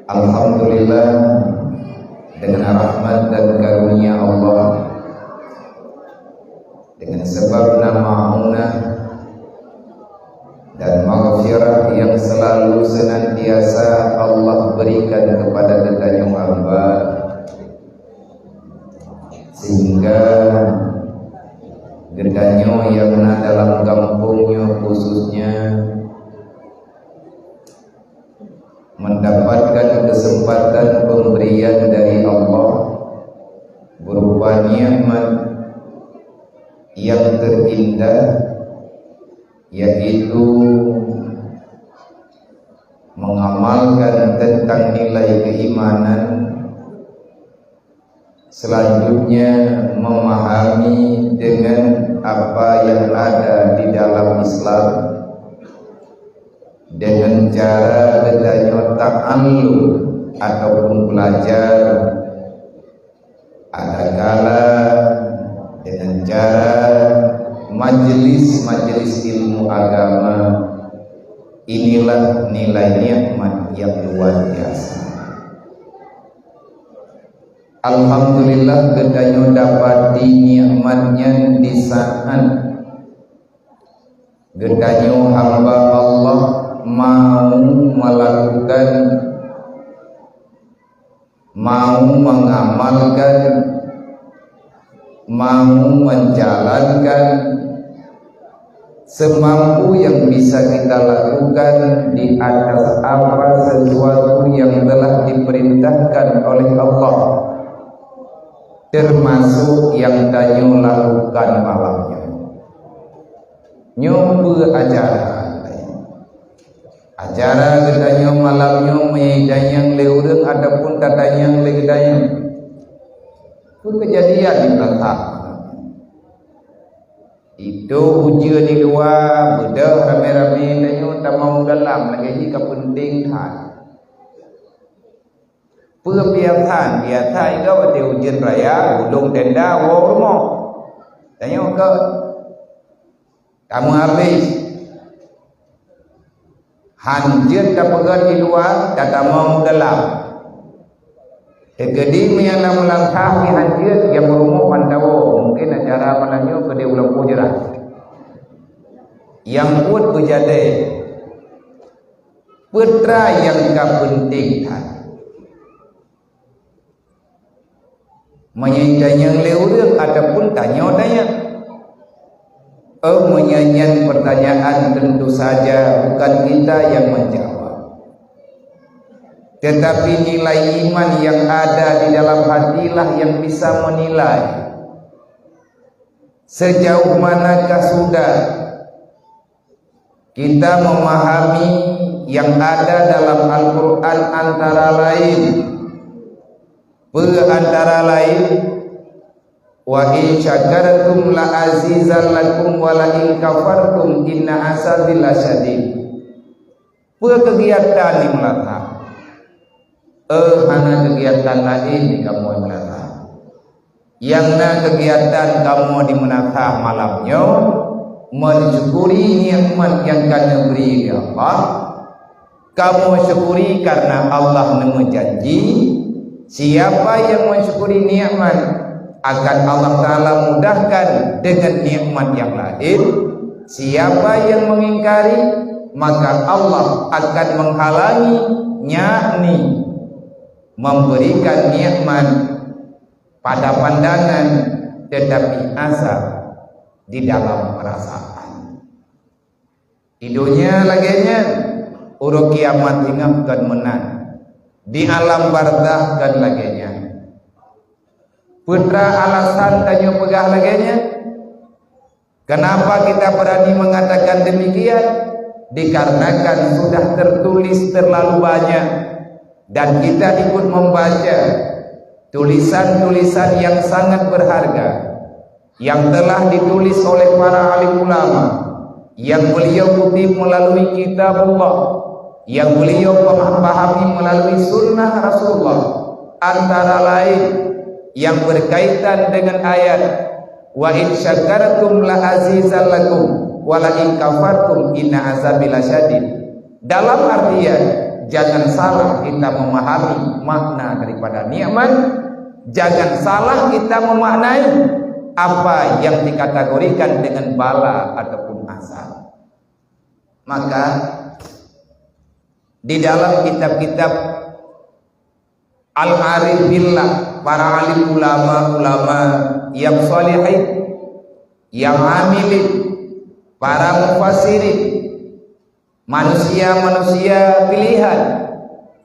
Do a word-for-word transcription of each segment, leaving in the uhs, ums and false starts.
Alhamdulillah, dengan rahmat dan karunia Allah, dengan sebab nama amunah dan maghfirah yang selalu senantiasa Allah berikan kepada geutanyoe hamba, sehingga geutanyoe nyang na dalam gampông nyoe khususnya mendapatkan kesempatan pemberian dari Allah berupa nikmat yang terindah, yaitu mengamalkan tentang nilai keimanan, selanjutnya memahami dengan apa yang ada di dalam Islam, dengan cara geutanyoe ta'allum ataupun belajar, adakala dengan cara majelis-majelis ilmu agama. Inilah nilai nikmat yang luar biasa. Alhamdulillah, geutanyoe dapati nikmat nyan di saat geutanyoe hamba Allah mau melakukan, mau mengamalkan, mau menjalankan semampu yang bisa kita lakukan di atas apa sesuatu yang telah diperintahkan oleh Allah, termasuk yang tanyoe lakukan malam nyoe. Nyoe peue ajaran? Ajaran geutanyoe malam nyoe, meunyoe tanyong lé ureueng ataupun tatanyong lé geutanyoe? Peue keujadian di beulangkah? Itu ujeuen di luwa, beudôh ramé-ramé, tanyoe tamong dalam, lagèe jih ka peunteng that. Peue biasa, biasa itu watèe ujeuen raya, gulong tenda, woe u rumoh. Tanyoe keu tameuhabéh. Han jeuet tapeugöt di luwa, tatamong u dalam. Teukeudi meunyo na meulangkah nyan han jeuet, nyang u rumoh ban tawoe. Mungken acara malam nyoe keudéh u lampôh jrah. Nyang buet beujadèe. Peue teuma nyang ka peunteng that? Meunyoe tanyong lé ureueng ataupun tanyoe tanyong? Oh, meunyoe nyan pertanyaan, tentu saja bukan kita yang menjawab. Tetapi nilai iman yang ada di dalam hatilah yang bisa menilai sejauh manakah sudah kita memahami yang ada dalam Al-Quran, antara lain, peue antara lain, "Wa in syakartum la azizannakum wa la in kafartum inna azabi lasyadid." Peue keugiatan di meulangkah? Eh, hana keugiatan laén di kamoe meunasah. Nyang na keugiatan kamoe di meunasah malam nyoe, meusyukuri nikmat nyang ka neubri lé Allah. Kamoe syukuri kareuna Allah neumeujanji, siapa nyang meusyukuri nikmat, akan Allah Ta'ala mudahkan dengan nikmat nyang laén. Siapa nyang mengingkari, maka Allah akan menghalangi, yakni memberikan nikmat pada pandangan, tetapi azab di dalam perasaan. Di dunia lagèe nyan, uroe kiamat ingat kon meunan. Di alam barzakh kon lagèe nyan. Peue teuma alasan tanyoe peugah lagèe nyan? Kenapa kita berani mengatakan demikian? Dikarenakan sudah tertulis terlalu banyak dan kita ikut membaca tulisan-tulisan yang sangat berharga yang telah ditulis oleh para alim ulama, yang beliau kutip melalui kitabullah, yang beliau pahami melalui sunnah Rasulullah, antara lain yang berkaitan dengan ayat, "Wa in syakartum la azizannakum, wa la in kafartum inna azabi lasyadid." Dalam artian, Jangan salah kita memahami makna daripada nikmat. Jangan salah kita memaknai apa yang dikategorikan dengan bala ataupun azab. Maka, di dalam kitab-kitab al-arif billah, para alim ulama-ulama yang salihin, yang amilin, para mufassirin, manusia-manusia pilihan,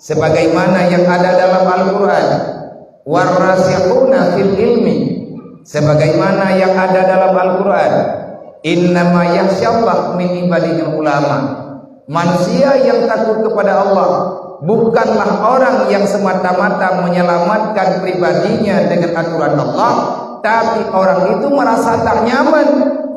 sebagaimana yang ada dalam Al-Quran, warasikhuna fil ilmi, sebagaimana yang ada dalam Al-Quran, innama yakhsyallaha min ibadihil ulama. Manusia yang takut kepada Allah bukanlah orang yang semata-mata menyelamatkan pribadinya dengan aturan Allah, tapi orang itu merasa tak nyaman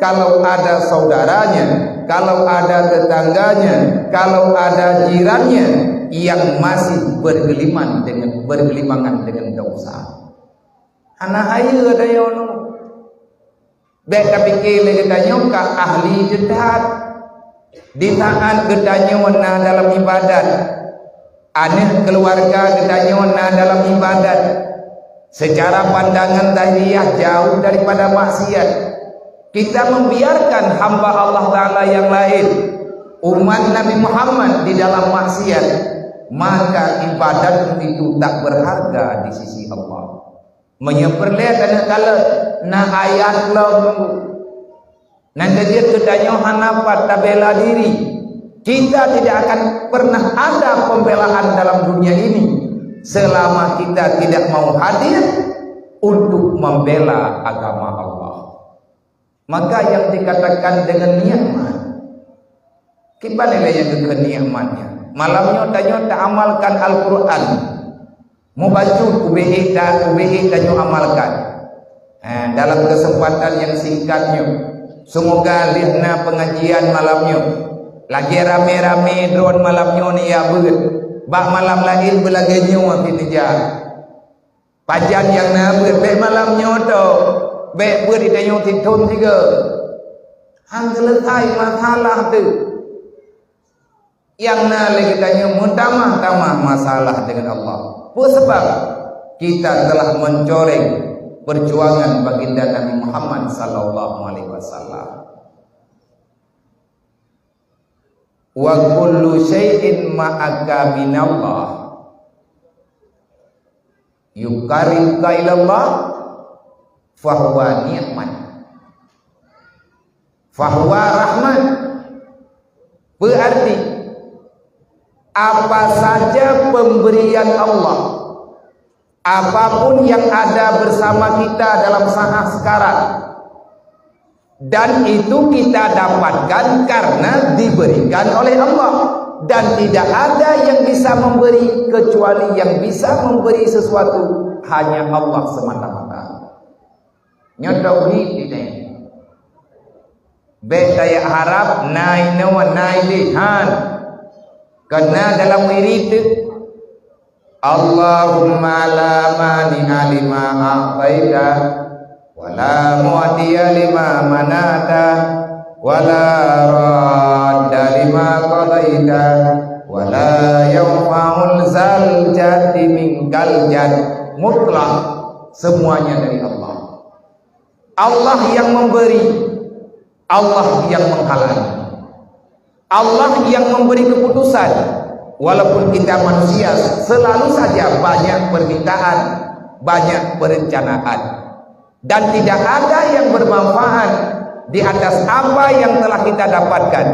kalau ada saudaranya, kalau ada tetangganya, kalau ada jirannya yang masih bergeliman dengan, bergelimangan dengan dosa. Hana hayeue tanyoe nyoe. Bék tapike lé geutanyoe ka ahli jihad. Di saat geutanyoe na dalam ibadat, aneuk keuluwarga geutanyoe na dalam ibadat, seucara pandangan zahiriah jauh daripada maksiat, kita membiarkan hamba Allah Ta'ala yang lain, umat Nabi Muhammad, di dalam maksiat, maka ibadat itu tak berharga di sisi Allah. Meunyoe peureulée keuneuk kalon, na ayat lom. Nyang keujeuet geutanyoe hana pat tabela diri. Kita tidak akan pernah ada pembelaan dalam dunia ini selama kita tidak mau hadir untuk membela agama Allah. Maka yang dikatakan dengan nikmat, kiban lé nyang geukheun nikmat nyan? Malam nyoe tanyoe taamalkan Al-Quran. Mubacut ubé ta-, ubé tanyoe amalkan. Eh, dalam kesempatan yang singkat nyoe, semoga lheueh na pengajian malam nyoe, lagée ramé-ramé droe malam nyoe neujak beuet. Bak malam laén beulagée nyoe pih neujak. Pajan nyang na beuet, bék malam nyoe tok, bék beuet di tanyoe sithon sigoe. Han seuleusai masalah teuh. Nyang na lé geutanyoe meutamah-tamah masalah dengan Allah. Peue sabab? Kita telah mencoreng perjuangan baginda Nabi Muhammad sallallahu alaihi wasallam. Wa kullu syai'in ma'aka minallah yuqarribuka ilallah fahuwa ni'mat, fahuwa rahmat. Berarti, apa saja pemberian Allah, apapun yang ada bersama kita dalam saat sekarang, dan itu kita dapatkan karena diberikan oleh Allah. Dan tidak ada yang bisa memberi kecuali yang bisa memberi sesuatu hanya Allah semata-mata. Nyoe tauhid nyoe. Bék tajak harab na inoe na ilée, han. Keu na dalam wirid teuh, Allahumma la mani'a lima a'taita, wa la mu'tiya lima mana'ta, wa la radda lima qadaita, wa la yanfa'u dzal jaddi minkal jadd. Mutlak semuanya dari Allah. Allah yang memberi, Allah yang menghalangi. Allah yang memberi keputusan. Walaupun kita manusia, selalu saja banyak permintaan, banyak perencanaan. Dan tidak ada yang bermanfaat di atas apa yang telah kita dapatkan,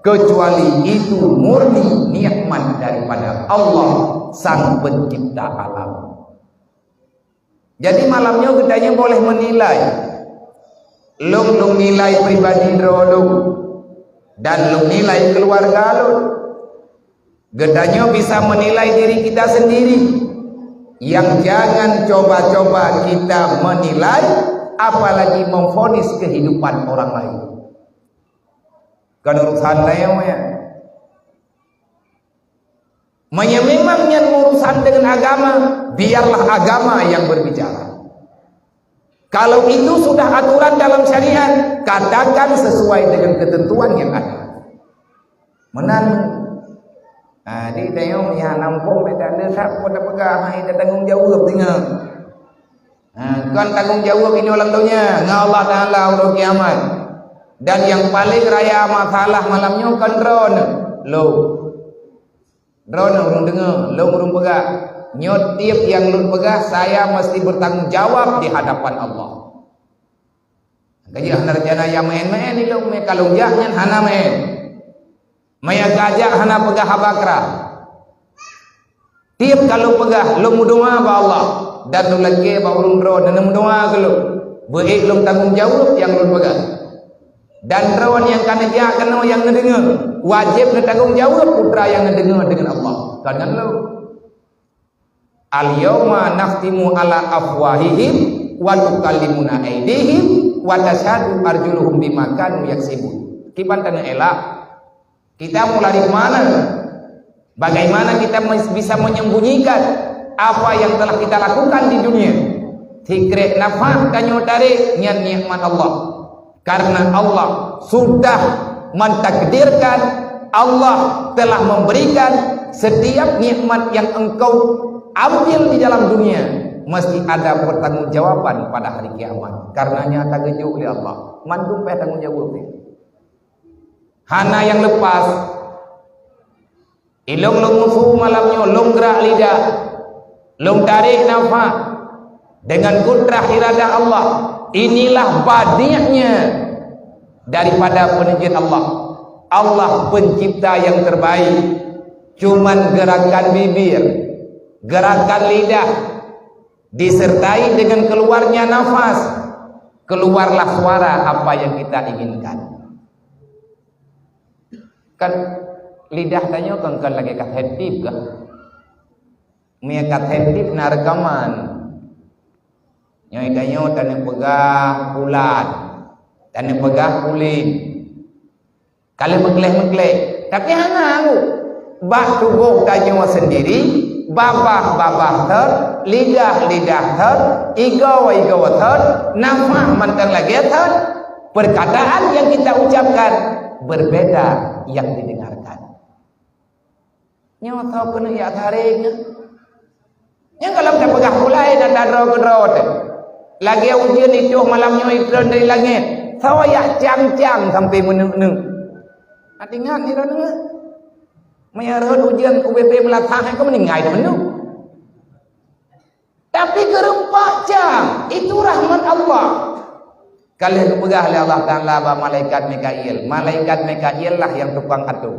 kecuali itu murni nikmat daripada Allah, Sang Pencipta alam. Jadi, malam nyoe geutanyoe boleh menilai. Lôn, lôn nilai pribadi droe lôn, dan lôn nilai keluarga lôn. Geutanyoe bisa menilai diri kita sendiri. Yang jangan coba-coba kita menilai, apalagi memvonis kehidupan orang lain. Kan urusan lain, ya. Meunyoe memang nyan urusan dengan agama, biarlah agama yang berbicara. Kalau itu sudah aturan dalam syariat, katakan sesuai dengan ketentuan yang ada. Meunan, Ha, di tanyoe nyang hana muphom, beda le that peue tapeugah, hai tatanggong jaweueb singoh. Ha, kon tanggong jaweueb inoe lam donya ngon Allah Taala uroe kiamat. Dan nyang paleng raya masalah malam nyoe kon droeneuh, lôn. Droeneuh ureuëng deungoe, lôn ureuëng peugah. Nyoe tieb nyang lôn peugah, saya mesti bertanggung jawab di hadapan Allah. Ka jeuet hana rencana jak meu'en-meu'en ilong, meu'en ka lôn jak nyan hana meu'en. Meu'en ka jak hana peugah haba krah. Tieb ka lôn peugah, lôn meudoá bak Allah, dan lôn lakée bak ureuëng droe, dan lôn meudoá keu lôn. Beuék lôn tanggong jaweueb nyang lôn peugah. Dan droe nyang ka neujak keunoe nyang neudeungoe, wajéb neutanggong jaweueb peue nyang neudeungoe deungon Allah, kon ngon lôn. "Al-yauma nakhtimu ala afwahihim wa tukallimuna aidihim wa tasyhadu arjuluhum bima kanu yaksibun." Kiban taneuelak, kita mau lari ke mana? Bagaimana kita mes-, bisa menyembunyikan apa yang telah kita lakukan di dunia? Sikrek nafah tanyoe tarek nyan nikmat Allah. Karena Allah sudah mentakdirkan, Allah telah memberikan setiap nikmat yang engkau ambil di dalam dunia, mesti ada pertanggungjawaban pada hari kiamat. Karenanya tageujok lé Allah. Mandum payah tanggong jaweueb. Hana nyang lepas. Ilong lôn musu malam nyoe, lôn grak lidah, lôn tarek nafah dengan kudrah iradah Allah. Inilah badiaknya daripada peuneujeut Allah. Allah pencipta yang terbaik. Cuman gerakan bibir, gerakan lidah, disertai dengan keluarnya nafas, keluarlah suara apa yang kita inginkan. Kan lidah tanyoe kan, kan lagée ka sensitif kah? Meunyo ka sensitif na reukaman. Nyoe tanyoe taneuk peugah ulat, taneuk peugah ulin. Ka lheueh meukleh-meukleh, tapi hana anggô. Bak tuboh tanyoe sendiri, babah-babah thot, lidah-lidah thot, igoe-igoe thot, nafah mantong lagée thot. Perkataan yang kita ucapkan berbeda yang didengarkan. Nyoe soe keuneuk jak tarek nyoe? Nyang gohlom tapeugah pulai dan tadroe keudroe teuh. Lagée ujeuen itôh malam nyoe itreun dari langét, soe jak cang-cang sampai meuneuk-neuk. Hana ingat nyoe droeneuh. Meunyo rhot ujeuen U B B meulasah, keu meuninggai meuneuk. Tapi geureumpok cang, itu rahmat Allah. Ka lheueh geupeugah lé Allah Taala bak malaikat Mikail, malaikat Mikail lah nyang tukang atô.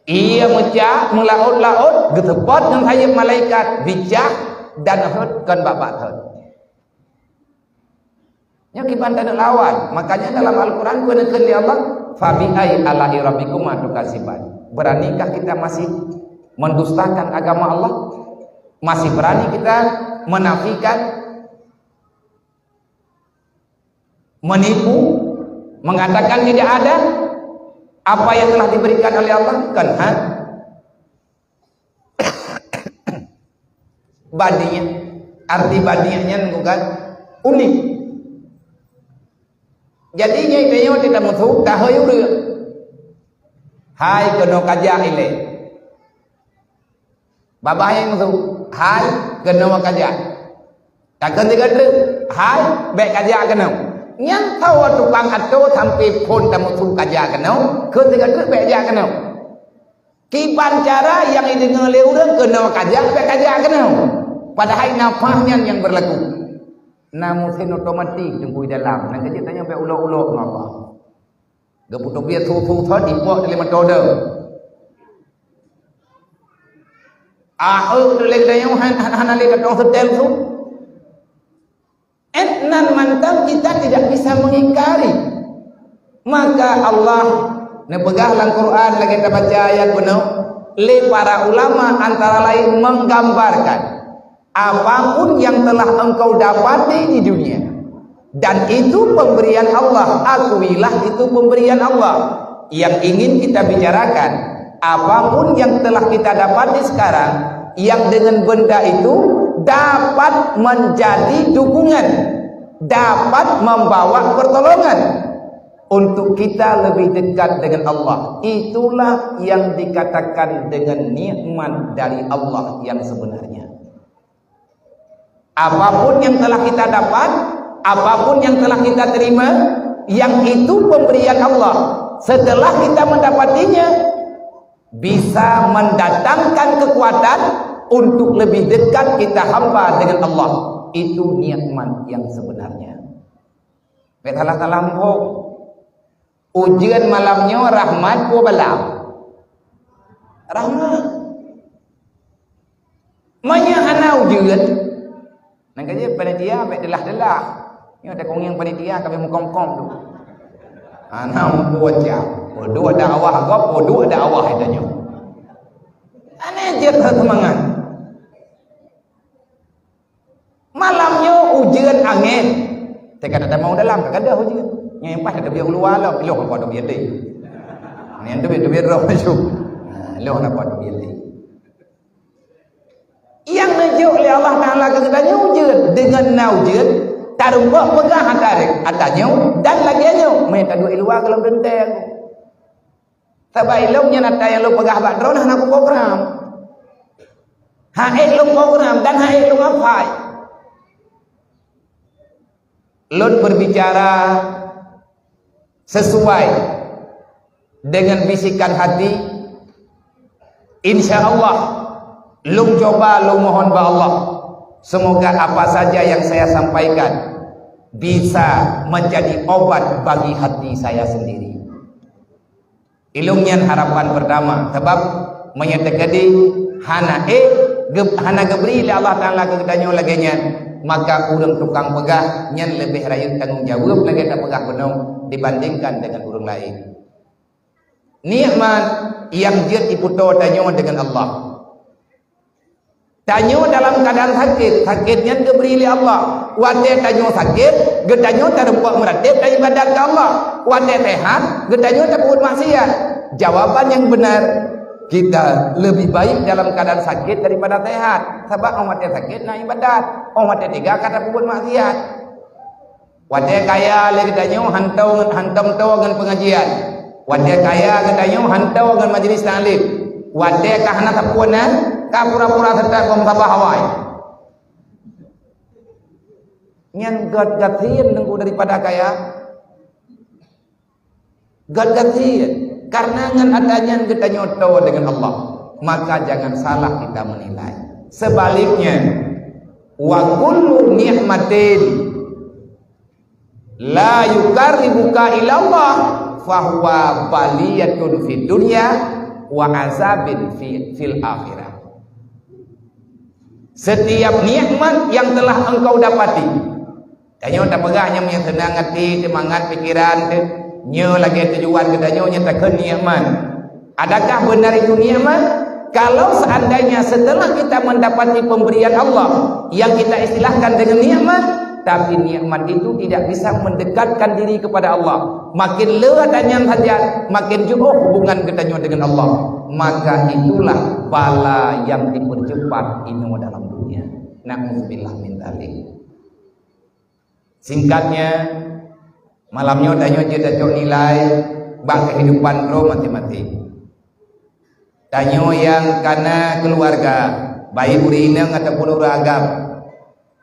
Ie meucak meulaôt-laôt, geuseupôt ngon sayeuep malaikat, bicah dan rhot kon bak-bak thon. Nyoe kiban taneuk lawan. Makanya dalam Al-Quran geuneukheun lé Allah, "Fabi ai ala'i rabbikuma tukadziban." Beranikah kita masih mendustakan agama Allah? Masih berani kita menafikan, menipu, mengatakan tidak ada apa yang telah diberikan oleh Allah? Kan, ha? Badi', arti badi' nyan bukan unik. Jadi, nyan tanyoe teuka musu, tahôi ureuëng. Hai keunoe kajak ilée. Babah nyang musu, hai keunoe kajak. Takheun sigoe treuk, hai bék kajak keunoe. Nyan sawa tukang atô sampai phon tamusu kajak keunoe, kheun sigoe treuk bék jak keunoe. Kiban cara nyang ideungoe lé ureuëng keunoe kajak, bék kajak keunoe. Padahai nafah nyan nyang beurlaku. Na meusén otomatik teungku di dalam. Nyan keuh jeuet tanyoe bék ulok-ulok ngon Allah. Geupeutobiet su-su thon ipok di lima tode. Aeu tuléng tanyoe han, han, hana lé katong seutém su. Eh, nan mantong kita tidak bisa mengingkari. Maka Allah neupeugah lam Quran lagée tabaca ayat bunoe lé para ulama antara lain menggambarkan, apapun yang telah engkau dapati di dunia dan itu pemberian Allah, akuilah itu pemberian Allah. Yang ingin kita bicarakan, apapun yang telah kita dapati sekarang, yang dengan benda itu dapat menjadi dukungan, dapat membawa pertolongan. untuk kita lebih dekat dengan Allah. Itulah yang dikatakan dengan nikmat dari Allah yang sebenarnya. Apapun yang telah kita dapat, apapun yang telah kita terima, yang itu pemberian Allah. Setelah kita mendapatinya, bisa mendatangkan kekuatan untuk lebih dekat kita hamba dengan Allah. Itu nikmat yang sebenarnya. Bèk salah-salah muphom. Ujeuen malam nyoe rahmat peue bala? Rahmat. Meunyoe hana ujeuen, nyan ka jeuet panitia bèk teulah-teulah. Nyoe teukungieng panitia ka bèk mukong-kong tu. Hana muphom, peue duek dakwah gob, peue duek dakwah tanyoe. Aneh jeuet seumangat. Malam nyoe ujeuen angén. Teuka tatamong dalam, ka gadôh ujeuen. Nyang paih ka teubiet u luwa lom, lôn hana kuat teubiet lé. Nyang teubiet, teubiet droe masuk. Ha, lôn hana kuat teubiet lé. Nyang neujok lé Allah Taala keu geutanyoe ujeuen. Deungon na ujeuen, tarumpok peugah ata, ata nyoe dan lagèe nyoe. Meunan taduek i luwa gohlom teuntèe. Sabab ilôn nyan ata nyang lôn peugah bak droe hana kuprogram. Hana ék lôn program dan hana ék lôn hafai. Lôn berbicara sesuai dengan bisikan hati. Insya Allah, lôn cuba, lôn mohon bak Allah, semoga apa saja yang saya sampaikan bisa menjadi obat bagi hati saya sendiri. Ilôn nyan harapan pertama, sabab meunyoe teukeudi hana ék, geu-, hana geubri lé Allah Taala keu geutanyoe lagèe nyan, maka ureueng tukang peugah nyan leubeh rayeuk tanggong jaweueb lagèe tapeugah bunoe dibandingkan dengan ureueng laén. Nikmat nyang jeuet jipeutoe tanyoe deungon Allah. Tanyoe dalam keuadaan sakét, sakét nyan geubri lé Allah. Watèe tanyoe sakét, geutanyoe tarumpok meuratéb dan ibadat keu Allah. Watèe seuhat, geutanyoe tapeubuet maksiat. Jawaban nyang beunar, kita lebih baik dalam keuadaan sakét daripada seuhat. Sabab óh watèe sakét na ibadat, óh watèe teuga ka tapeubuet maksiat. Watèe kaya lé geutanyoe hantom, hantom toe ngon peungajian. Watèe kaya geutanyoe hantom ngon majelis taklim. Watèe ka hana sapeue na, ka pura-pura seutôt bak musabah awai. Nyan göt gasien teungku daripada kaya. Göt gasien. Karena ngon ata nyan geutanyoe toe deungon Allah. Maka jangan salah kita menilai. Sebaliknya, wa kullu nikmatin la yuqarribuka ilallah, fahuwa baliyatun fid dunya wa azabin fi, fil akhirah. Setiap nikmat yang telah engkau dapati, tanyoe tapeugah nyang seunang até, seumangat pikeran teuh, nyoe lagèe tujuan geutanyoe nyan takheun nikmat. Adakah benar itu nikmat? Kalau seandainya setelah kita mendapati pemberian Allah yang kita istilahkan dengan nikmat, tapi nikmat itu tidak bisa mendekatkan diri kepada Allah, makin le ata nyan saja, makin jiôh hubungan geutanyoe dengan Allah, maka itulah bala yang dipercepat inoe dalam dunia. Na'udzubillah min dzalik. Singkatnya, malam nyoe tanyoe jeuet tacok nilai bak kehidupan droe maséng-maséng. Tanyoe nyang kana keuluwarga, baik ureueng inong ataupun ureueng agam,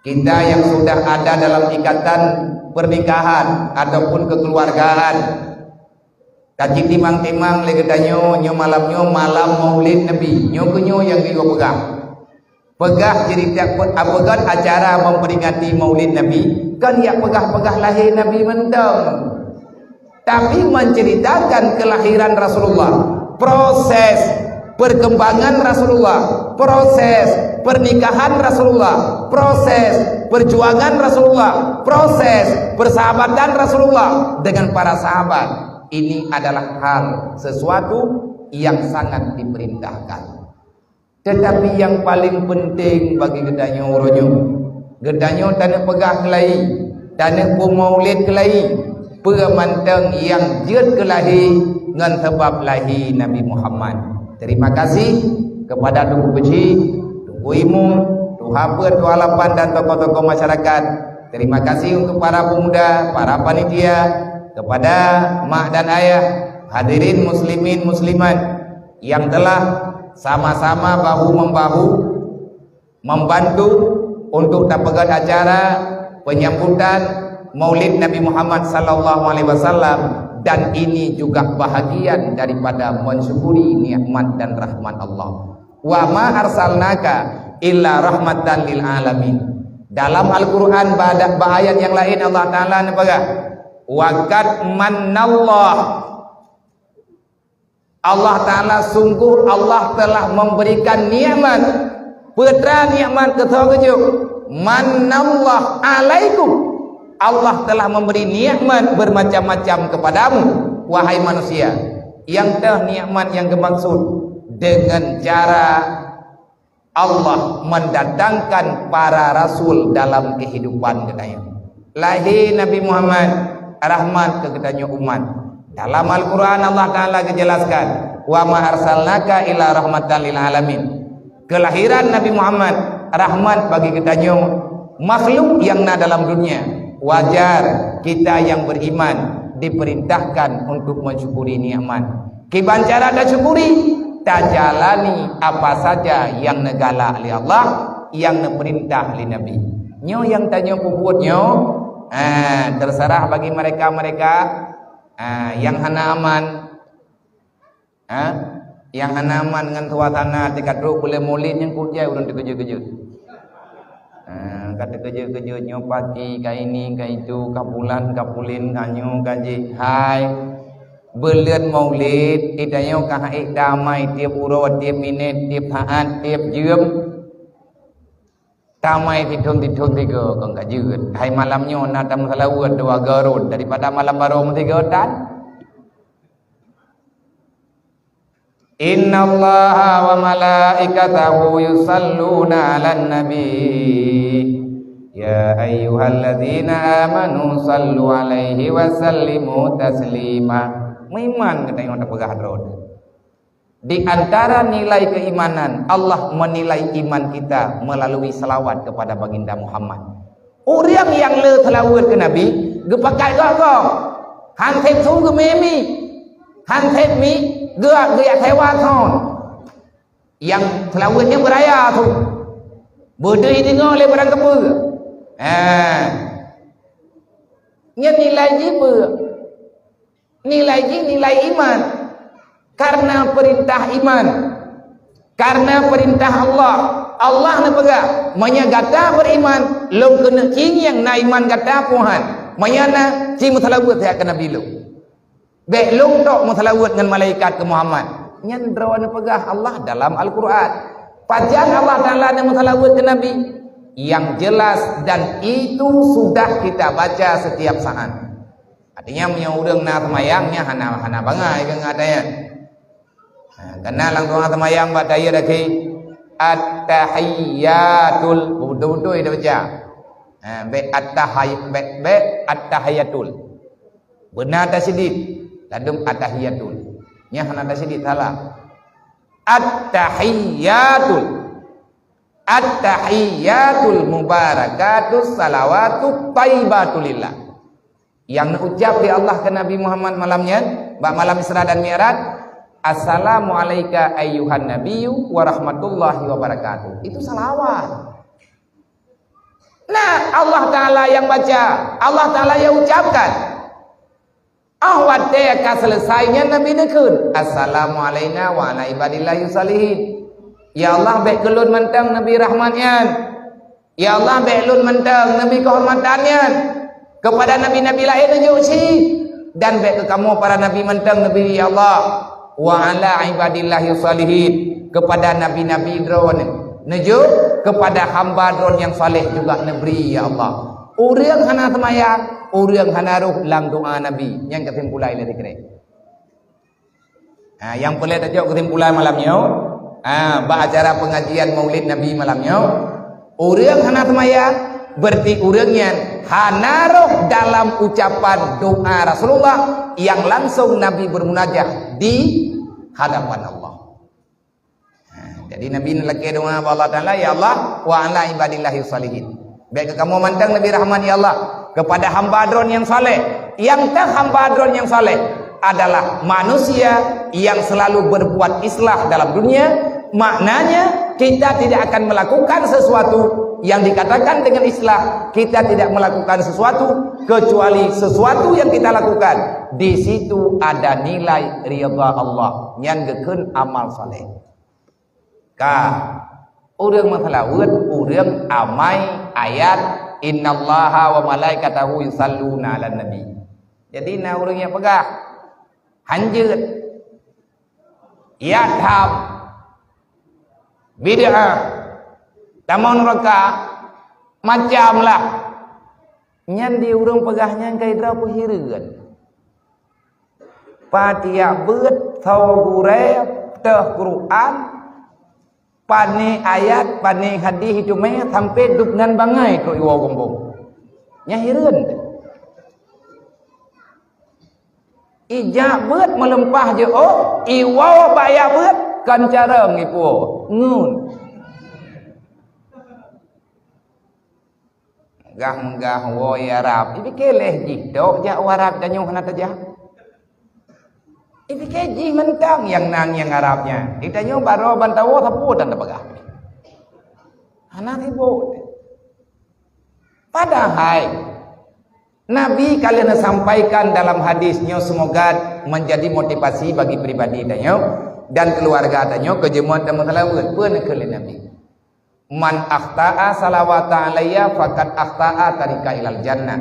kita yang sudah ada dalam ikatan pernikahan ataupun kekeluargaan, tacit timang-timang lé geutanyoe, nyoe malam nyoe malam Maulid Nabi. Nyoe keuh nyoe nyang geuyue peugah. Peugah ceurita pe-, peugöt acara memperingati Maulid Nabi, kon jak peugah-peugah lahé Nabi mantong. Tapi menceritakan kelahiran Rasulullah, proses perkembangan Rasulullah, proses pernikahan Rasulullah, proses perjuangan Rasulullah, proses persahabatan Rasulullah dengan para sahabat. Ini adalah hal sesuatu yang sangat diperintahkan. Tetapi nyang paleng peunteng bagi geutanyoe uroe nyoe, geutanyoe taneuk peugah keulayi, taneuk peumaulid keulayi, peue mantong nyang jeuet keu lahé ngon sabab lahé Nabi Muhammad. Terima kasih kepada Teungku Keuchik, Teungku Imum, Tuha Peuet, Tuha Lapan dan tokoh-tokoh masyarakat. Terima kasih untuk para pemuda, para panitia, Kepada mak dan ayah, hadirin muslimin muslimat yang telah sama-sama bahu-membahu membantu untuk tapeugét acara penyambutan Maulid Nabi Muhammad sallallahu alaihi wasallam, dan ini juga bahagian daripada mensyukuri nikmat dan rahmat Allah. "Wa ma arsalnaka illa rahmatan lil alamin." Dalam Al-Quran, bak, bak ayat nyang laén Allah Ta'ala neupeugah, "Wa qad mannallah." Allah Ta'ala, sungguh Allah telah memberikan nikmat. Peue teuma nikmat keu soe geujok? "Mannallah alaikum." Allah telah memberi nikmat bermacam-macam kepadamu, wahai manusia. Nyang teuh nikmat nyang geumaksud dengan cara Allah mendatangkan para rasul dalam kehidupan geutanyoe. Lahé Nabi Muhammad, rahmat keu geutanyoe umat. Dalam Al-Quran Allah Ta'ala geujelaskan, "Wa ma arsalnaka illa rahmatan lil alamin." Kelahiran Nabi Muhammad rahmat bagi geutanyoe makhluk nyang na dalam dunia. Wajar kita nyang beriman diperintahkan untuk mensyukuri nikmat. Kiban cara tasyukuri, tajalani apa saja nyang neugalak lé Allah, nyang neupeurintah lé Nabi. Nyoe nyang tanyoe peubuet nyoe, ah, terserah bagi mereka-mereka, ah, nyang hana aman. Ha? Nyang hana aman ngon suasana tika trok buleuen Maulid nyan kujai ureuëng teukeujot-keujot. Ha, ka teukeujot-keujot nyoe pati, ka ini, ka itu, ka bulan, ka pulen, ka nyoe, ka jih. Hai, buleuen Maulid, itanyoe ka hek damai tiep uroe, tiep minét, tiep saát, tiep jeuem. Tamai sithon-sithon tiga kon ka jeuet. Hai malam nyoe na tameuseulaweuet dua garot daripada malam baroe meusigoe tan. Innallaha wa malaikatahu yusalluna 'alan nabi. Ya ayyuhalladzina amanu sallu 'alaihi wa sallimu taslima. Meuiman geutanyoe tapeugah droe. Di antara nilai keimanan, Allah menilai iman kita melalui selawat kepada Baginda Muhammad. Ureuëng nyang le seulaweuet keu Nabi, geupakat gob-gob. Han sép su geumi-mi. Han sép mi geu-, geujak sewa thon. Nyang seulaweuet nyan beuraya su. Beudeuh deungoe lé barang keupeue. Ha. Nyan nilai jih peue? Nilai jih nilai iman. Karena perintah iman. Karena perintah Allah. Allah neupeugah, "Meunyoe gata beriman, lôn keuneuk cingieng na iman gata peue han. Meunyoe na, ci meuseulaweuet siat keu Nabi lôn. Bék lôn tok meuseulaweuet ngon malaikat keu Muhammad." Nyan droe neupeugah Allah dalam Al-Quran. Pajan Allah Ta'ala neumeuseulaweuet keu Nabi? Yang jelas dan itu sudah kita baca setiap saat. Artinya, meunyoe ureuëng na seumayang, nyan hana, hana bangai keu ngon ata nyan. Ha, karena lam doa seumayang bak tahiyat akhé, "At-tahiyyatul." Beutôi-beutôi ita baca. Ha, bék at-tahay-, bék, bék at-tahiyyatul. Beuna tasyedid. Ladôm at-tahiyyatul. Nyan hana tasyedid, salah. At-tahiyyatul. At-tahiyyatul mubarakatus salawatut thayyibatulillah. Nyang neuucap lé Allah keu Nabi Muhammad malam nyan, bak malam Isra dan Mi'raj, "Assalamu alaika ayyuhan nabiyyu wa rahmatullahi wa barakatuh." Itu salawat. Nah, Allah Ta'ala nyang baca, Allah Ta'ala nyang ucapkan. Ah, watée ka seuleusai nyan Nabi neukheun, "Assalamu alaina wa ala ibadillahi shalihin." Ya Allah, bék keu lôn mantong Nabi rahmat nyan. Ya Allah, bék lôn mantong Nabi keuhormatan nyan. Keupada nabi-nabi laén neujok cit, dan bék keu kamoe para nabi mantong neubri, ya Allah. "Wa ala ibadillahi shalihin," keupada nabi-nabi Droen neujok, keupada hamba Droen nyang saleh juga neubri, ya Allah. Ureuëng hana seumayang, ureuëng hana rhoh lam doa Nabi. Nyan keusimpulan lé sikrek. Ha, nyang peureulée tajok keusimpulan malam nyoe, ha, bak acara pengajian Maulid Nabi malam nyoe, ureuëng hana seumayang, berarti ureuëng nyan hana rhoh dalam ucapan doa Rasulullah nyang langsung Nabi bermunajah di hadapan Allah. Ha, jadi Nabi neulakée doa bak Allah Taala, "Ya Allah, wa ala ibadillahi shalihin." Bék keu kamoe mantong Nabi rahmat, ya Allah, keupada hamba Droen nyang saleh. Nyang ka hamba droe nyang saleh adalah manusia yang selalu berbuat islah dalam dunia. Maknanya, kita tidak akan melakukan sesuatu yang dikatakan dengan islah, kita tidak melakukan sesuatu kecuali sesuatu yang kita lakukan di situ ada nilai ridha Allah. Nyan geukheun amal saleh. Ka, ureuëng meuseulaweuet, ureuëng amai ayat, "Innallaha wa malaikatahu yusalluna 'alan nabi." Jadi na ureuëng nyang peugah, "Hanjeuet, ya tham, bid'ah, tamong neuraka, macam lah." Nyan di ureuëng peugah nyan ka idroe peuhireuen. Patiak beuet, tho gurée, teuh Quran, pane ayat, pane hadis itume sampai dub nan bangai trok iwoe gombong. Nyan hireuen. Ijak beuet meuleumpah jeuet, iwoe bak yak beuet, kan carong ipuwoe. Ngun. Gah-gah woe Arab, ipike leh jih dok jak u Arab tanyoe hana tajak. Ipike jih mantong nyang nang nyang Arab nyan. Di tanyoe baroe bantawoe sapeue tan tapeugah. Hana sibuk. Padahai Nabi ka lheueh sampaikan dalam hadis nyoe, semoga menjadi motivasi bagi pribadi tanyoe dan keluarga tanyoe keu jeuet dan meuseulaweuet. Peue neukheun lé Nabi? "Man akhta'a salawata alayya faqad akhta'a tarika ilal jannah."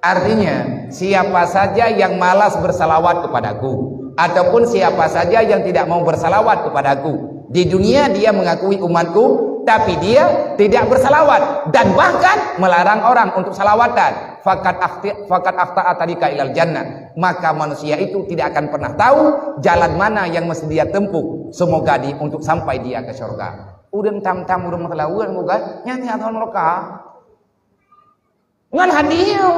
Artinya, siapa saja yang malas bersalawat kepadaku, ataupun siapa saja yang tidak mau bersalawat kepadaku, di dunia dia mengakui umatku, tapi dia tidak bersalawat dan bahkan melarang orang untuk salawatan, faqad akhti-, faqad akhta'a tarika ilal jannah. Maka manusia itu tidak akan pernah tahu jalan mana yang mesti dia tempuh, semoga di, untuk sampai dia ke surga. Ureuëng tam-tam ureuëng meuseulaweuet, bukan? Nyan nyang thon neuraka. Ngon hadis nyoe.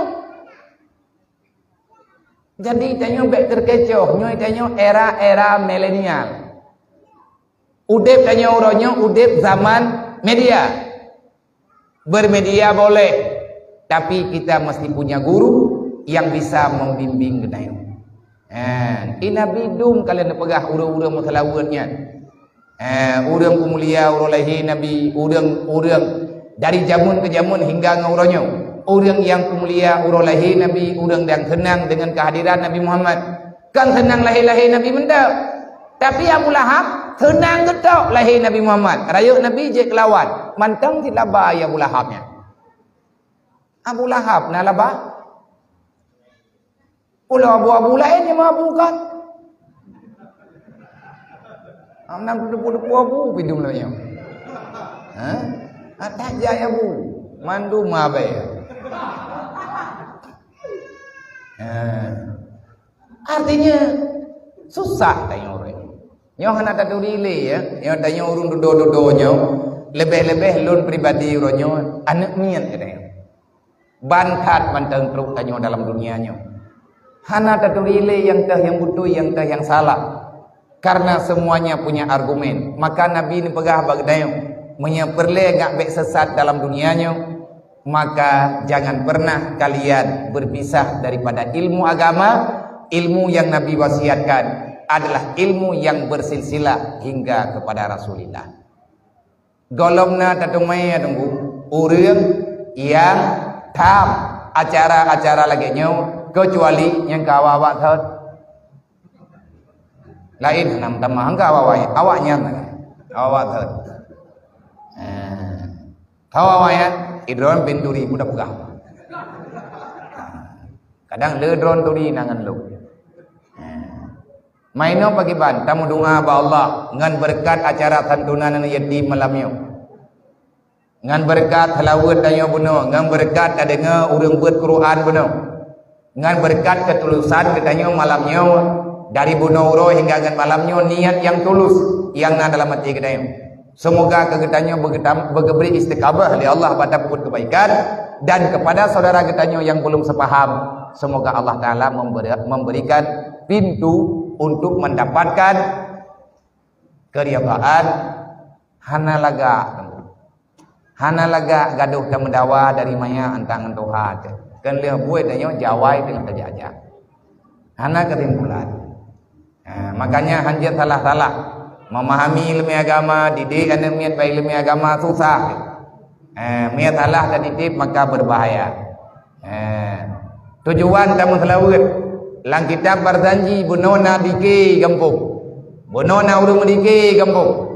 Jadi, tanyoe bék teukecoh. Nyoe tanyoe era-era milenial. Udeb tanyoe uroe nyoe, udeb zaman media. Bermedia boleh, tapi kita mesti punya guru yang bisa membimbing geutanyoe. Eh, i Nabi dum ka lheueh neupeugah ureuëng-ureuëng meuseulaweuet nyan. Eh, ureuëng peumulia uroe lahé Nabi, ureuëng-ureuëng dari jameun ke jameun hingga ngon uroe nyoe. Ureuëng nyang peumulia uroe lahé Nabi, ureuëng nyang seunang deungon kehadiran Nabi Muhammad. Kon seunang lahé-lahé Nabi mantong. Tapi Abu Lahab seunang geutok lahé Nabi Muhammad. Rayeuk Nabi jeuet keu lawan. Mantong cit laba Abu Lahab nyan. Abu Lahab na laba? Ulah abu-abu laén nyang meuabu kan? Am nan teupeue-teupeue abu pidum lagée nyoe. Ha? Atak jai abu, mandum meuabée. Ha. Artinya, susah tanyoe ureuëng. Nyoe hana taturi lé, ya. Nyoe tanyoe ureuëng dudoe-dudoe nyoe, leubeh-leubeh lôn pribadi uroe nyoe, aneuëk miet geutanyoe. Ban that mantong trok tanyoe dalam dunia nyoe. Hana taturi lé nyang teuh nyang beutôi, nyang teuh nyang salah. Karena semuanya punya argumen. Maka Nabi neupeugah bak geutanyoe, meunyoe peureulée ngat bék sesat dalam dunia nyoe, maka jangan pernah kalian berpisah daripada ilmu agama. Ilmu yang Nabi wasiatkan adalah ilmu yang bersilsilah hingga kepada Rasulullah. Gohlom na tateumé teungku, ureuëng nyang tham acara-acara lagée nyoe, keucuali nyang ka awak-awak thon. Laén hana meutamah, nyang ka awak-awak, awak nyan, awak-awak thon. Eh, tho awak nyan, idron bin turi pun dah peugah. Kadang le droe turi na ngon lôn. Eh. Mainoe pakriban tameudoá bak Allah ngon beureukat acara santunan aneuk yatim malam nyoe. Ngon beureukat seulaweuet tanyoe bunoe, ngon beureukat tadeungoe ureuëng beuet Quran bunoe. Ngon beureukat keutulusan geutanyoe malam nyoe, dari bunoe uroe hingga ngon malam nyoe, niet nyang tulus nyang na dalam até geutanyoe. Semoga keu geutanyoe beugeubri istiqamah lé Allah bak tapeubuet keubaikan, dan kepada saudara geutanyoe nyang belum sepaham, semoga Allah Taala memberi, memberikan pintu untuk mendapatkan keridhaan. Hana lagak, hana lagak gadoh tameudawa dari maya antangan Tuhan. Dan lheueh buet tanyoe jawai teungoh tajak-jak. Hana keusimpulan. Ha, makanya hanjeuet salah-salah. Memahami ileumèe agama, didik aneuk miet bak ileumèe agama susah. Ha, meunyo salah tadidik maka berbahaya. Ha, tujuan tameuseulaweuet. Lam kitab Barzanji bunoe na dike gampông. Bunoe na ureueng meudike gampông.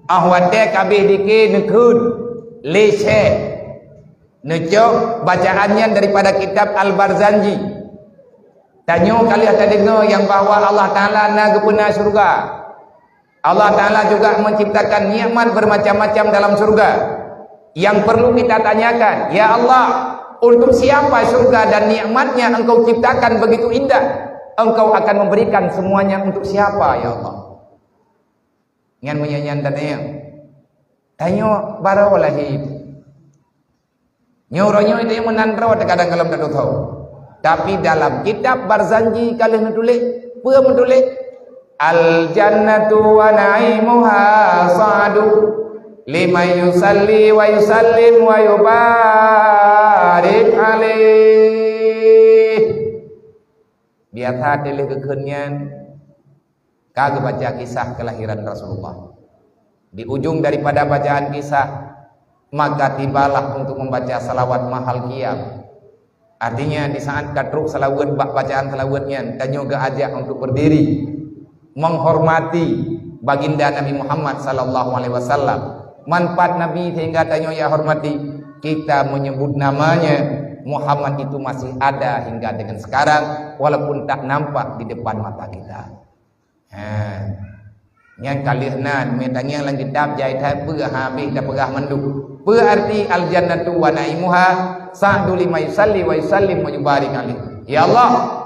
Ah watèe ka abéh dike neukheun lé syèh. Neucok bacaan nyan daripada kitab Al-Barzanji. Tanyoe ka lheueh tadeungoe nyang bahwa Allah Taala na geupeuna syeuruga. Allah Taala juga menciptakan nikmat bermacam-macam dalam syeuruga. Yang perlu kita tanyakan, "Ya Allah, untuk siapa syurga dan nikmatnya Engkau ciptakan begitu indah? Engkau akan memberikan semuanya untuk siapa, ya Allah?" Nyan meunyo nyan tanyoe. Tanyoe baroe lahé. Nyoe uroe nyoe teuh meunan droe teukadang gohlom tadosa. Tapi dalam kitab Barzanji ka lheueh neutuléh, peue meutuléh? "Al-jannatu wa na'imuha sa'du liman yusalli wa yusallim wa yubarik alaih." Biasa teuh lheueh geukheun nyan, ka geubaca kisah kelahiran Rasulullah. Di ujung daripada bacaan kisah, maka tibalah untuk membaca salawat mahal qiyam. Artinya, di saat ka trok salawat bak bacaan salawat nyan, tanyoe geuajak untuk berdiri, menghormati Baginda Nabi Muhammad sallallahu alaihi wasallam. Manfaat Nabi sehingga tanyoe ya hormati, kita menyebut namanya, Muhammad itu masih ada hingga dengan sekarang, walaupun tak nampak di depan mata kita. Ha. Nyang ka lheueh nan, meutangieng lam kitab jai that peue habéh tapeugah mandum. Peue arti al-jannatu wa na'imuha, sa'du liman yusalli wa yusallim wa yubarik alaih. Ya Allah,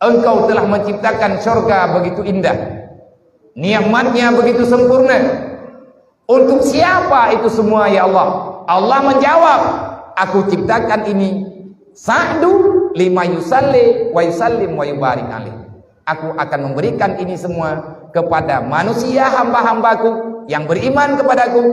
Engkau telah menciptakan syurga begitu indah. Nikmatnya begitu sempurna. Untuk siapa itu semua, ya Allah? Allah menjawab, "Aku ciptakan ini sa'du liman yusalli wa yusallim wa yubarik alaih." Aku akan memberikan ini semua kepada manusia hamba-hambaku yang beriman kepadaku,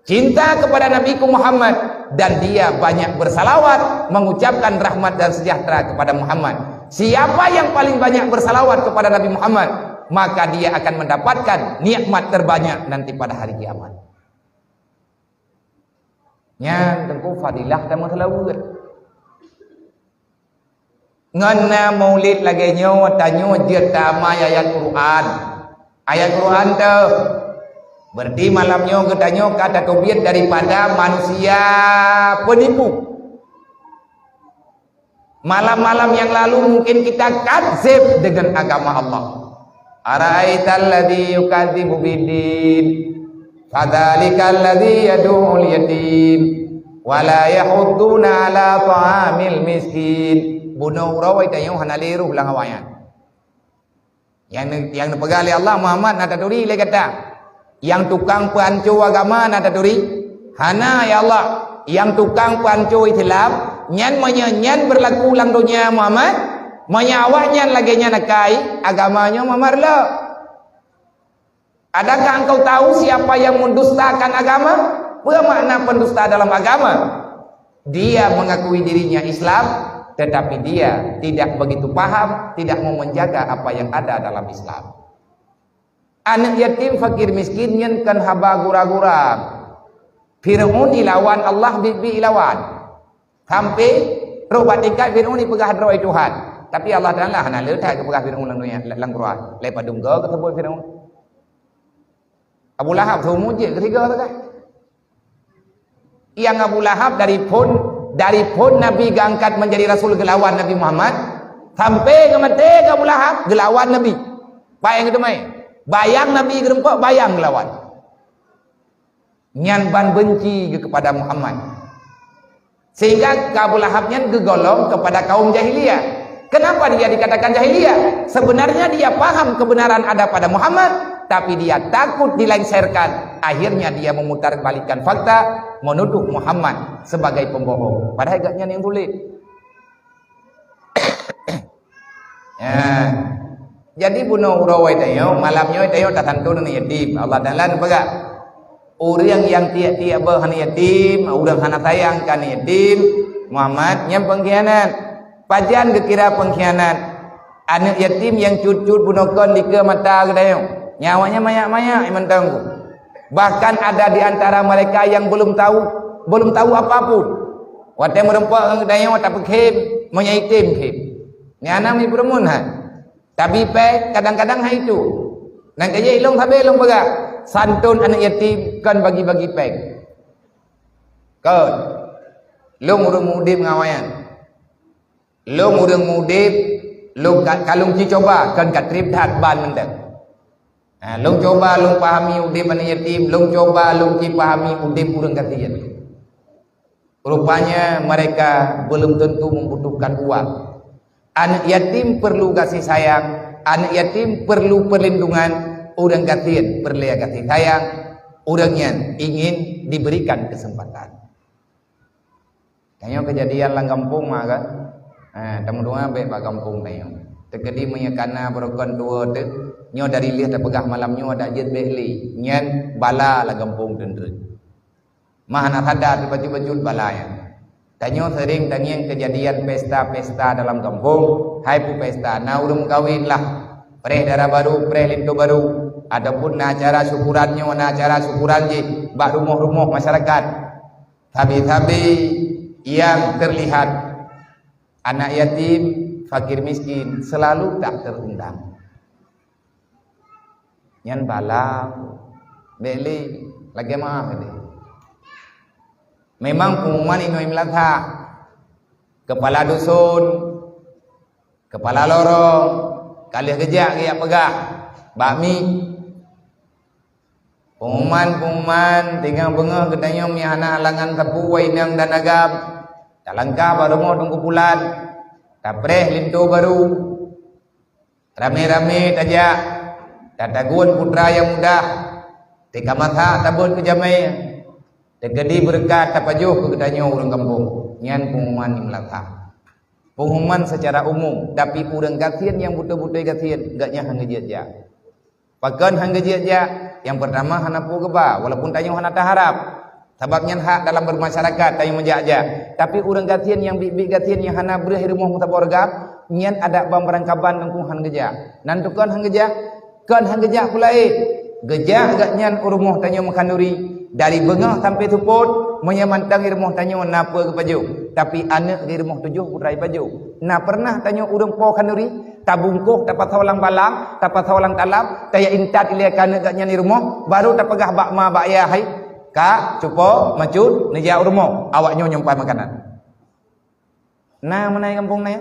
cinta kepada Nabiku Muhammad, dan dia banyak bersalawat, mengucapkan rahmat dan sejahtera kepada Muhammad. Siapa yang paling banyak bersalawat kepada Nabi Muhammad, maka dia akan mendapatkan nikmat terbanyak nanti pada hari kiamat. Nyan teungku fadilah tameuseulaweuet. Ngon na maulid lagèe nyoe, tanyoe jeuet taamai ayat Quran. Ayat Quran teuh. Berarti malam nyoe geutanyoe ka tateubiet daripada manusia penipu. Malam-malam yang lalu mungkin kita kadzib dengan agama Allah. "Ara'aital ladzi yukadzibu biddin, fadzalikal ladzi yadu'ul yatim, wa la yahudduna ala ta'amil miskin." Bunoe uroe tanyoe hana lé roh lam awaknyan. Nyang ne-, nyang neupeugah lé Allah, "Muhammad na taturi lé gata. Nyang tukang peuhanco agama na taturi? Hana, ya Allah. Nyang tukang peuhanco Islam, nyan meunyoe nyan beurlaku lam donya Muhammad, meunyoe awaknyan lagèe nyan akai, agama nyoe Muhammad reulok." Adakah engkau tahu siapa yang mendustakan agama? Peue makna pendusta dalam agama? Dia mengakui dirinya Islam, tetapi dia tidak begitu paham, tidak mau menjaga apa yang ada dalam Islam. Aneuk yatim, fakir miskin nyan kon haba gura-gura. Firaun ilawan, Allah biet-biet ilawan. Sampai trok bak tingkat Firaun ipeugah droe Tuhan. Tapi Allah Taala hana le that geupeugah Firaun lam dunia, lam Quran. Lé padum go geuseubut Firaun. Abu Lahab seumur jeuet keu sigoe sagai. Nyang Abu Lahab dari phon, dari phon Nabi geuangkat menjadi rasul geulawan Nabi Muhammad, sampai geumaté Abu Lahab geulawan Nabi. Bayang geuteumé, bayang Nabi geureumpok, bayang geulawan. Nyan ban benci geuh kepada Muhammad. Sehingga Abu Lahab nyan geugolong kepada kaum jahiliyah. Kenapa dia dikatakan jahiliyah? Sebenarnya dia paham kebenaran ada pada Muhammad, tapi dia takut dilengsarkan. Akhirnya dia memutarbalikkan fakta, menuduh Muhammad sebagai pembohong. Padahai gobnyan nyang tuléh. Ya. Jadi bunoe uroe tanyoe, malam nyoe tanyoe tasantun aneuk yatim. Allah Taala neupeugah, ureueng nyang tiek-tiek boh aneuk yatim, ureueng hana sayang keu aneuk yatim, Muhammad, nyan pengkhianat. Pajan geukira pengkhianat? Aneuk yatim nyang cut-cut bunoe kon dikeue mata geutanyoe. Nyan awaknyan manyak-manyak mantong. Bahkan ada di antara mereka yang belum tahu, belum tahu apapun. Watée meurumpok ngon geutanyoe tapeukhem, meunyoe item khem. Nyan na meupeureumeun hai. Tabi péng kadang-kadang hai itu. Nang kajak ilong sabe lôn peugah, santun aneuk yatim kon bagi-bagi péng. Kon. Lôn ureuëng udeb ngon awaknyan. Lôn ureuëng udeb, lôn ka, ka lôn ci coba, kon ka treb that ban mantong. Ha, lôn coba lôn pahami udeb aneuk yatim, lôn coba lôn ci pahami udeb ureuëng gasien. Rupanya mereka belum tentu membutuhkan uang. Aneuk yatim perlu kasih sayang, aneuk yatim perlu perlindungan, ureuëng gasien peureulée kasih sayang, ureuëng nyan ingin diberikan kesempatan. Tanyoe keujadian lam gampông ma kan? Ha, tameudoa bék bak gampông tanyoe. Teukeudi meunyoe kana barokon tuwoe teuh, nyoe dari lheueh tapeugah malam nyoe adak jeuet bék lé. Nyan bala lam gampông teundreut. Mah hana sadar teuh bacut-bacut bala nyan. Tanyoe sering tangieng keujadian pesta-pesta dalam gampông. Hai peue pesta, na ureuëng meukawen lah. Preh dara barô, preh linto barô. Ataupun na acara syukuran nyoe, na acara syukuran jih bak rumoh-rumoh masyarakat. Sabe-sabe nyang terlihat, anak yatim, fakir miskin, selalu tak terundang. Nyan bala, bék lé, lagée meu'ah deh. Memang pengumuman inoe meulasah. Kepala dusun, kepala lorong, ka lheueh geujak geujak peugah bak mi. Pengumuman-pengumuman, tinggai beungoh geutanyoe meuhana halangan sapeue inong dan agam. Talangkah bak rumoh Teungku Pulan, tapreh linto barô. Ramé-ramé tajak, tatagun putra nyang muda, teuka masak tabeuet keu jamé, teukeudi beureukat tapajoh keu geutanyoe ureuëng gampông. Nyan pengumuman nyang meulasah. Pengumuman secara umum, tapi ureuëng gasien nyang beutôi-beutôi gasien, gobnyan hana geujak-jak. Pakon hana geujak-jak? Nyang peurtama hana peue geuba, walaupun tanyoe hana taharab. Sabab nyan hak dalam bermasyarakat tanyoe meujak-jak. Tapi ureuëng gasien nyang biet-biet gasien nyang hana breueh rumoh meusaboh reugam, nyan adak ban barangkaban teungku hana geujak. Nan tukon hana geujak? Kon hana geujak peue laén. Geujak gobnyan u rumoh tanyoe meukhanduri, dari beungoh sampai seupôt, meunyoe mantong di rumoh tanyoe na peue geupajoh. Tapi aneuk di rumoh tujoh putra jipajoh. Na pernah tanyoe ureuëng po khanduri, tabungkoh, tapasoe lam balang, tapasoe lam talam, tajak intat ilée keu aneuk gobnyan di rumoh, barô tapeugah bak ma bak yah hai, "Kak, cupo, macut, neujak u rumoh, awak nyoe nyang pai makanan." Na meunan gampông na?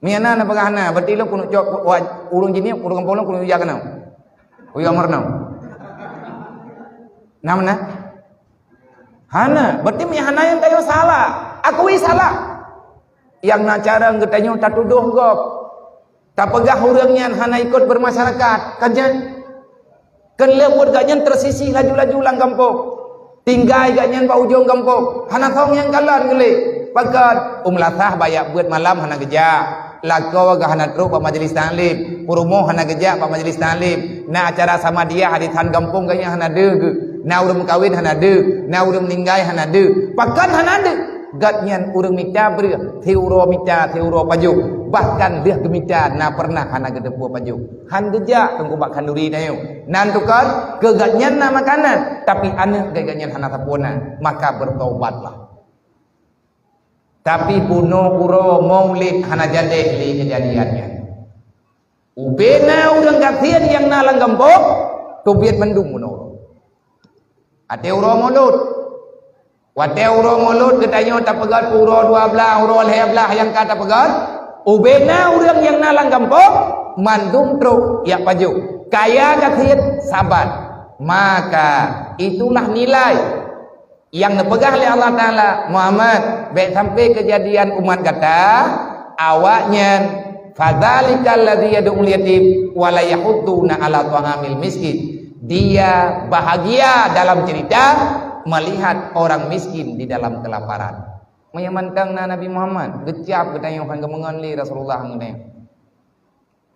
Meunyo na, na peugah na, berarti lôn keuneuk cok wa-, ureuëng jih nyoe, ureuëng gampông lôn keuneuk jak keunoe. Kuyue meurunoe. Na meunan? Hana. Berarti meunyo hana nyang tanyoe salah. Akui salah. Nyang na cara geutanyoe tatudoh gob. Tapeugah ureuëng nyan hana ikot bermasyarakat. Kan nyan? Kon lheueh buet gobnyan tersisih laju-laju lam gampông. Tinggai gobnyan bak ujong gampông. Hana song nyang kalon geulée. Pakon? U meulasah bak jak beuet malam hana geujak. Lakoe geuh hana trok bak majlis taklim. Peurumoh hana geujak bak majlis taklim. Na acara samadiah di that gampông gobnyan hana deuh geuh. Na ureuëng meukawen hana deuh. Na ureuëng meuninggai hana deuh. Pakon hana deuh? Gobnyan ureuëng mita breueh, siuroe mita, siuroe pajoh, bahkan lheueh geumita na pernah hana geuteupeue pajoh. Han geujak teungku bak khanduri tanyoe. Nan tukon, keu gobnyan na makanan, tapi aneuk gobnyan hana sapeue na, maka bertobatlah. Tapi bunoe uroe Maulid hana jadeh lé keujadian nyan. Ubena ureuëng gasien nyang na lam gampông, teubiet mandum bunoe uroe. Watée uroe Maulud. Watée uroe Maulud geutanyoe tapeugét uroe dua blaih, uroe lhée blaih nyang ka tapeugét, ubena ureuëng nyang na lam gampông mandum trok jak pajoh. Kaya gasien saban. Maka itulah nilai nyang neupeugah lé Allah Taala, "Muhammad, bék sampai keujadian umat gata, awaknyan, fadzalikal ladzi yad'ul yatim wa la yahuddu 'ala ta'amil miskin." Dia bahagia dalam cerita melihat orang miskin di dalam kelaparan. Meunyo mantong na Nabi Muhammad, geucab geutanyoe han geumeungon lé Rasulullah ngon geutanyoe.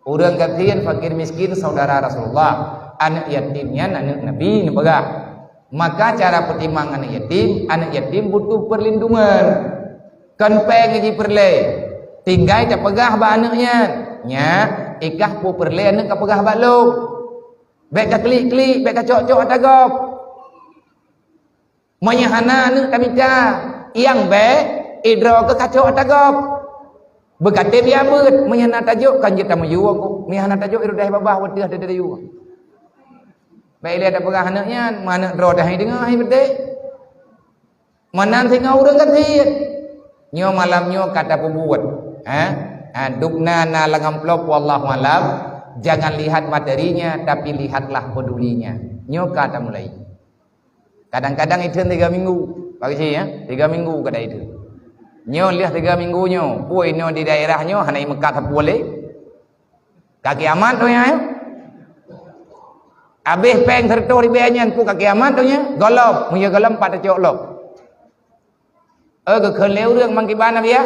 Ureuëng gasien, fakir miskin, saudara Rasulullah. Aneuk yatim nyan aneuk Nabi neupeugah. Maka cara peutimang aneuk yatim, aneuk yatim butuh perlindungan. Kon péng nyang jipeureulée, tinggai tapeugah bak aneuëk nyan, "Nyak, i kah peue peureulée aneuëk kapeugah bak lôn. Bék kaklik-klik, bék kacok-cok ata gob." Meunyoe hana aneuëk tamita, nyang bék, idroe keu kacok ata gob. Beugaté biya beuet, meunyoe na tajok kan jeuet tameuyu aku. Meunyoe hana tajok, irudai babah wateuh teudeuyue. Bék ilée tapeugah aneuëk nyan, meuaneuëk droe dah deungoe hai beudé. Meunan singoh ureuëng gasien. Nyoe malam nyoe ka tapeubuet. Ha? Ha, dubna na lam amplop, wallahu alam. Jangan lihat materinya, tapi lihatlah pedulinya. Nyoe ka tamulai. Kadang-kadang itheun tiga minggu. Bagi si, ya, tiga minggu kada itheun. Nyoe lheueh tiga minggu nyoe, pue nyoe di daerah nyoe hana imeukat sapeue lé. Ka kiamat donya, ya. Habéh péng seratus ribèe nyan pue ka kiamat donya, gohlom, meunyoe gohlom pat tacok lom. Eh, geukheun lé ureuëng mang kiban Nabi, ya.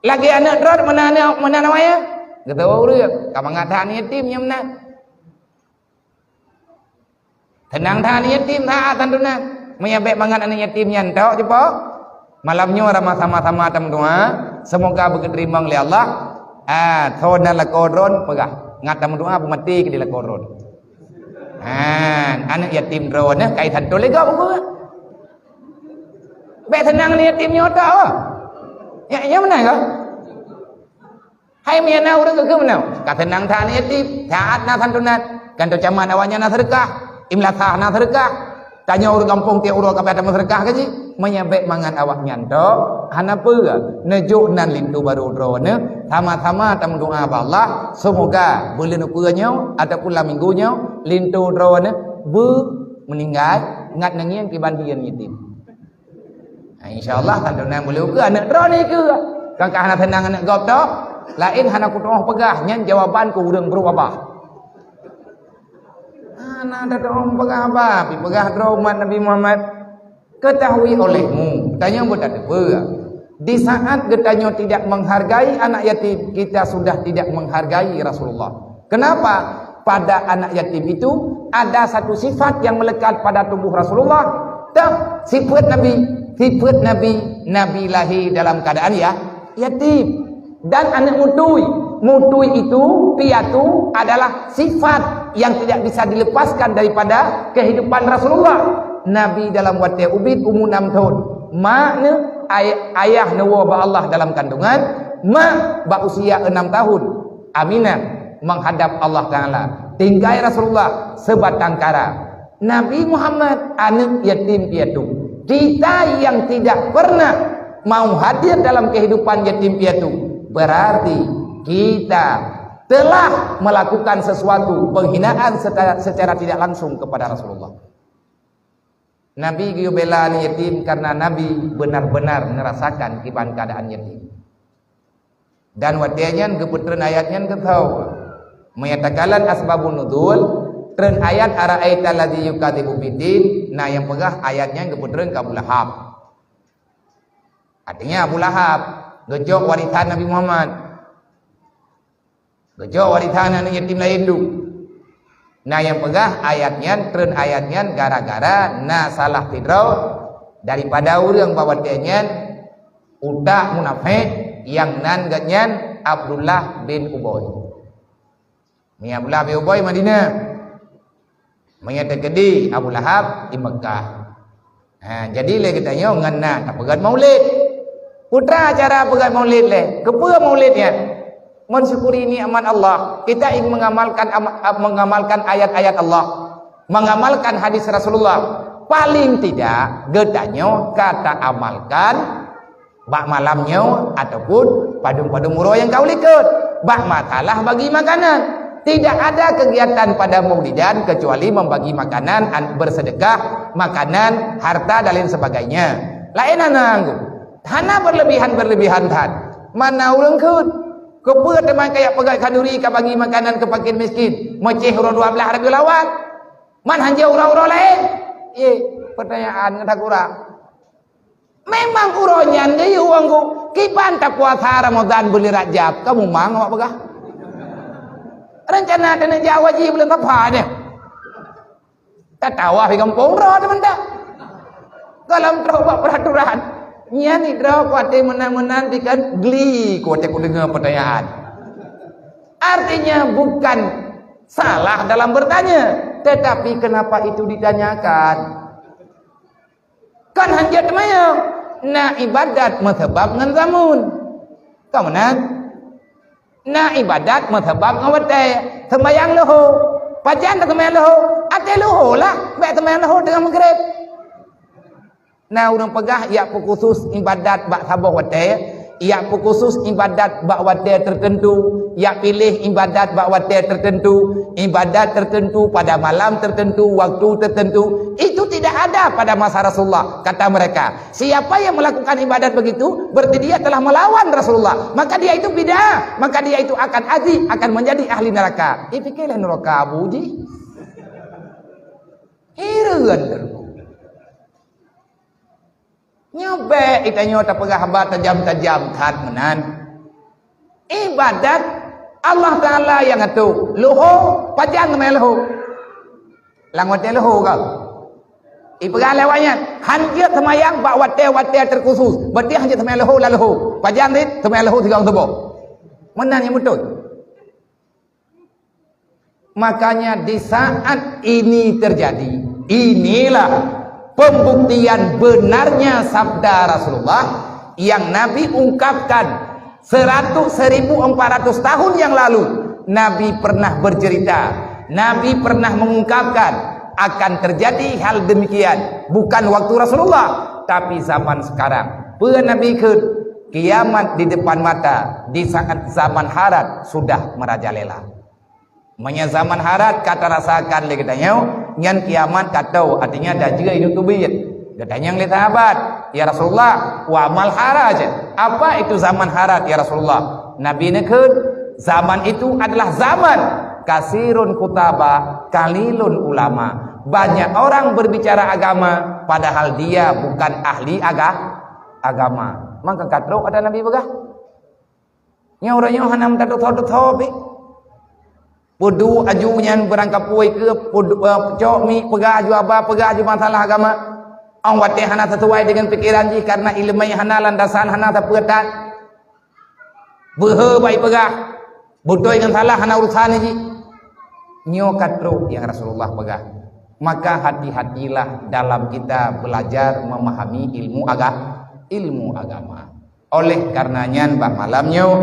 Lagée aneuëk droe meunan, meunan awaknyan. Geuteupeue ureuëng, ka mangat that yatim nyan meunan. Teunang that yatim, that santunan. Meunyoe bék mangat aneuëk yatim nyan tok, cupo. Malam nyoe rama sama-sama tameudoa, semoga beugeuteurimong lé Allah. Ah, tho na lakoe droe peugah, ngat tameudoa beumaté keu di lakoe droe. Ah, aneuëk yatim droe neh kai santul lé gob ukeue. Bék seunang aneuëk yatim nyoe tok, oh. Ya, ya meunan ka? Hai meunyoe na ureuëng geukheun meunan, ka seunang that aneuëk yatim, that na santunan, kan teucamat awaknyan na seudeukah, imlasah na seudeukah, tanyoe ureuëng gampông tieb uroe ka payah tameuseudekah ka jih, meunyoe bék mangat awaknyan tok, hana peue, neujok nan linto barô droeneuh, sama-sama tameudoa bak Allah, semoga buleuen ukeue nyoe ataupun lam minggu nyoe, linto droeneuh beu meuninggai, ngat neungieng kiban hireuen yatim. Ha, insya Allah, santunan buleuen ukeue aneuëk droeneuh keue. Kan ka hana seunang aneuëk gob tok, laén hana kutuoh peugah, nyan jawaban keu ureuëng brôk babah. Hana tatuoh peugah haba, pi peugah droe umat Nabi Muhammad. Ketahui olehmu, tanyoe beutateupeue. Di saat geutanyoe tidak menghargai anak yatim, kita sudah tidak menghargai Rasulullah. Kenapa? Pada anak yatim itu ada satu sifat yang melekat pada tubuh Rasulullah. Tah, sifat Nabi, sifat Nabi, Nabi lahir dalam keadaan ya, yatim. Dan aneuëk mutui. Mutui itu, piatu, adalah sifat yang tidak bisa dilepaskan daripada kehidupan Rasulullah. Nabi dalam watée ubit umu enam tahun. Mak neuh, ay-, ayah neuwoe bak Allah dalam kandungan, mak bak usia enam tahun. Aminah menghadap Allah Ta'ala. Tinggai Rasulullah sebatang kara. Nabi Muhammad aneuëk yatim piatu. Kita yang tidak pernah mau hadir dalam kehidupan yatim piatu, berarti kita telah melakukan sesuatu penghinaan secara, secara tidak langsung kepada Rasulullah. Nabi geuyue bela aneuëk yatim karena Nabi benar-benar ngerasakan kiban keadaan yatim. Dan watée nyan geupeutreun ayat nyan geuthoe. Meunyoe takalon asbabun nuzul, treun ayat ara'aital ladzi yukadzibu biddin, na nyang peugah ayat nyan geupeutreun keu Abu Lahab. Artinya Abu Lahab geucok warisan Nabi Muhammad. Geucok warisan aneuëk yatim laén duek. Na nyang peugah ayat nyan, treun ayat nyan gara-gara na salah sidroe daripada ureuëng bak watée nyan utak munafék nyang nan geuh nyan Abdullah bin Ubay. Meunyoe Abdullah bin Ubay Madinah. Meunyoe teukeudi Abu Lahab di Meukah. Ha, jadi lé geutanyoe ngon na tapeugét maulid. Peue teuma cara peugét maulid lé? Keupeue maulid nyan? Mensyukuri nikmat Allah. Kita ingin mengamalkan ama-, mengamalkan ayat-ayat Allah, mengamalkan hadis Rasulullah. Paling tidak geutanyoe ka taamalkan bak malam nyoe ataupun padum-padum uroe nyang ka u likot, bak masalah bagi makanan. Tidak ada kegiatan pada Maulidan kecuali membagi makanan, an-, bersedekah, makanan, harta dan lain sebagainya. Laén hana anggô. Hana berlebihan-berlebihan that. Mana ureuëng kheun? Keupeue teuma kajak peugét khanduri ka bagi makanan keu fakir miskin? Meucéh uroe dua blaih Rabiul Awal. Man hanjeuet uroe-uroe laén? Yeh, pertanyaan ngon that kurang. Memang uroe nyan geuyue anggô, kiban tapuasa Ramadhan buleuen Rajab, ka mumang awak peugah. Rencana taneuk jak haji buleuen Safar nyan. Tatawa di gampông droe teuma dak. Gohlom trok bak peraturan. Nyan sidroe kuaté meunan-meunan dikan geli kuaté kudeungoe peutanyaan. Artinya bukan salah dalam bertanya, tetapi kenapa itu ditanyakan? Kan hanjeuet teumanyong, na ibadat meusabab ngon zamun. Ka meunan? Na ibadat meusabab ngon watée. Seumayang leuho. Pajan taseumbayang leuho? Até leuho lah, bék seumbayang leuho teungoh meugreb. Na ureuëng peugah, yak peukhusus ibadat bak saboh watée, yak peukhusus ibadat bak watée tertentu, yak piléh ibadat bak watée tertentu, ibadat tertentu pada malam tertentu, waktu tertentu. Itu tidak ada pada masa Rasulullah, kata mereka. Siapa yang melakukan ibadat begitu, berarti dia telah melawan Rasulullah. Maka dia itu bid'ah, maka dia itu akan azi, akan menjadi ahli neraka. Ih, pikirlah neraka Abu Ji. Hireuen teungku. Nyoe bék geutanyoe tapeugah haba tajam-tajam that meunan. Ibadat Allah Taala nyang atur. Leuho, pajan teumé leuho. Lam watée leuho ka. Ipeugah lé awak nyan, hanjeuet seumayang bak watée-watée terkhusus. Berarti hanjeuet teumé leuho lah leuho. Pajan rit, teumé leuho sigoe tuboh. Meunan nyang beutôi. Makanya di saat ini terjadi, inilah pembuktian benarnya sabda Rasulullah yang Nabi ungkapkan seratus, seribu empat ratus tahun yang lalu. Nabi pernah bercerita, Nabi pernah mengungkapkan akan terjadi hal demikian, bukan waktu Rasulullah, tapi zaman sekarang. Peue Nabi kheun? Kiamat di depan mata, di saat zaman harat sudah merajalela. Meunyoe zaman harat ka tarasakan lé geutanyoe, nyan kiamat ka tô, artinya dajjal hidup teubiet. Geutanyong lé sahabat, "Ya Rasulullah, wa mal haraj? Apa itu zaman harat, ya Rasulullah?" Nabi neukheun, "Zaman itu adalah zaman kasirun khutaba, qalilun ulama." Banyak orang berbicara agama, padahal dia bukan ahli aga-, agama. Maka ka trok ata Nabi peugah. Nyoe uroe nyoe hana meutateutoe-teutoe pih. Peuduek aju nyan beurangkapui keu peudu-, eh, cok mi peugah aju haba, peugah aju masalah agama. Ong watée hana sesuai dengan pikiran jih karena iéleumé hana landasan, hana sapeue that. Beuhe bak ipeugah, beutôi ngon salah hana urusan jih. Nyoe ka trok nyang Rasulullah peugah. Maka hati-hatilah dalam kita belajar memahami ilmu aga-, ilmu agama. Oleh karena nyan, bak malam nyoe,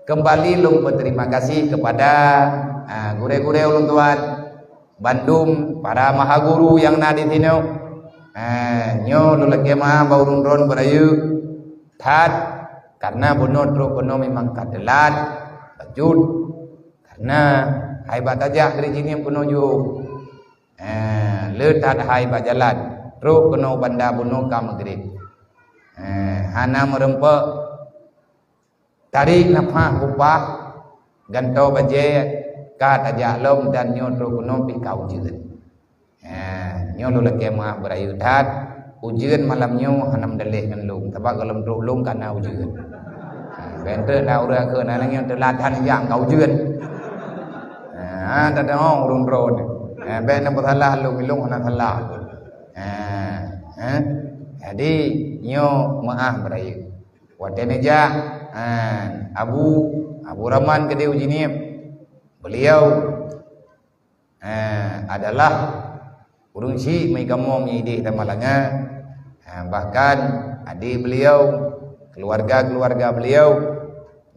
keumbali lôn beuterima kasih kepada, ah, gurée-gurée ulôn tuan, bandum para maha guru nyang na di sinoe. Ah, nyoe lôn lakée meu'ah bak ureuëng droen beurayeuk that, karena bunoe trok keunoe memang ka teulat, bacut, karena hai bak tajak geurejinim keunoe jôh. Eh, le that hai bak jalan, trok keunoe banda bunoe ka meugreb. Eh, hana meureumpok, tarék nafah bupah, gantoe bajée ka tajak lom dan nyoe trok keunoe pih ka ujeuen. Eh, nyoe lôn lakée meu'ah beurayeuk that, ujeuen malam nyoe hana meudaleh ngon lôn, sabab gohlom trok lôn ka na ujeuen. Eh, bèk teuk na ureuëng kheun, na nyang teulat that jak ka ujeuen. Ha, teudeungoe ureuëng droen. Ha, bèk na peusalah lôn, ilôn hana salah. Ha, ha. Jadi, nyoe meu'ah beurayeuk. Watée neujak, ha, Abu, Abu Rahman keudeh ujeunieb. Beliau, ha, adalah ureuëng syiek meukamoe idéh Tamalanga. Ha, bahkan adik beliau, keluarga-keluarga beliau,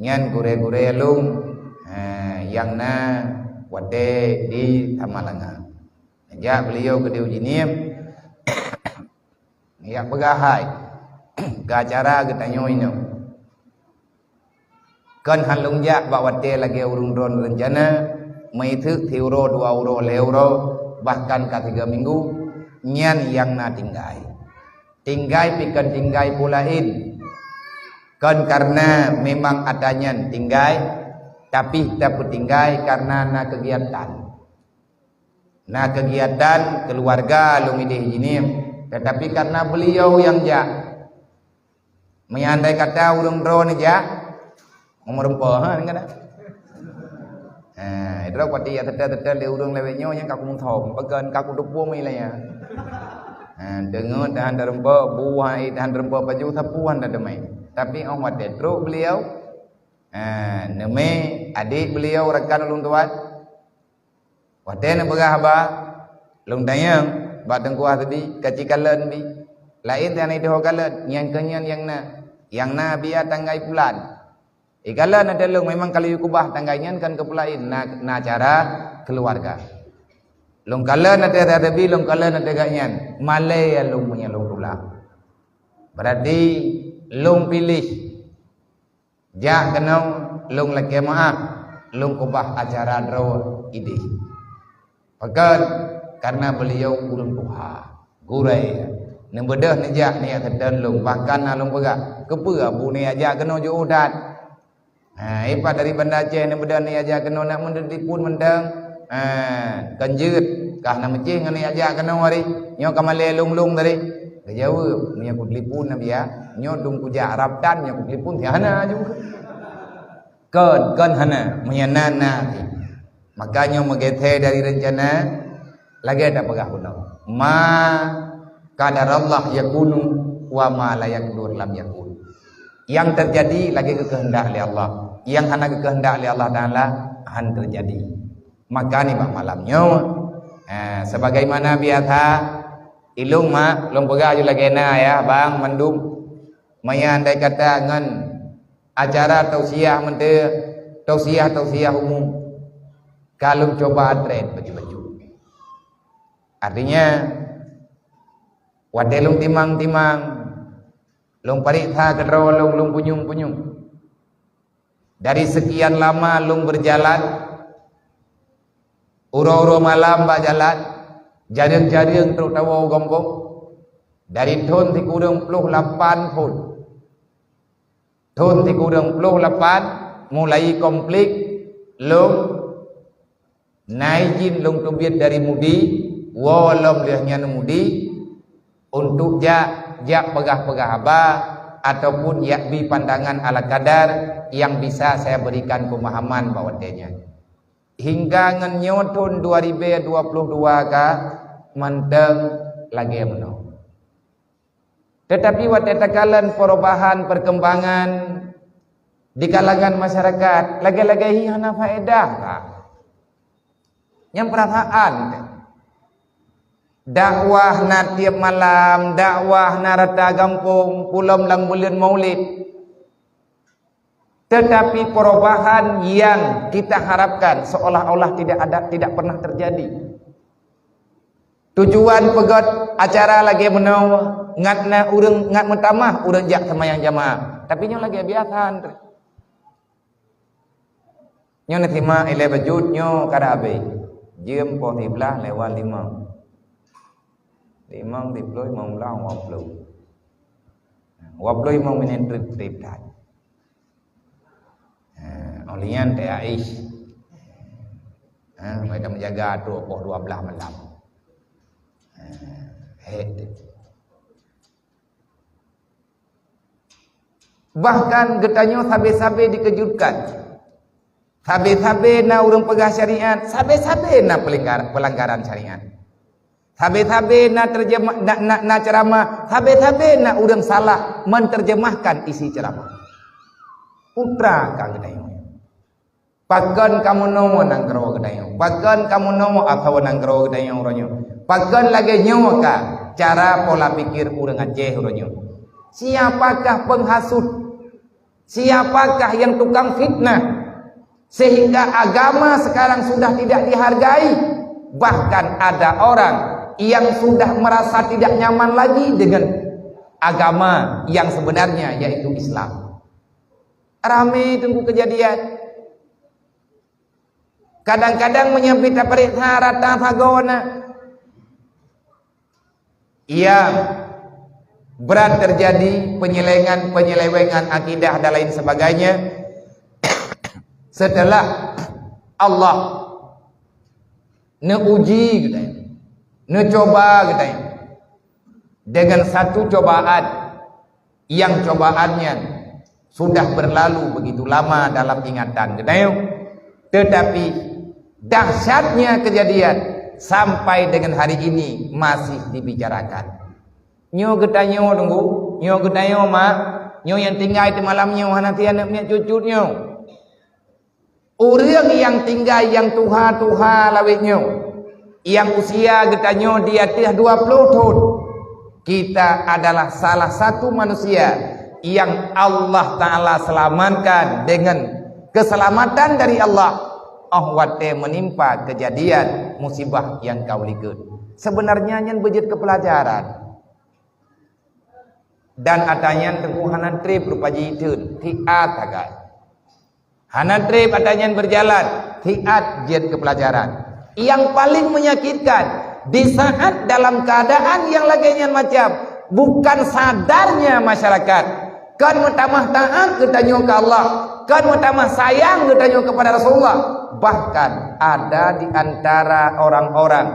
nyan gurée-gurée lôn, ha, nyang na watée di Tamalanga. Jak beliau keudeh ujeunieb, jak peugah hai, keu acara geutanyoe inoe. Kon han lôn jak bak watée lagée ureuëng droen reuncana, meuiseuk siuroe dua uroe lhée uroe, bahkan ka tiga minggu, nyan nyang na tinggai. Tinggai pih kon tinggai peue laén. Kon karena memang ata nyan tinggai, tapi tapeutinggai karena na keugiatan. Na keugiatan keuluwarga lôn idéh jinim, teutapi karena beuliau nyang jak. Meunyoe andai kata ureuëng droe neujak, meureumpok, ha, deungon tak? Ha, droe pati jak teuta-teuta lé ureuëng lawét nyoe nyang ka kumeusom, peugah ka kuteupue meuilayan. Ha, deungon tahan tarumpok, buah ai tahan tarumpok paju, sapeue han tateumé. Tapi 'oh watèe trok beliau, ha, neumé adik beliau rakan ulôn tuan. Watèe neupeugah haba, lôn tanyong bak Teungku Hasbi, ka ci kalon bi. Laén teuh hana jiteuho kalon, nyan keuh nyan nyang na. Nyang na biya tanggai pulan. Ikalon ateueh lôn memang ka lheueh kubah tanggai nyan kan keupeulaén na, na acara keuluwarga. Lôn kalon ateueh Hasbi, lôn kalon ateueh gobnyan. Malèe lôn meunyo lôn tulak. Berarti lôn piléh jak keunoe lôn lakèe meu'ah, lôn kubah acara droe idéh. Pakon? Karena beliau ureueng tuha, gurèe. Neubeudôh neujak neujak seutôn lôn, bahkan na lôn peugah, "Keupeue Abu neujak keunoe jiôh that?" Ha, ipat dari Banda Aceh neubeudôh neujak keunoe nak meutelepon mantong. Ha, kon jeuet, kah na meucéh ngon neujak keunoe hari. Nyoe ka malèe lôn-lôn tadi. Geujaweueb, "Meunyo kutelepon na biya, nyoe dum kujak Arab tan, nyoe kutelepon si hana aju." Kon, kon hana, meunyo na, na. Maka nyoe meugeusé dari reuncana, lagèe tapeugah bunoe. Ma qadarallah yakunu wa ma la yaqdur lam yakun. Nyang teujadi lagèe geukeuheundak lé Allah. Nyang hana geukeuheundak lé Allah Taala han teujadi. Maka nibak malam nyoe, eh, sebagaimana biasa, ilôn mak lôn peugah aju lagèe na ya, bang mandum. Maya andai kata ngon acara tausiah meunteuek, tausiah-tausiah umum, ka lôn cuba treb bacut-bacut. Artinya, watèe lôn timang-timang, lôn pareksa keudroe lôn, lôn punyueng-punyueng. Dari sekian lama lôn berjalan, uroe-uroe malam bak jalan, jareueng-jareueng trok tawoe u gampông, dari thôn sikureueng ploh lapan phon. Thôn sikureueng ploh lapan mulai konflik lôn na izin lôn teubiet dari MUDI, woe lom lheueh nyan MUDI, untuk jak, jak peugah-peugah haba ataupun jak bi pandangan ala kadar nyang bisa saya berikan pemahaman bak watèe nyan. Hingga ngon nyoe thôn dua ribèe dua ploh dua ka mantong lagèe meunoe. Tetapi watèe takalon perubahan perkembangan di kalangan masyarakat, lagèe-lagèe hi hana faedah ka. Nyang peurasaan teuh. Dakwah na tiep malam, dakwah na rata gampông, pulom lam buleuen Maulid. Tetapi perubahan yang kita harapkan seolah-olah tidak ada, tidak pernah terjadi. Tujuan peugöt acara lagèe meunoe, ngat na ureueng, ngat meutamah ureueng jak seumayang jamaah. Tapi nyoe lagèe biasa, Andre. Nyoe neusimak ilèe bacut nyoe ka habéh. Jeuem poh siblaih lewat limong. Limong, siploh, limong blaih, dua ploh. Dua ploh limong minit trép-trép that. Ha, 'oh lheueh nyan teuh aish. Ha, mereka menjaga tu poh dua belas malam. Ha, hek. Bahkan geutanyoe sabe-sabe dikeujutkan. Sabe-sabe na ureueng peugah syariat, sabe-sabe na pelanggar-, pelanggaran syariat. Sabe-sabe na terjemah, na, na, na ceramah, sabe-sabe na ureueng salah menterjemahkan isi ceramah. Putra ka geutanyoe. Pakon kamoe noe nanggroe geutanyoe? Pakon kamoe noe asoe nanggroe geutanyoe uroe nyoe? Pakon lagèe nyoe ka cara pola pikir ureueng Aceh uroe nyoe? Siapakah penghasut? Siapakah yang tukang fitnah? Sehingga agama sekarang sudah tidak dihargai. Bahkan ada orang yang sudah merasa tidak nyaman lagi dengan agama yang sebenarnya, yaitu Islam. Ramé teungku keujadian. Kadang-kadang meunyoe pih tapareksa rata sagoe na, yang berat terjadi penyelewengan-penyelewengan akidah dan lain sebagainya setelah Allah neuuji geutanyoe, neucoba geutanyoe dengan satu cobaan yang cobaan nyan sudah berlalu begitu lama dalam ingatan geutanyoe, tetapi dahsyatnya kejadian sampai dengan hari ini masih dibicarakan. Nyoe geutanyoe teungku, nyoe geutanyoe mak, nyoe nyang tinggai teumalam nyoe hana tian aneuk miet cut-cut nyoe. Ureuëng nyang tinggai nyang tuha-tuha lawét nyoe, nyang usia geutanyoe di ateueh dua ploh thon, kita adalah salah satu manusia nyang Allah Taala selamatkan dengan keselamatan dari Allah óh watée meunimpa keujadian musibah nyang ka u likot. Seubeunarnya nyan beujeuet keu peulajaran. Dan ata nyan teungku hana treb rupa jih theun, siat sagai. Hana treb ata nyan beujalan, siat jeuet keu peulajaran. Nyang paleng menyakitkan, di saat dalam keuadaan nyang lagée nyan macam, bukan sadarnya masyarakat, kon meutamah taát geutanyoe keu Allah, kon meutamah sayang geutanyoe keupada Rasulullah, bahkan ada di antara orang-orang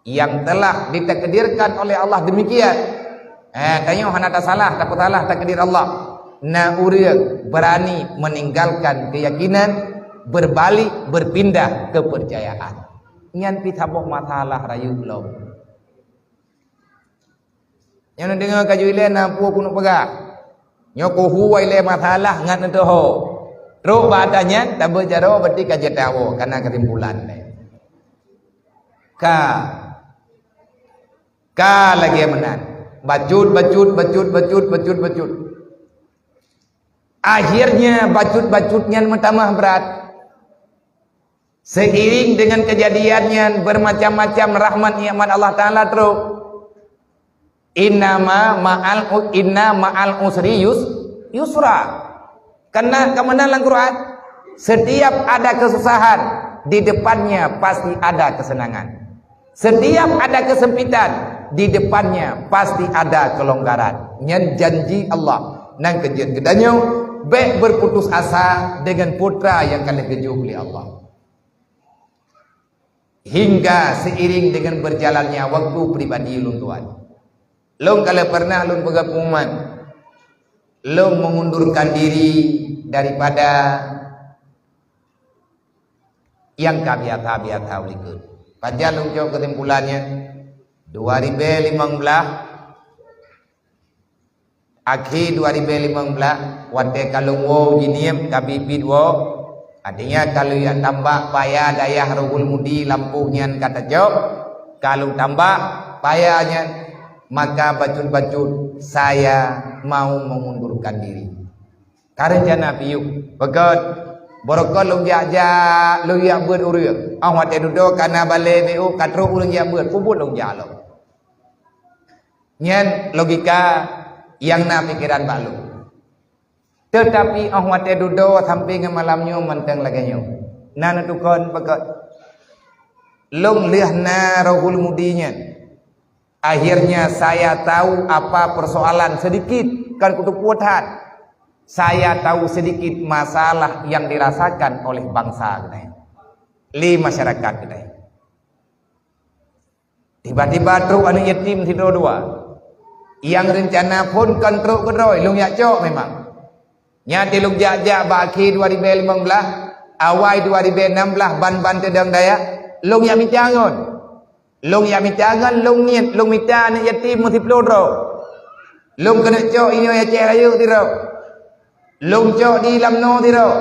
yang telah ditakdirkan oleh Allah demikian. Eh, tanyoe hana tasalah, tapeusalah takdir Allah. Na ureuëng beurani meninggalkan keuyakinan, beubalik, beupindah keupeurcayaan. Nyan pih saboh masalah rayeuk lom. Nyoe neudeungoe ka jeuet ilée na peue keuneuk peugah. Nyoe kuhu ilée masalah ngat neuteuho. Trok bak ata nyan tabeuet jaroe berarti ka jeuet tawoe kana keusimpulan lé. Ka. Ka lagée meunan. Bacut, bacut, bacut, bacut, bacut, bacut. Akhirnya bacut-bacut nyan meutamah brat. Seiring dengan kejadian nyan bermacam-macam rahmat nikmat Allah Taala trok. Innama ma'al u-, inna ma'al usri yus-, yusra. Karena kemenangan Al-Quran, setiap ada kesusahan, di depannya pasti ada kesenangan. Setiap ada kesempitan, di depannya pasti ada kelonggaran. Nyan janji Allah. Nang keujeuet geutanyoe, bék berputus asa dengan putra nyang ka lheueh geujok lé Allah. Hingga seiring dengan berjalannya waktu pribadi ulôn tuan. Lôn ka lheueh pernah lôn peugah pengumuman, lôn mengundurkan diri daripada nyang ka biasa-biasa u likot. Pajan lôn cok kesimpulannya, dua ribée limong blaih, akhé dua ribée limong blaih, watée ka lôn woe jinieb ka biet-biet woe, artinya ka lôn jak tambak paya dayah Rohul Mudi lampôh nyan ka tacok, ka lôn tambak paya nyan, maka bacut-bacut saya mau mengundurkan diri. Ka reuncana piôh, beugét, beureukat lôn jak-jak, lôn jak beuet ureuëng. Óh watée dudoe ka na balée B O, ka trok ureuëng jak beuet, peubuet lôn jak lom. Nyan logika nyang na pikeran bak lôn. Teutapi óh watée dudoe sampoe ngon malam nyoe mantong lagée nyoe. Na neutukon beugét. Lôn lheueh na Rohul Mudi nyan. Akhirnya saya tahu apa persoalan sedikit, kan kuteupeu that. Saya tahu sedikit masalah yang dirasakan oleh bangsa geutanyoe, lé masyarakat geutanyoe. Tiba-tiba trok aneuëk yatim sidroe dua. Nyang reuncana phon kon trok keudroe, lôn jak cok memang. Nyan lôn jak-jak bak akhé dua ribée limong blaih, awai dua ribée nam blaih ban-ban teudong dayah, lôn jak mita ngon. Lôn jak mita ngon, lôn niet, lôn mita aneuëk yatim meusiploh droe. Lôn keuneuk cok inoe Aceh Rayeuk sidroe. Lôn cok di Lamno sidroe.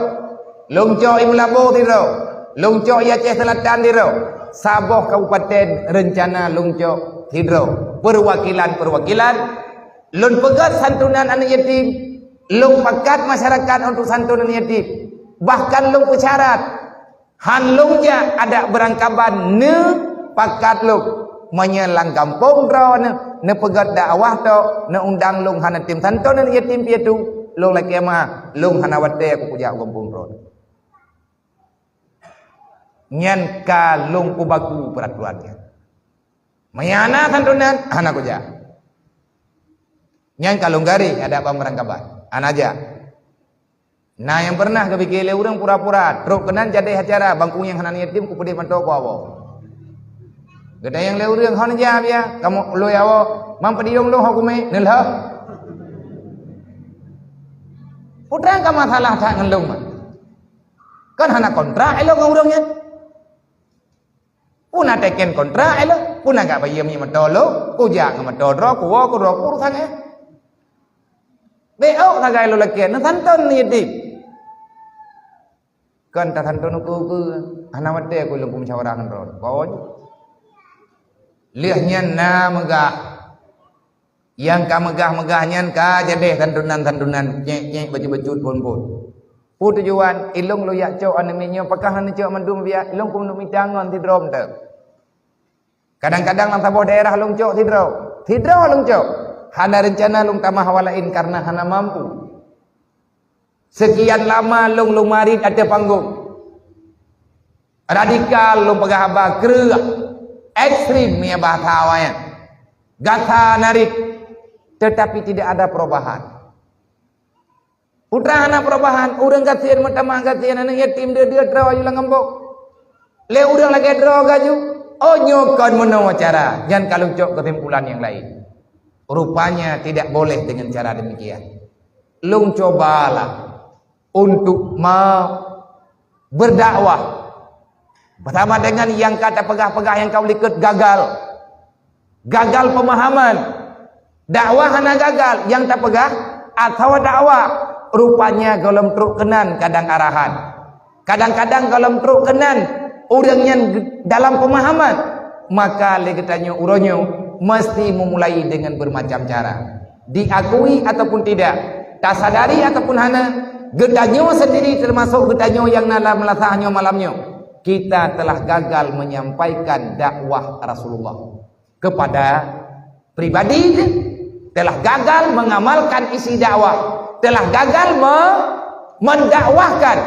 Lôn cok i Meulaboh sidroe. Lôn cok i Aceh Selatan sidroe. Saboh kabupaten reuncana lôn cok sidroe. Perwakilan-perwakilan, lôn peugét santunan aneuëk yatim. Lôn pakat masyarakat untuk santunan yatim. Bahkan lôn peusyarat, han lôn jak adak beurangkaban neupakat lôn. Meunyoe lam gampông droeneuh neupeugét dakwah tok, neuundang lôn hana tem santunan yatim piatu, lôn lakée meu'ah, lôn hana watée kujak u gampông droeneuh. Nyan ka lôn kubaku peuraturan nyan. Meunyoe hana santunan, hana kujak. Nyan ka lôn garéh adak ban beurangkaban, hana jak. Na nyang pernah geupike lé ureuëng pura-pura, trok keunan jadeh acara, bangku nyang hana yatim kupeudeh mantong kuwoe. Geutanyong lé ureuëng, "Hon jak, ya, kamoe lôn awoe, man peudiyong lôn ho kumé, neulheueh." Putra ka masalah that ngon lôn mah. Kan hana kontrak ilôn ngon ureuëng nyan. Puna teken kontrak ilôn. Pun agak bayeue mie moto lôn, kujak ngon moto droe, kuwoe kudroe, urusan eh. Bék ôk sagai lôn lakée, neusanton yatim. Kon tasanton ukeue-ukeue, hana watée ku lôn peumusyawarah ngon droe. Bawa ju. Lheueh nyan na meugah. Nyang ka meugah-meugah nyan ka jadeh santunan-santunan, nyék-nyék bacut-bacut phon-phon. Peue tujuan? Ilôn lôn jak cok aneuk miet nyoe, pakon hana cok mandum biak, ilôn keuneuk mita ngon sidroe teuh. Kadang-kadang lam saboh daerah lôn cok sidroe, sidroe lôn cok. Hana reuncana lôn tamah awak laén kareuna hana mampu. Sekian lama lôn leumarit ateueh panggong. Radikal lôn peugah haba, kreueh, ekstrem meunyo bahasa awaknyan. Gata narit, tetapi tidak ada perubahan. Putra hana perubahan, ureuëng gasien meutamah gasien, aneuk yatim deuh-deuh droe aju lam gampông. Lé ureuëng lagée droe gaju, oh nyoe kon meunoe cara, nyan ka lôn cok keusimpulan nyang laén. Rupanya tidak boleh dengan cara demikian. Lôn cubalah untuk ma-, berdakwah bersama dengan nyang ka tapeugah-peugah nyang ka u likot gagal. Gagal pemahaman. Dakwah hana gagal, nyang tapeugah atawa dakwah rupanya gohlom trok keunan kadang arahan. Kadang-kadang gohlom trok keunan ureuëng nyan dalam pemahaman, maka lé geutanyoe uroe nyoe mesti memulai dengan bermacam cara. Diakui ataupun tidak, tasadari ataupun hana, geutanyoe sendiri termasuk geutanyoe nyang na lam meunasah nyoe malam nyoe, kita telah gagal menyampaikan dakwah Rasulullah kepada pribadi, telah gagal mengamalkan isi dakwah, telah gagal me-, mendakwahkan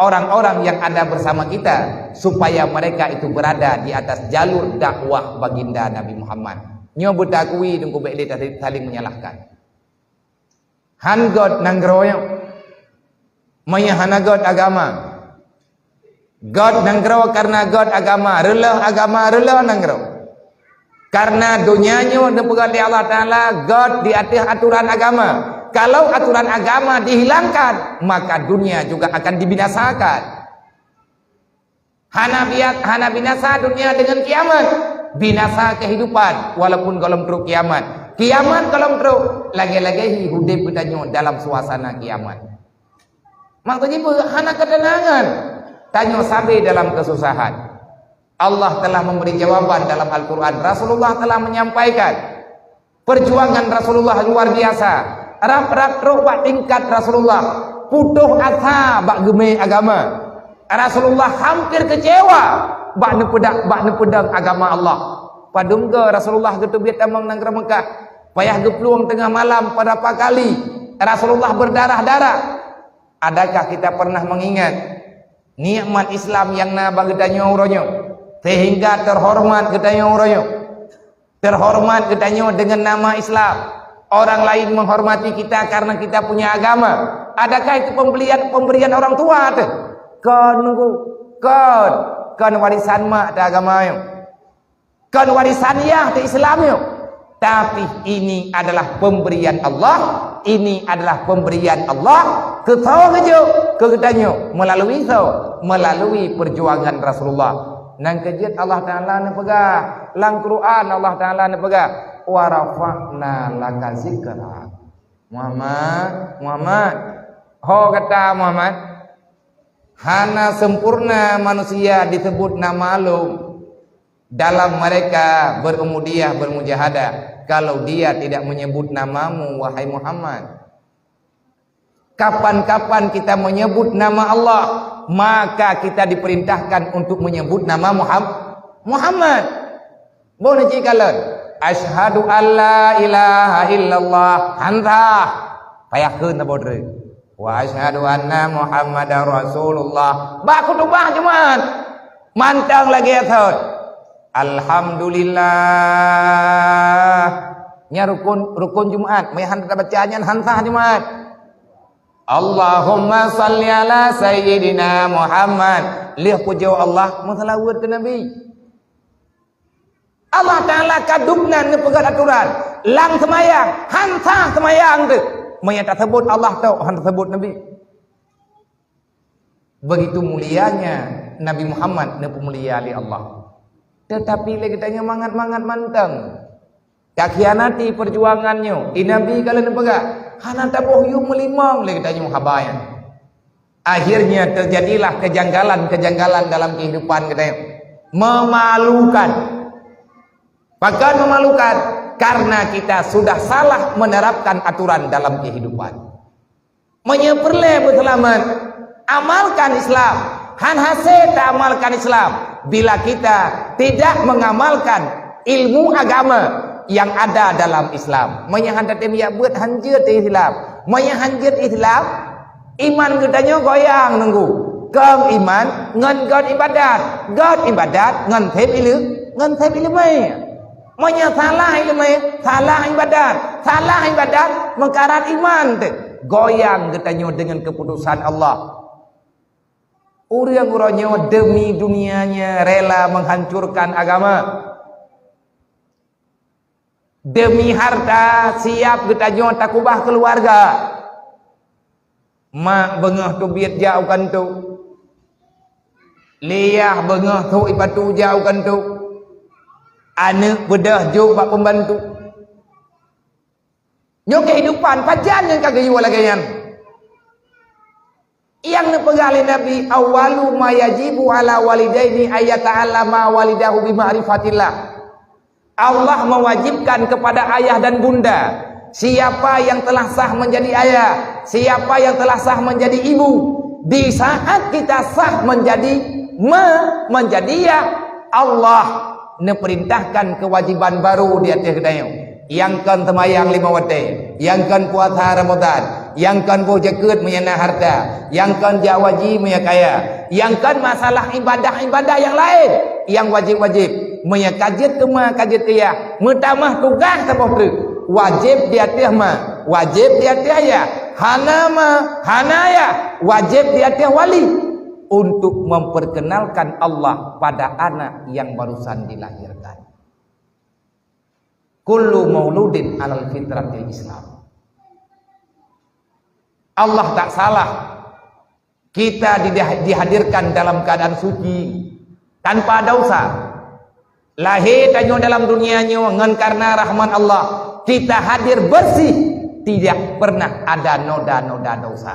orang-orang yang ada bersama kita supaya mereka itu berada di atas jalur dakwah baginda Nabi Muhammad. Nyoe beutakui deungon bék lé saling menyalahkan. Han gét nanggroe nyoe. Meunyo hana gét agama. Gét nanggroe kareuna gét agama, reuloh agama, reuloh nanggroe. Kareuna donya nyoe neupeugah lé Allah Taala gét di ateueh aturan agama. Kalau aturan agama dihilangkan, maka dunia juga akan dibinasakan. Hana biat-, hana binasa dunia dengan kiamat. Binasa kehidupan walaupun gohlom trok kiamat. Kiamat gohlom trok, lagée-lagée hi udeb geutanyoe dalam suasana kiamat. Maksudnya, hana ketenangan. Tanyoe sabe dalam kesusahan. Allah telah memberi jawaban dalam Al-Quran. Rasulullah telah menyampaikan. Perjuangan Rasulullah luar biasa. Rab-rab trok bak tingkat Rasulullah putôh asa bak geumé agama. Rasulullah hampir kecewa bak neupeudong, bak neupeudong agama Allah. Padum goe Rasulullah geuteubiet tamong nanggroe Mekah, payah geuplueng teungoh malam pada pakali. Rasulullah berdarah-darah. Adakah kita pernah mengingat nikmat Islam nyang na bak geutanyoe uroe nyoe, sehingga terhormat geutanyoe uroe nyoe? Terhormat geutanyoe dengan nama Islam. Orang lain menghormati kita karena kita punya agama. Adakah itu pemberian, pemberian orang tua teuh? Kon, Teungku. Kon. Kon warisan mak teuh agama nyoe. Kon warisan yah teuh Islam nyoe. Tapi ini adalah pemberian Allah. Ini adalah pemberian Allah. Keu soe geujok? Keu geutanyoe. Melalui soe? Melalui perjuangan Rasulullah. Nyang keujeuet Allah Taala neupeugah, lam Quran Allah Taala neupeugah, "Wa rafa'na laka zikrak." Muhammad, Muhammad. Ho gata Muhammad. Hana sempurna manusia disebut nama lôn dalam mereka berumudiah, bermujahadah, kalau dia tidak menyebut namamu, wahai Muhammad. Kapan-kapan kita menyebut nama Allah, maka kita diperintahkan untuk menyebut nama Muham-, Muhammad. Boh neucit kalon, "Asyhadu an la ilaha illallah." Han sah. Payah kheun saboh treuk. "Wa asyhadu anna Muhammadar Rasulullah." Bak khutubah Jumat. Mantong lagée thot. "Alhamdulillah." Nyan rukun, rukun Jumat. Meuhan tabaca nyan han sah Jumat. "Allahumma salli ala Sayyidina Muhammad." Lheueh pujoe Allah, meuseulaweuet keu Nabi. Allah Taala ka dub nan neupeugét aturan. Lam seumayang, han sah seumayang teuh. Meunyo taseubut Allah tok, han taseubut Nabi. Begitu mulianya Nabi Muhammad neupeumulia lé Allah. Teutapi lé geutanyoe mangat-mangat mantong takhianati peujuangan nyoe. Di Nabi ka lheueh neupeugah, hana taboh yum meulimong lé geutanyoe haba nyan. Akhirnya terjadilah kejanggalan-kejanggalan dalam kehidupan geutanyoe. Memalukan. Pakon memalukan? Karena kita sudah salah menerapkan aturan dalam kehidupan. Meunyoe peureulée beuseulamat, amalkan Islam. Han hase taamalkan Islam bila kita tidak mengamalkan ilmu agama yang ada dalam Islam. Meunyoe han tatem jak beuet, han jeuet Islam. Meunyoe han jeuet Islam, iman geutanyoe goyang nunggu. Kong iman ngon göt ibadat, göt ibadat ngon seb ileumé, ngon seb ileumé. Meunyoe salah ileumé, salah ibadat, salah ibadat meukarat iman teuh. Goyang geutanyoe deungon keuputosan Allah. Ureuëng uroe nyoe demi dunianya rela menghancurkan agama. Demi harta siap geutanyoe takubah keuluwarga. Mak beungoh teubiet jak u kantô. Lé yah beungoh thok ipatu jak u kantô. Aneuëk beudôh jok bak peumbantu. Nyoe keuhidupan pajan nyang ka geuyue lagée nyan. Nyang neupeugah lé Nabi, "Awwalu ma yajibu ala walidaini ayyata'allama walidahu bi ma'rifatillah." Allah mewajibkan kepada ayah dan bunda, siapa yang telah sah menjadi ayah, siapa yang telah sah menjadi ibu, di saat kita sah menjadi ma, menjadi yah, Allah neupeurintahkan kewajiban baru di ateueh geutanyoe. Nyang kon seumayang lima watée, nyang kon puasa Ramadan, nyang kon boh jakeuet meunyoe na harta, nyang kon jak haji meunyoe kaya, nyang kon masalah ibadah-ibadah nyang laén nyang wajéb-wajéb. Meunyoe ka jeuet keu ma, ka jeuet keu yah, meutamah tugaih saboh treuk. Wajéb di ateueh ma, wajéb di ateueh yah. Hana ma, hana yah, wajéb di ateueh wali untuk memperkenalkan Allah pada anak yang barusan dilahirkan. Kullu mauludin alal fitratil Islam. Allah tak salah. Kita di-, dihadirkan dalam keadaan suci, tanpa dosa. Lahé tanyoe dalam dunia nyoe ngon karena rahmat Allah, kita hadir bersih, tidak pernah ada noda-noda dosa.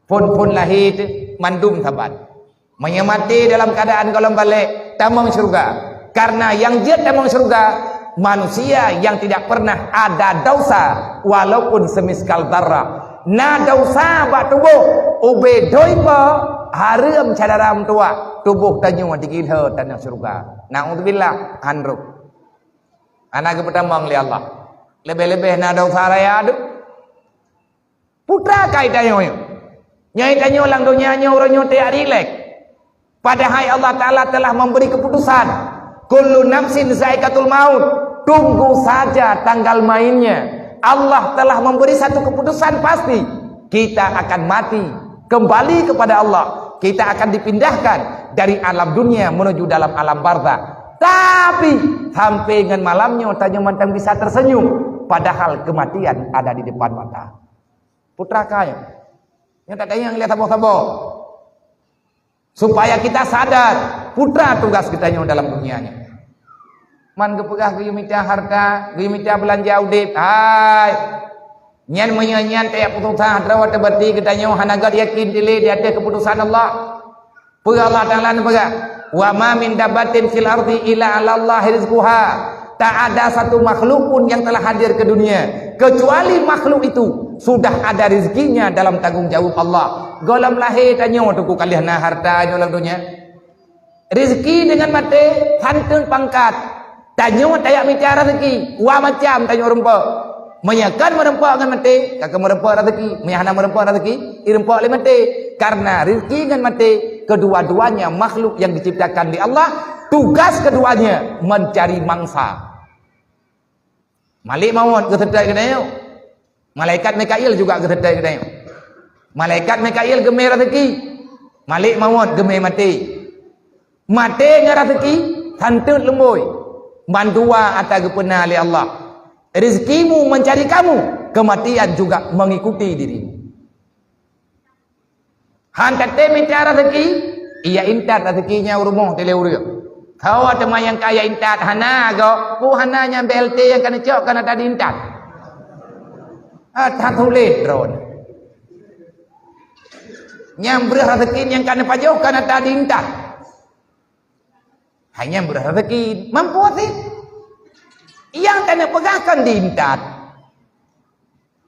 Phon-phon lahé teuh mandum saban. Meunyoe maté dalam keadaan gohlom balek, tamong syeuruga. Karena nyang jeuet tamong syeuruga, manusia yang tidak pernah ada dosa, walaupun semiskal darah. Na dosa bak tuboh, ubé doi po, hareuem syedara meutuwah, tuboh tanyoe digiloe tamong syeuruga. Naudzubillah, han roh. Hana geupeutamong lé Allah. Leubeh-leubeh na dosa raya deuh. Peue treuk ka tanyoe nyoe. Nyoe tanyoe lam donya nyoe uroe nyoe tajak rilek. Padahai Allah Taala telah memberi keputusan, "Kullu nafsin zaikatul maut." Tunggu saja tanggal mainnya. Allah telah memberi satu keputusan pasti. Kita akan mati, kembali kepada Allah. Kita akan dipindahkan dari alam dunia menuju dalam alam barzakh. Tapi, sampai ngon malam nyoe tanyoe mantong bisa tersenyum, padahal kematian ada di depan mata. Peue treuk ka nyoe. Nyoe tak kayang lihat saboh-saboh. Supaya kita sadar, peue treuk tugas geutanyoe dalam dunia nyoe. Man geupeugah geuyue mita harta, geuyue mita beulanja udeb. Hai. Nyan meunyoe nyan tajak peususah droe teuh, berarti geutanyoe hana göt yakin dilée di ateueh keuputusan Allah. Peue Allah Taala neupeugah, "Wa ma min dabbatin fil ardi illa 'alallahi rizquha." Tak ada satu makhluk pun yang telah hadir ke dunia, kecuali makhluk itu sudah ada rezekinya dalam tanggung jawab Allah. Gohlom lahé tanyoe teungku ka lheueh na harta nyoe lam donya. Rezeki deungon maté, han teuk pangkat. Tanyoe tajak mita rezeki, dua macam tanyoe rumpok. Meunyoe kon meurumpok ngon maté, ka keuh meurumpok rezeki. Meunyoe hana meurumpok rezeki, irumpok lé maté. Karena rezeki ngon maté, kedua-duanya makhluk yang diciptakan di Allah, tugas keduanya mencari mangsa. Malik mawöt geuseutôt geutanyoe. Malaikat Mikail juga geuseutôt geutanyoe. Malaikat Mikail geumé rezeki. Malik mawöt geumé maté. Maté ngon rezeki, han teuk leumbôi. Mandua ata geupeuna lé Allah. Rezekimu mencari kamu, kematian juga mengikuti dirimu. Han tatem mita rezeki, ia intat rezeki nyan u rumoh dilée ureuëng. Ho teuma nyang kaya intat hana go, peue hana nyang B L T nyang ka neucok kan ata di intat. Ah, that tuléh droeneuh. Nyang breuh raseuki nyang ka neupajoh kan ata di intat. Hai nyang breuh raseuki, mampu sit. Nyang ka neupeugah kan di intat.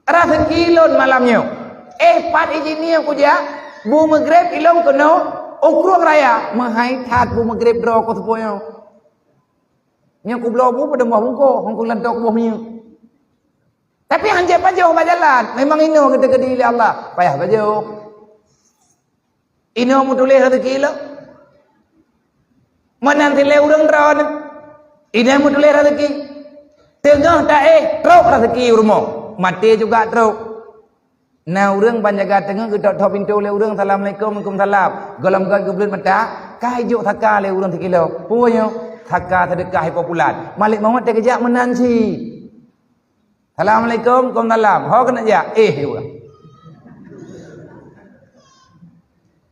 Raseuki lôn malam nyoe. Eh, pat ijih nyoe kujak, bu Maghrib ilôn keunoe, u Krueng Raya, meuhai that bu Maghrib droe ku seupôt nyoe. Nyoe kubloe bu padum boh bungkôh, hong kulantô kuboh minyeuk. Tapi hanjeuet pajoh bak jalan, memang inoe geuteugedi lé Allah, payah pajoh. Inoe meutuléh raseuki lom. Meunan silée ureuëng droeneuh. Inoe meutuléh raseuki. Teungoh taéh, trok raseuki u rumoh. Maté juga trok. Na ureuëng ban jaga teungoh geutok-tok pintoe lé ureuëng, "Assalamualaikum." "Waalaikumsalam." Gohlom göt geubleut mata, ka ijok saka lé ureuëng sikilo. Peue nyoe? Saka seudeukah ié populan. Malék mawöt teukeujak meunan cit. "Assalamualaikum." "Waalaikumsalam." "Ho keuneuk jak?" "Eh, ya Allah."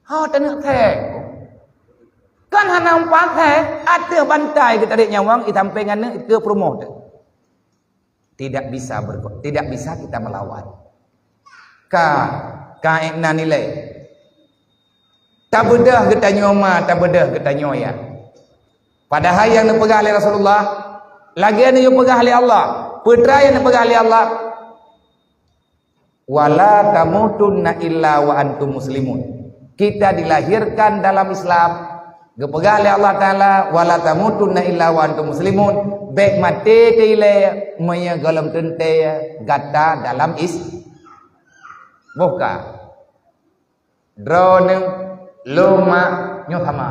Ho taneuk thèe. Kan hana umpat thèe, ateueh bantai geutarek nyawöng, i sampéng aneuk, i keu peurumoh teuh. Tidak bisa berko-, tidak bisa kita melawan. Ka, ka ék na nilai. Tabeudôh geutanyoe ma, tabeudôh geutanyoe ya. Padahai nyang neupeugah lé Rasulullah, lagée nyang neupeugah lé Allah, peue teuma nyang neupeugah lé Allah, "Wala tamutunna illa wa antum muslimun." Kita dilahirkan dalam Islam. Geupeugah lé Allah Taala, "Wala tamutunna illa wa antum muslimun." Bék maté keu ilée meunyoe gohlom teuntée gata dalam is-, boh ka. Droeneuh, lôn ma, nyoe sama.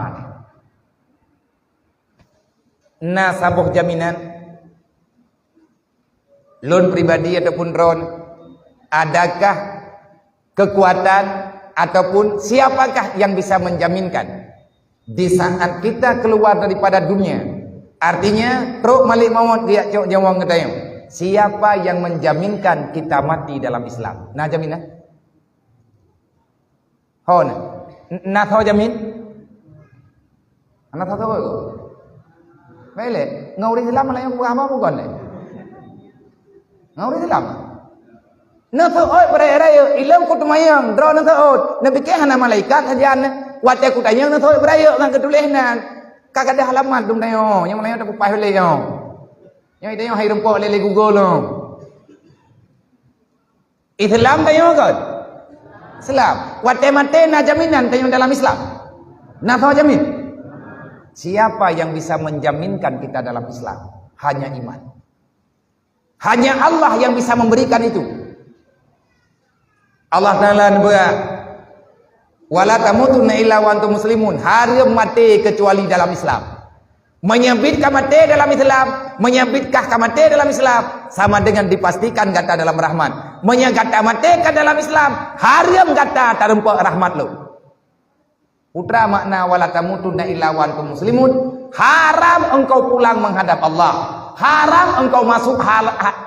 Na saboh jaminan, lôn pribadi ataupun droeneuh, adakah kekuatan ataupun siapakah yang bisa menjaminkan di saat kita keluar daripada dunia, artinya trok malék mawöt geujak cok nyawöng geutanyoe, siapa yang menjaminkan kita mati dalam Islam? Na jaminan? Ho na. N-, na soe jamin? Na soe, soe? Baik lé, ngon ureuëng Islam laén peugah haba bukan lé? Ngon ureuëng Islam. Neuseuôt beurayeuk-rayeuk, ilôn kuteumanyong, droe neuseuôt. Neupike hana malaikat sajan, watée kutanyong neuseuôt beurayeuk ngon geutuléh nan. Ka gadôh alamat dum tanyoe, nyang meunyoe tapeupaih lé nyoe. Nyoe tanyoe hai rumpok lé, lé Google nyoe. Islam tanyoe kon? Islam. Watée maté na jaminan tanyoe dalam Islam? Na soe jamin? Siapa yang bisa menjaminkan kita dalam Islam? Hanya iman. Hanya Allah yang bisa memberikan itu. Allah Taala neupeugah, "Wala tamutunna illa wa antum muslimun." Hareuem maté kecuali dalam Islam. Meunyoe bit ka maté dalam Islam, meunyoe bit kah ka maté dalam Islam, sama dengan dipastikan gata dalam rahmat. Meunyoe gata maté ka dalam Islam, hareuem gata tarumpok rahmat Lôn. Peue teuma makna "Wala tamutunna illa wa antum muslimun", haram engkau pulang menghadap Allah, haram engkau masuk hal-, ha-,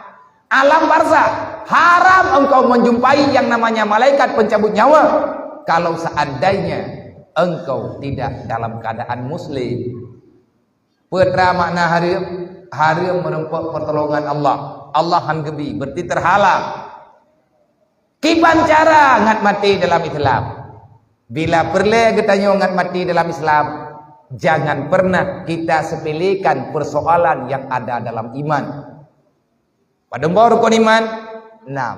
alam barzakh, haram engkau menjumpai yang namanya malaikat pencabut nyawa, kalau seandainya engkau tidak dalam keadaan muslim. Peue teuma makna hareuem? Hareuem meurumpok pertolongan Allah. Allah han geubi, berarti terhalang. Kiban cara ngat maté dalam Islam? Bila peureulée geutanyoe ngat maté dalam Islam, jangan pernah kita sepelekan persoalan yang ada dalam iman. Padum boh rukon iman? Enam.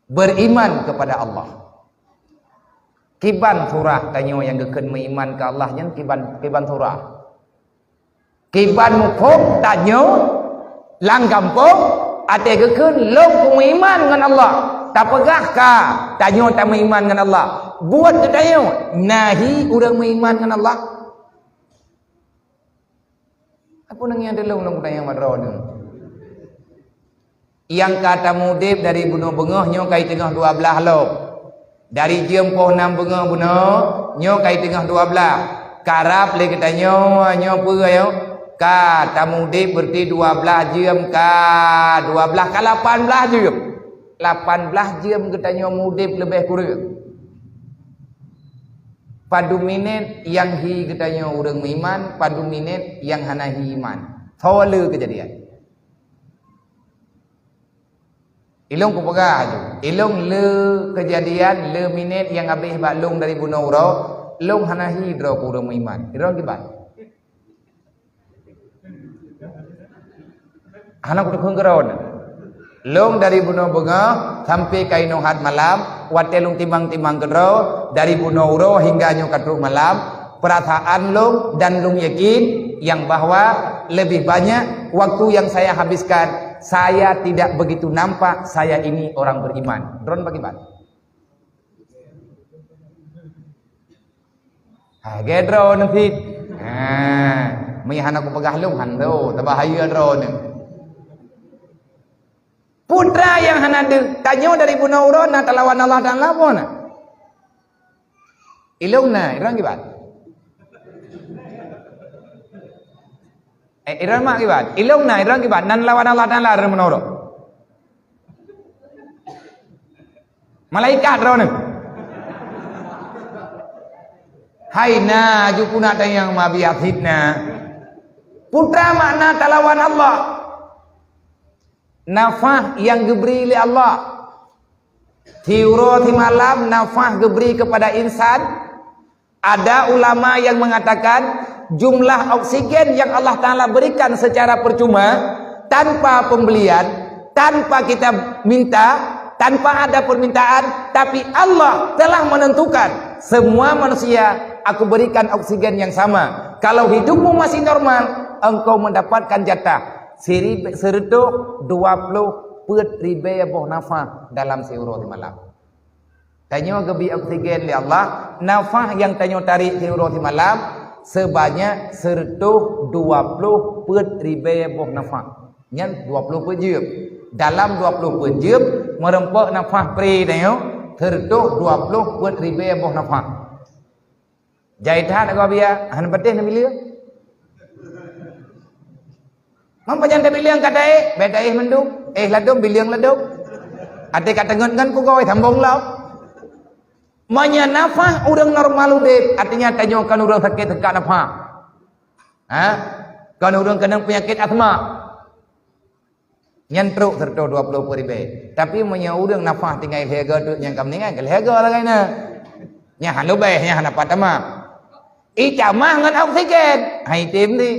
Beriman kepada Allah. Kiban surah tanyoe nyang geukheun meuiman keu Allah nyan kiban, kiban surah. Kiban muphom tanyoe lam gampông, até geukheun lôn peumeuiman ngon Allah. Tapeugah ka tanyoe tameuiman ngon Allah. Buet geutanyoe nahi ureuëng meuiman ngon Allah. Aku nang nyang teulông lôn kutanyong mat droeneuh. Nyang ka tamudeb dari bunoe beungoh nyoe ka teungoh dua blaih lom. Dari jeuem poh nam beungoh bunoe nyoe ka teungoh dua blaih. Karab lé geutanyoe nyoe peue nyoe? Ka tamudeb berarti dua blaih jeuem ka dua blaih ka lapan blaih jeuem. Lapan blaih jeuem geutanyoe mudeb leubeh kureueng. Padum minét nyang hi geutanyoe ureuëng meuiman, padum minét nyang hana hi iman. Soe le keujadian? Ilong kupeugah laju. Ilong le keujadian, le minét nyang habéh bak long dari bunoe uroe, long hana hi droe keu ureuëng meuiman. Ilong kiban. Hana kuteupeu keudroe. Long dari bunoe beungoh sampai ka inoe that malam, watée long timang-timang keudroe, dari bunoe uroe hingga nyoe ka trok malam, perasaan long dan long yakin yang bahwa lebih banyak waktu yang saya habiskan, saya tidak begitu nampak saya ini orang beriman. Droen bagaimana? Ha, lagée droeneuh cit. Ha, meunyo hana kupeugah lôn, han lôn, tabahaya droeneuh. Putra nyang hana deuh, tanyoe dari bunoe uroe na talawan Allah Taala bunoe. Ilong na, ilong kiban. Eh, ilong mak kiban. Ilong na, ilong kiban. Nan lawan Allah Taala dari bunoe uroe. Malaikat droeneuh. Hai na, aju puna tanyong mabiat fitnah. Putra makna talawan Allah. Nafah yang geubri lé Allah. Tiuroe timalam nafah geubri kepada insan. Ada ulama yang mengatakan jumlah oksigen yang Allah Taala berikan secara percuma, tanpa pembelian, tanpa kita minta, tanpa ada permintaan, tapi Allah telah menentukan semua manusia aku berikan oksigen yang sama. Kalau hidupmu masih normal, engkau mendapatkan jatah sirib-, seureutôh dua ploh peuet ribée boh nafah dalam siuroe simalam. Tanyoe geubri oksigen lé Allah, nafah nyang tanyoe tarek siuroe simalam sebanyak seureutôh dua ploh peuet ribée boh nafah. Nyan dua ploh peuet jeuem. Dalam dua ploh peuet jeuem meureumpok nafah pri tanyoe seureutôh dua ploh peuet ribée boh nafah. Jai that gob ya, hana patéh na bileung. Meunyo pajan tabileung ka taéh, bék taéh mandum, éh ladôm, bileung ladôm. Até ka teungeut ngon kugôi sambong lom. Meunyo nafah ureuëng normal udeb, artinya tanyoe kon ureuëng sakét teuka nafah. Ha? Kon ureuëng keunong peunyakét asma. Nyan trok seureutôh dua ploh peuet ribée. Tapi meunyoe ureuëng nafah tinggai lhée goe teuk nyang ka meuninggai, ka lhée goe lagée na. Nyan hana leubeh, nyan hana pat tamah. Itamah ngon oksigen. Hai tem di.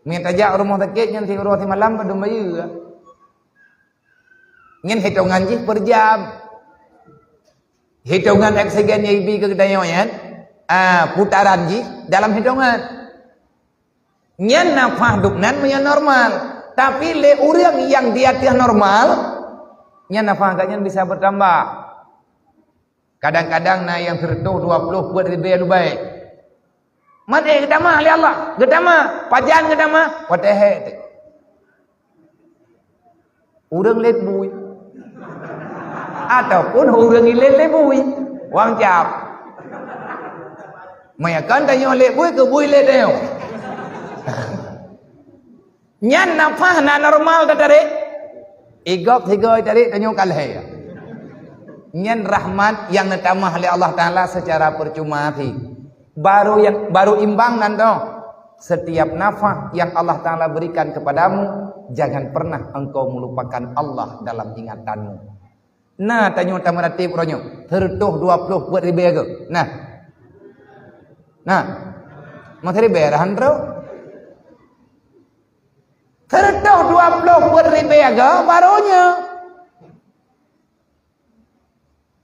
Meunyoe tajak rumoh sakét nyan siuroe simalam padum bayeue. Nyan hitongan jih per jam. Hitongan oksigen nyang ibi keu geutanyoe nyan, ah, putaran jih dalam hitongan. Nyan nafah dubnan meunyoe normal. Tapi lé ureuëng nyang di ateueh normal, nyan nafah geuh nyan bisa beutambah. Kadang-kadang na nyang seureutôh dua ploh peuet ribée lubai. Maté geutamah lé Allah, geutamah, pajan geutamah, watée hék teuh. Ureuëng lét bui. Ataupun ureuëng ilét lé bui. Wang cap. Meunyo kon tanyoe lét bui, keu bui lét tanyoe. Nyan nafah na normal tatarek. Igob sigoe tarék tanyoe ka lhée. Nyan rahmat nyang neutamah lé Allah Taala seucara peucuma pih. Baru yang, baru imbang nan toh. Setiap nafah yang Allah Taala berikan kepadamu, jangan pernah engkau melupakan Allah dalam ingatanmu. Na tanyoe tameuratéb uroe nyoe, seureutôh dua ploh peuet ribée goe. Nah. Nah. Masih ribée dah han trok. Seureutôh dua ploh peuet ribée goe baru nyoe.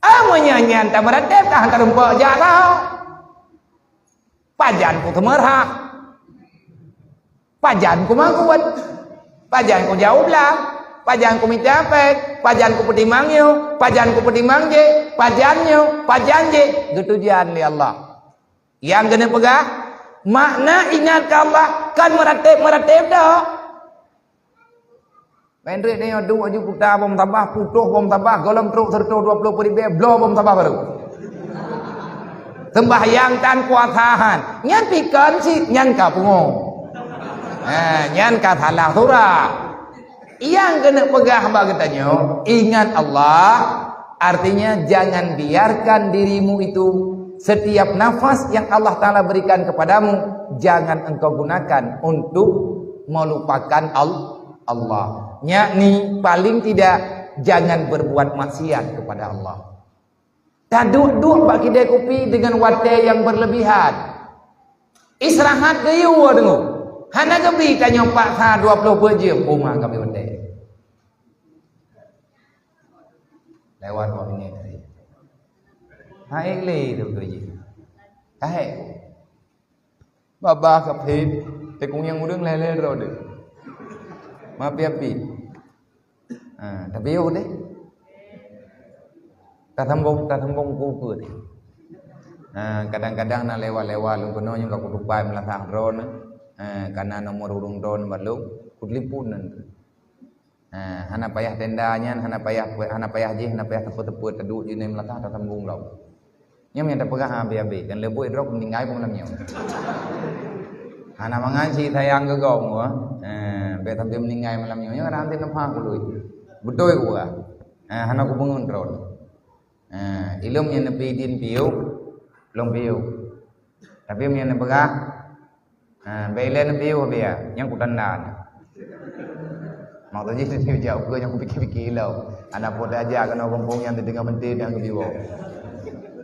Ah, meunyo nyan tameuratéb ka han tarumpok jak saho. Pajan ku teumeurhah. Pajan ku mangkot. Pajan ku jaweueb lam. Pajan ku mita péng. Pajan ku peutimang nyoe. Pajan ku peutimang jéh. Pajan nyoe. Pajan jéh. Geutujan lé Allah. Nyang keuneuk peugah, makna ingat keu Allah kon meuratéb-meuratéb tok. Pendek nyoe duek aju kuta bom tabah, putôh bom tabah, gohlom trok seureutôh dua ploh peuet ribée, bloe bom tabah baru. Seumbahyang tan puasa han, nyan pih kon cit, nyan ka pungo. Ha, nyan ka salah surah. Nyang keuneuk peugah bak geutanyoe, ingat Allah, artinya jangan biarkan dirimu itu Setiap nafas yang Allah Ta'ala berikan kepadamu, jangan engkau gunakan untuk melupakan Al-, Allah. Yakni, paling tidak, jangan berbuat maksiat kepada Allah. Taduek-duek bak kidai kupi dengan watée nyang berlebihan. Istirahat geuyue deungoe. Hana geubi tanyoe paksa dua ploh peuet jeuem, puma kami watée. Lewat dua minit tadi. Hai le tu tu je. Kahek. Babah kapit, teukunyang ureueng lhèe-lhèe droe deh. Mapi-api. Ha, tapi yo deh. Tasambong, tasambong kupeue deh. Ha, kadang-kadang na lewat-lewat lôn keunoe nyang ka kutupai meulasah droe neh. Ha, kana nomor ureueng droe neh bak lôn, kutelepon neh. Ha, hana payah tenda nyan, hana payah, hana payah jih, hana payah teupeu-teupeu, taduek jih nyan meulakah, tasambong lom. Nyan nyang tapeugah habéh-habéh, dan leubeh droe meuninggai pun malam nyoe. Hana mangat cit sayang keu gob, ha. Ha, bèk sampai meuninggai malam nyoe. Nyoe kadang hana teupah kului. Beutôi kupeugah. Ha, hana kupeungeut droe. Ha, ilôn nyang neupidin piôh, lôn piôh. Tapi meunyoe neupeugah, ha, bèk ilèe neupiôh biaya, nyang kutanda. Maksud jih neujak ukeue nyang kupike-pike ilôn. Hana po teuaja keunoe gampông nyan teudeungoe meuntri nyang geupiôh.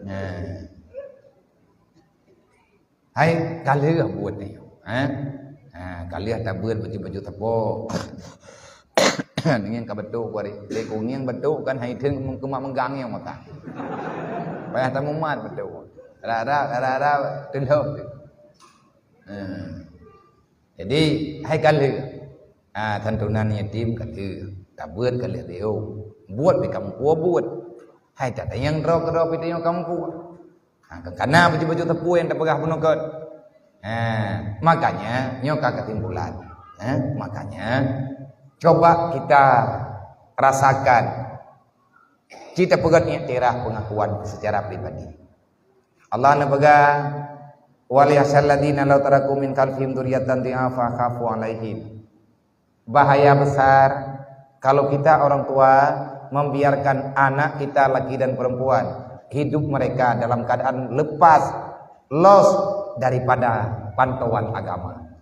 Ha. Hai, ka lheueh buet nyoe, ha? Ha, ka lheueh tabeuet baju-baju teupok. Ngieng ka beutôi kuari. Lé ku ngieng beutôi kan hai theng keumat meugang nyang mata. Payah tamumat beutôi. Rara, rara, teulhom. Ha. Jadi, hai ka lheueh. Ha, santunan yatim ka lheueh. Tabeuet ka lheueh lé. Buet pih ka muphom buet. Hai tatanyong droe keudroe pih tanyoe ka muphom. Ha, ka kana baju-baju teupok nyang tapeugah bunoe kon. Ha, makanya nyoe ka kesimpulan. Ha, makanya coba kita rasakan. Cit tapeugah iktiraf pengakuan secara pribadi. Allah neupeugah, "Wal yakhsyal ladzina law taraku min khalfihim dzurriyyatan dhi'afa khafu 'alaihim." Bahaya besar kalau kita orang tua membiarkan anak kita laki dan perempuan hidup mereka dalam keadaan lepas, los daripada pantauan agama.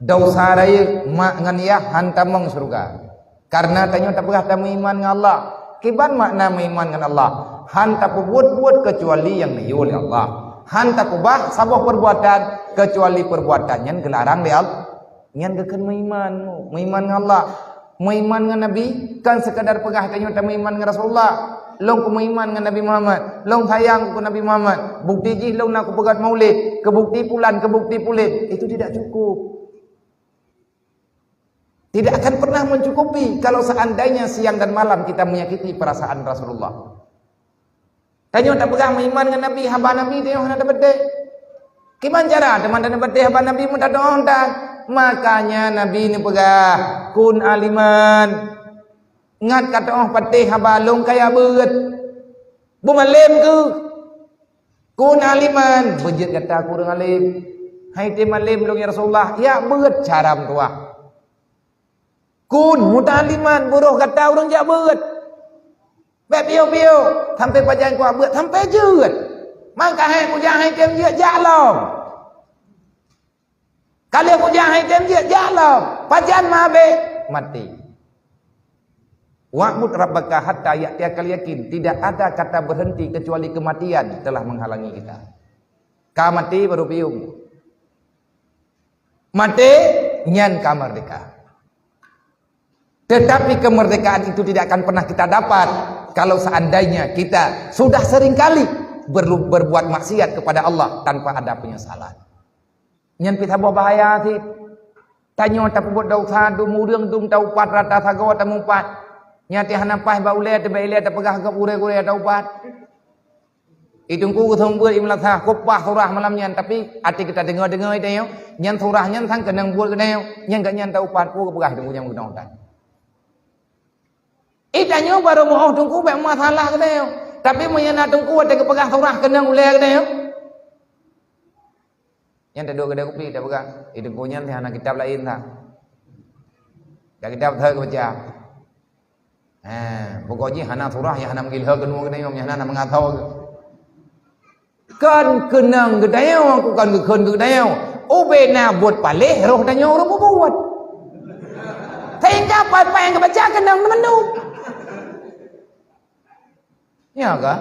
Desya rayeuk mak ngon yah han tamong syeuruga. Kareuna tanyoe tapeugah tameuiman ngon Allah. Kiban makna meuiman ngon Allah? Han tapeubuet-buet keucuali nyang neuyue lé Allah. Han takeubah saboh peurbuatan keucuali peurbuatan nyan geularang lé Allah. Nyan geukheun meuiman, meuiman ngon Allah. Meuiman ngon Nabi, kon sekadar peugah tanyoe tameuiman ngon Rasulullah. Lôn kumeuiman ngon Nabi Muhammad, lôn sayang keu Nabi Muhammad. Bukti jih lôn na kupeugöt maulid, keu bukti pulan, keu bukti pulan. Itu tidak cukup. Tidak akan pernah mencukupi kalau seandainya siang dan malam kita menyakiti perasaan Rasulullah. Tanyoe tapeugah meuiman ngon Nabi, haba Nabi tanyoe hana tapeudeh. Kiban cara teuma tapeudeh haba Nabi meutadoa that? Makanya Nabi neupeugah, "Kun aliman." Ngat ka teu'oh patéh haba lôn kaya beuet. Beumalém keuh. Kun aliman, beujeuet gata keu ureueng além. Hai tém além lôn ya Rasulullah, jak beuet cara meutuah. Kun muta'alliman, beurôh gata ureueng jak beuet. Bèk piôh-piôh, sampoe pajan kuat beuet, sampoe jeuet. Mangka hai kujak hai tém jeuet, jak lom. Ka lheueh kujak hai tém jeuet, jak lom. Pajan meuhabéh, maté. "Wa'bud rabbaka hatta ya'tiyakal yakin." Tidak ada kata berhenti kecuali kematian telah menghalangi kita. Ka maté baru pium. Maté, nyan ka merdeka. Tetapi kemerdekaan itu tidak akan pernah kita dapat kalau seandainya kita sudah seringkali berlu-, berbuat maksiat kepada Allah tanpa ada penyesalan. Nyan pih saboh bahaya cit. Tanyoe tapeubuet desya, dum ureueng dum taupat, rata sagoe tamupat. Nyan teuh hana paih bak ulèe, teubèk ilèe tapeugah gob gurèe-gurèe taupat. Di teungku geuseumeubeuet i meulasah, khutbah surah malam nyan, tapi até geutanyoe deungoe-deungoe tanyoe, nyan surah nyan sang keunong buet geutanyoe, nyan gobnyan taupat, peue geupeugah teungku nyang meukeunong tan. Di tanyoe barô meu'oh teungku bèk masalah geutanyoe, tapi meunyoe na teungku watèe geupeugah surah keunong ulèe geutanyoe. Nyan taduek keudè kupi tapeugah, "Eh, teungku nyan hana kitab laén that." Dak kitab that geubaca. Ha, pokok jih hana surah nyang hana meugiloe keunoe keunoe, nyang hana, hana meungasoe. Kon keunong geutanyoe, kon geukheun geutanyoe. Ubena buet paléh roh tanyoe ureuëng peubuet. Sehingga apa-apa nyang geubaca keunong mandum. Ya ka?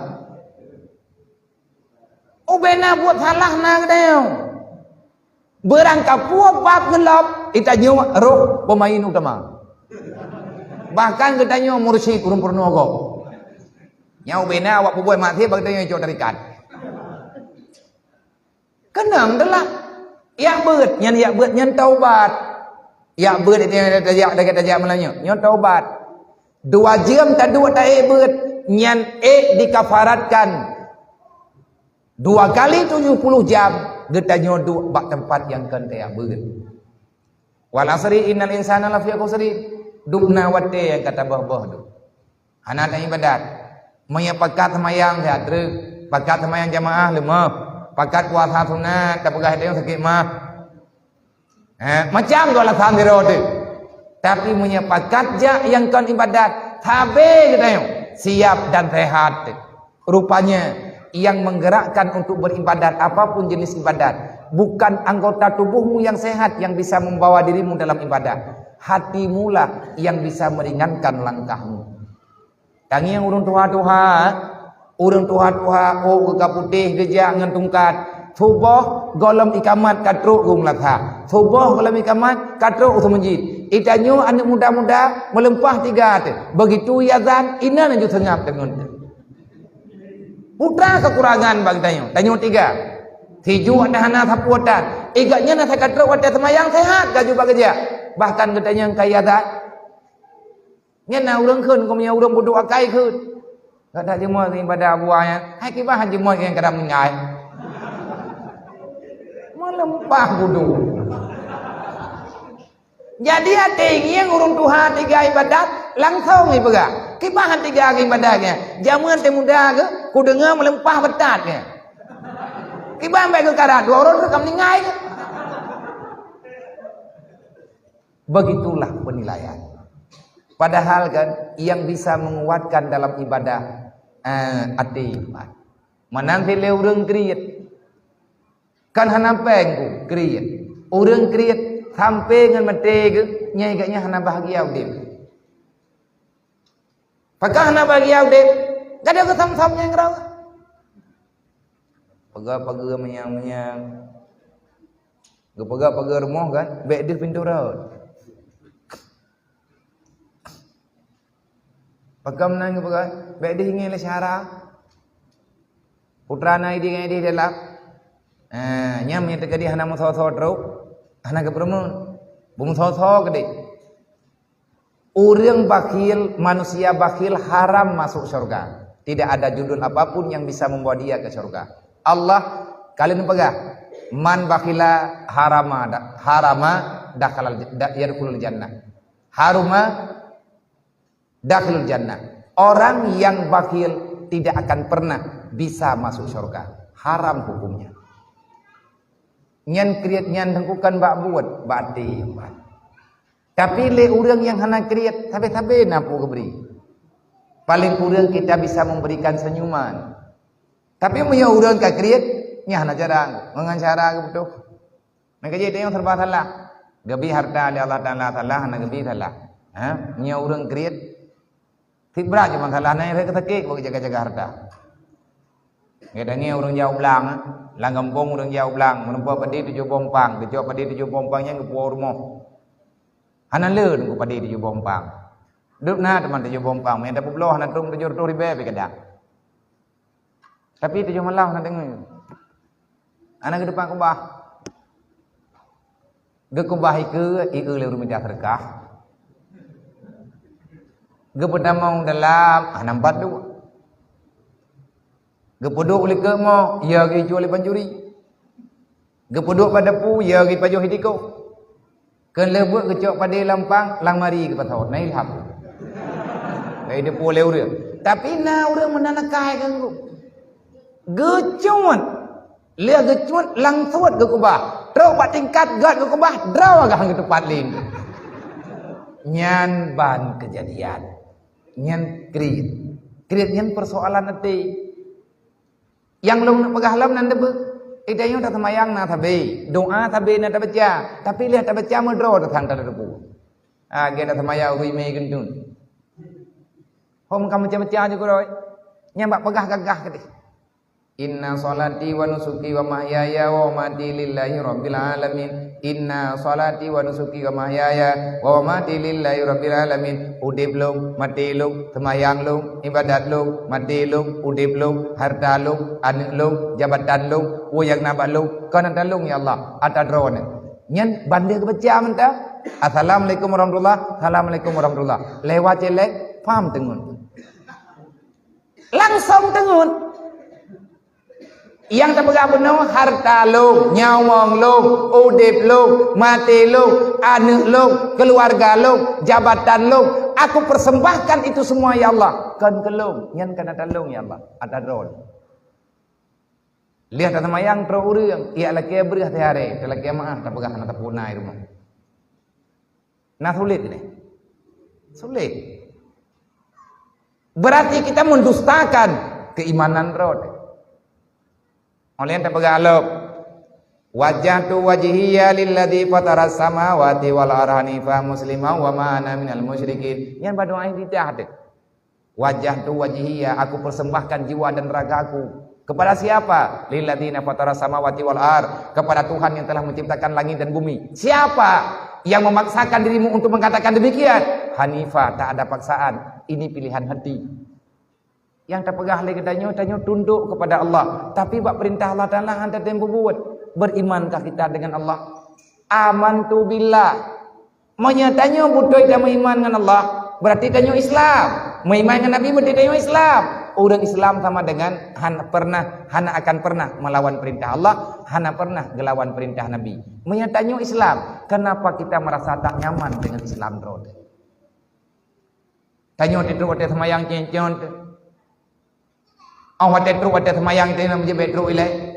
Ubena buet salah na geutanyoe. Beurangkapeue bab geulop, geutanyoe roh peumain utama. Bahkan geutanyoe mursyid ureuëng peurunoe gob. Nyang ubena awak peubuet maksiat bak geutanyoe cok tarikat. Keunong teulah. Yak beuet, nyan yak beuet, nyan taubat. Yak beuet itu yang tajak, tajak, tajak malam nyoe. Nyoe taubat. Dua jam taduek taék beuet, nyan ék dikafaratkan. Dua kali tujuh puluh jam, geutanyoe duek bak teumpat nyang kon tajak beuet. Wal asri innal insana lafi khusri. Dubna watée nyang ka taböh-böh tu. Hana taibadat. Meunyoe pakat seumayang siat treuk, pakat seumayang jamaah leumoh, pakat puasa sunat, tapeugah teuh sakét mah. Eh, macam tu alasan sidroe tu. Tapi meunyoe pakat jak nyang kon ibadat, sabe geutanyoe siap dan sehat. Rupanya, yang menggerakkan untuk beribadat, apapun jenis ibadat, bukan anggota tubuhmu yang sehat yang bisa membawa dirimu dalam ibadah. Hatimulah yang bisa meringankan langkahmu. Tangieng ureuëng tuha-tuha, ureuëng tuha-tuha, ôk geuka putéh geujak ngon tungkat. Suboh gohlom ikamat ka trok u meulasa. Suboh gohlom ikamat ka trok u seumeujid. Geutanyoe aneuëk muda-muda meuleumpah tiga teuh. Begitu iazan, inan laju seungab deungon teuh. Putra kekurangan bak geutanyoe, tanyoe tiga. Sijuek dah hana sapeue tan. Igat nyan asa ka trok watée seumayang sehat laju bak geujak. Bahkan geutanyoe ka iazan. Nyan na ureuëng kheun, keu meunyoe ureuëng peuduek akai kheun. Gata jeuet ibadah buah nyan, hai kiban han jeuet nyang ka meuninggai. Meuleumpah budu. Jadi até ngieng ureuëng tuha tiga ibadat, langsong ipeugah. Kiban han tiga ibadat nyan. Jameun teuh muda geuh, kudeungoe meuleumpah beutat nyan. Kiban bék geukarat, dua ureuëng ka meuninggai geuh. Begitulah penilaian. Padahal kan, yang bisa menguatkan dalam ibadah, eh, até iman. Meunan lé ureuëng kriet. Kan hana péng ku kriet. Ureuëng kriet sampai ngon maté geuh, nyai geuh nyan hana bahagia udeb. Pakon hana bahagia udeb? Gata geuh sam-sam nyang rau. Paga-paga menyang-menyang. Geupeugah paga rumoh kan, bék deuh pintoe rot. Pakon meunan geupeugah, bék deuh ingéh lé syara. Putra na idéh ngon idéh dalam. Ah, nyan meunyoe teukeudi hana meusoe-soe trok, hana geupeureumeun. Beumeusoe-soe keudéh. Ureuëng bakhil, manusia bakhil haram masuk syurga. Tidak ada judul apapun yang bisa membawa dia ke syurga. Allah kalian peugah, "Man bakhila harama da-, harama dakhalal j-, da-, yadkhulul jannah." Haruma dakhalul jannah. Orang yang bakhil tidak akan pernah bisa masuk syurga. Haram hukumnya. Nyan kriet nyan bukan bak buet, bak até. Tapi lé ureuëng nyang hana kriet, sabe-sabe na peue geubri. Paling kurang kita bisa memberikan senyuman. Tapi meunyoe ureuëng ka kriet, nyan hana cara, ngon cara geupeutôh. Maka jih tanyoe serba salah. Geubi harta lé Allah Taala salah, hana geubi salah. Ha? Meunyoe ureuëng kriet, sit brat cuma salah, na nyang sakét bak jaga-jaga harta. Geutanyoe ureuëng jauh blang, lam gampông ureuëng jauh blang, meureumpok padé tujoh boh umpang, geucok padé tujoh boh umpang nyan geupuwoe u rumoh. Hana le teungku padé tujoh boh umpang. Dum na teuma tujoh boh umpang, meunyoe tapeubloe hana tueng tujoh reutôh ribèe pih kadang. Tapi tujoh malam hana deungoe. Hana geutupat keubah. Geukeubah ikeue, ikeue lé ureuëng mita seudeukah. Geupeutamong dalam, hana meupadub. Geupeuduek u likot mo, ya geuicue lé pancuri. Geupeuduek bak dapu, ya geuipajoh i tikoh. Keu lheueh buet geucok padé lam pang, lam mari geupasoe, na ilham. Dari dapu lé ureuëng. Tapi na ureuëng meunan akai geuh. Geucut. Lheueh geucut langsot geukeubah. Trok bak tingkat gét geukeubah, droe agak han geutupat lé. Nyan ban keujadian. Nyan kriet. Kriet nyan persoalan até. Nyang lôn peugah lom nan teupeue, ita nyoe taseumayang na sabe, doa sabe na tabaca, tapi lheueh tabaca meudroe tasang tateupeue. Ah, gét taseumayang ureuëng mé geunteun. Hom ka baca-baca ju keudroe. Nyang bak peugah gagah keudeh. Inna salati wa nusuki wa mahyaya wa mamati lillahi rabbil alamin. Inna salati wa nusuki wa mahyaya wa mamati lillahi rabbil alamin. Udeb lôn, maté lôn, seumayang lôn, ibadat lôn, maté lôn, udeb lôn, harta lôn, aneuëk lôn, jabatan lôn, peue nyang na bak lôn, kon ata lôn ya Allah, ata Droeneuh. Nyan bandeh geubaca mantong. Assalamualaikum warahmatullah, assalamualaikum warahmatullah. Lewat célék, pham teungeut. Langsong teungeut. Nyang tapeugah bunoe harta lôn, nyawöng lôn, udeb lôn, maté lôn, aneuëk lôn, keuluwarga lôn, jabatan lôn, aku persembahkan itu semua ya Allah. Kon keu lôn, nyan kon ata lôn ya Allah, ata Droeneuh. Lheueh taseumayang trok ureuëng, jak lakée breueh teuharé, talakée meuáh tapeugah hana tapuna i rumoh. Na sulet nyoe? Sulet. Berarti kita mendustakan keimanan Droeneuh. Oleh tapeugah lom, "Wajjahtu wajhiya lilladzi fataras samawati wal arda hanifa muslima wa ma ana minal musyrikin." Nyan bak doa iftitah teuh. "Wajjahtu wajhiya, aku persembahkan jiwa dan ragaku." Kepada siapa? "Lilladzi fataras samawati wal ard." Kepada Tuhan yang telah menciptakan langit dan bumi. Siapa yang memaksakan dirimu untuk mengatakan demikian? Hanifa, tak ada paksaan. Ini pilihan hati. Nyang tapeugah lé geutanyoe, tanyoe tundok kepada Allah. Tapi bak perintah Allah Taala hana tatem peubuet. Berimankah kita dengan Allah? Amantu billah. Meunyoe tanyoe beutôi tameuiman ngon Allah, berarti tanyoe Islam. Meuiman ngon Nabi, berarti tanyoe Islam. Ureuëng Islam sama dengan hana pernah, hana akan pernah melawan perintah Allah, hana pernah gelawan perintah Nabi. Meunyoe tanyoe Islam, kenapa kita merasa tak nyaman dengan Islam droe? Tanyoe teutrok watée seumayang cen-cen teuh. Oh, watée trok watée seumayang teuh, na meujeuet trok ilée.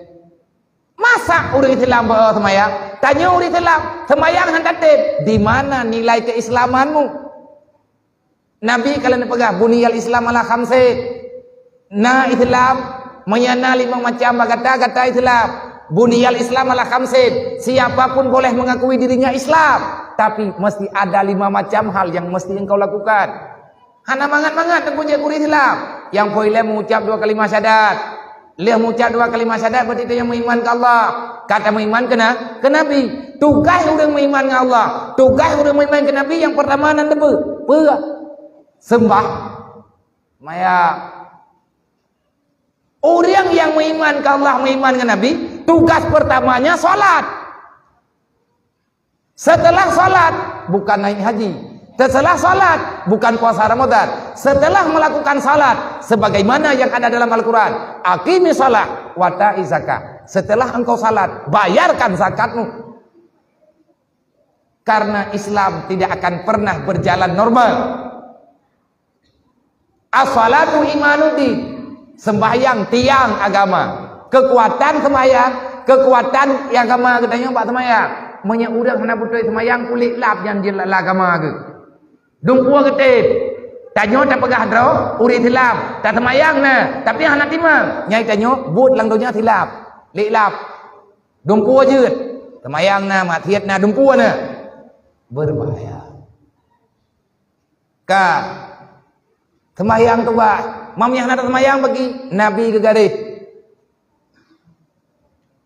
Masa ureuëng Islam beu seumayang? Tanyoe ureuëng Islam, seumayang hana tatem. Di mana nilai keislamanmu? Nabi ka lheueh neupeugah, "Buniyal Islam ala khamsin." Na Islam, meunyo na limong macam bak gata, gata Islam. "Buniyal Islam ala khamsin." Siapa pun boleh mengakui dirinya Islam, tapi mesti ada lima macam hal yang mesti engkau lakukan. Hana mangat-mangat teungku jeuet keu ureuëng Islam. Nyang poh ilée mengucap dua kalimah syahadat. Lheueh mengucap dua kalimah syahadat berarti tanyoe meuiman keu Allah. Ka tameuiman keu na-, keu Nabi. Tugaih ureuëng meuiman ngon Allah, tugaih ureuëng meuiman keu Nabi nyang pertama nan teupeue? Peue? Seumbah. Maya. Ureuëng nyang meuiman keu Allah, meuiman ngon Nabi, tugas pertamanya salat. Setelah salat, bukan naik haji. Setelah salat, bukan puasa Ramadan. Setelah melakukan salat, sebagaimana yang ada dalam Al-Quran, "Aqimi salat, wata'i zakat." Setelah engkau salat, bayarkan zakatmu. Karena Islam tidak akan pernah berjalan normal. As-salatu imaduddin, sembahyang tiang agama. Kekuatan sembahyang, kekuatan agama geutanyoe bak sembahyang. Meunyoe ureuëng hana beutôi sembahyang, kulét lap nyang jeuet lam agama geuh. Dumpeue geutem. Tanyoe tapeugah droe ureuëng Islam, taseumayang na, tapi hana timang. Nyai tanyoe buet lam donya silap, lé lap. Dumpeue jeuet. Seumayang na, maksiet na, dumpeue na. Berbahaya. Ka. Seumayang tugaih. Meunyo hana taseumayang bagi Nabi geugaréh.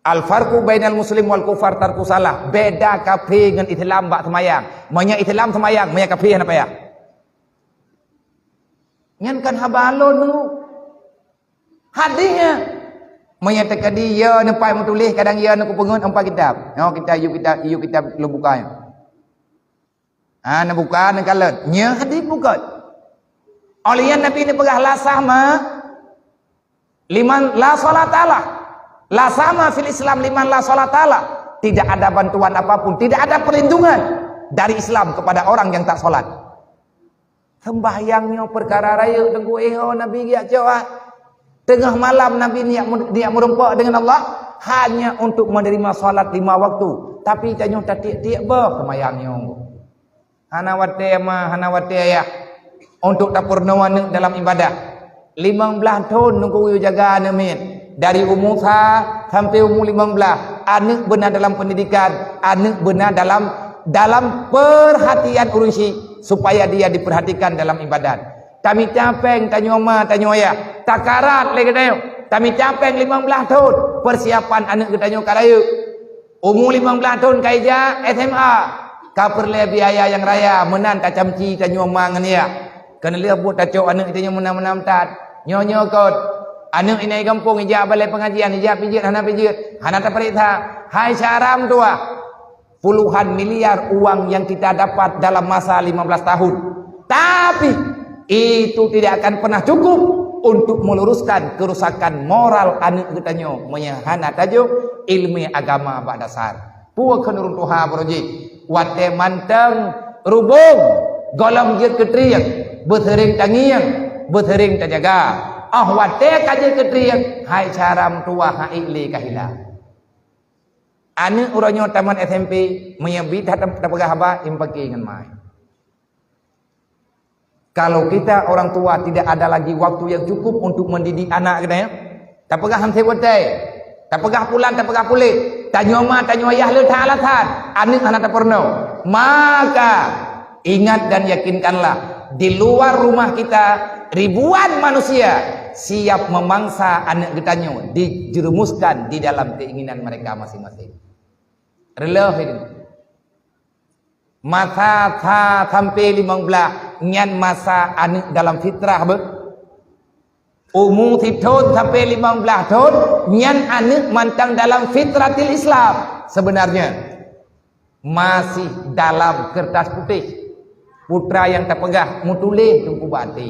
Al-farqu bainal muslim wal kufar tarku salah. Beda kafé ngon Islam bak seumayang. Meunyo Islam seumayang, meunyo kafé hana payah. Nyan kan haba lôn tu. Hadih nyan. Meunyo teukeudi ya neupai meutuléh, kadang ya neukeupeungeut empat kitab. Nyoe kitab, yue kitab, yue kitab lôn buka nyoe. Ha, neubuka, neukalon. Nyoe hadih bukon. Óh lheueh nyan Nabi neupeugah, "La sahma liman la salata lah. La sahma fil Islam liman la salata lah." Tidak ada bantuan apapun, tidak ada perlindungan dari Islam kepada orang yang tak salat. Sembahyang nyoe peukara rayeuk teungku, eh, ho Nabi geujak cok ah. Teungoh malam Nabi niat mu-, niat meurumpok dengan Allah hanya untuk menerima salat lima waktu. Tapi tanyoe tatiek-tiek boh seumayang nyoe. Hana watée ma, hana watée ayah untuk tapeurunoe aneuëk dalam ibadah. Limong blaih thon teungku yue jaga aneuëk miet. Dari umu sa sampai umu limong blah, aneuk beuna dalam pendidikan, aneuk beuna dalam, dalam perhatian ureuëng syik, supaya dia diperhatikan dalam ibadat. Tamita péng tanyoe ma, tanyoe ayah, takarat lé geutanyoe. Tamita péng limong blah thon, persiapan aneuk geutanyoe ka rayeuk. Umu limong blah thon ka ija S M A, ka peureulée biaya nyang raya, meunan tacamci tanyoe ma ngon ayah. Keuneulheueh buet tacok aneuk tanyoe meunan-meunan that. Nyoe-nyoe kot, aneuk inai gampông ijak balée pengajian, ijak pijeut hana pijeut, hana tapareksa. Hai syedara meutuwah, puluhan miliar uang yang kita dapat dalam masa lima belas tahun. Tapi, itu tidak akan pernah cukup untuk meluruskan kerusakan moral aneuk geutanyoe meunyoe hana tajok ilmu agama bak dasar. Peue kheun ureuëng tuha baroe jih? Watée mantong rubông, gohlom jeuet keu trieng, beuseuring tangieng, beuseuring tajaga. Óh watée ka jeuet keu trieng, hai syedara meutuwah, han ék lé ka hila. Aneuk uroe nyoe tamat S M P, meunyoe bit that tapeugah haba, impake ngon mai. Kalau kita orang tua tidak ada lagi waktu yang cukup untuk mendidik anak kita, ya, tapeugah han sép watée, tapeugah pulan, tapeugah puléh, tanyoe ma, tanyoe ayah le that alasan, aneuk hana tapeurunoe, maka ingat dan yakinkanlah, di luar rumah kita ribuan manusia siap memangsa aneuk geutanyoe dijerumuskan di dalam keinginan mereka masing-masing. Reuloh itu. Masa sa sampai limong blah nyan masa aneuk dalam fitrah beuh. Umu sithon sampai limong blah thon nyan aneuk mantong dalam fitratil Islam. Sebenarnya masih dalam kertas putih. Putra nyang tapeugah meutuléh teungku bak até.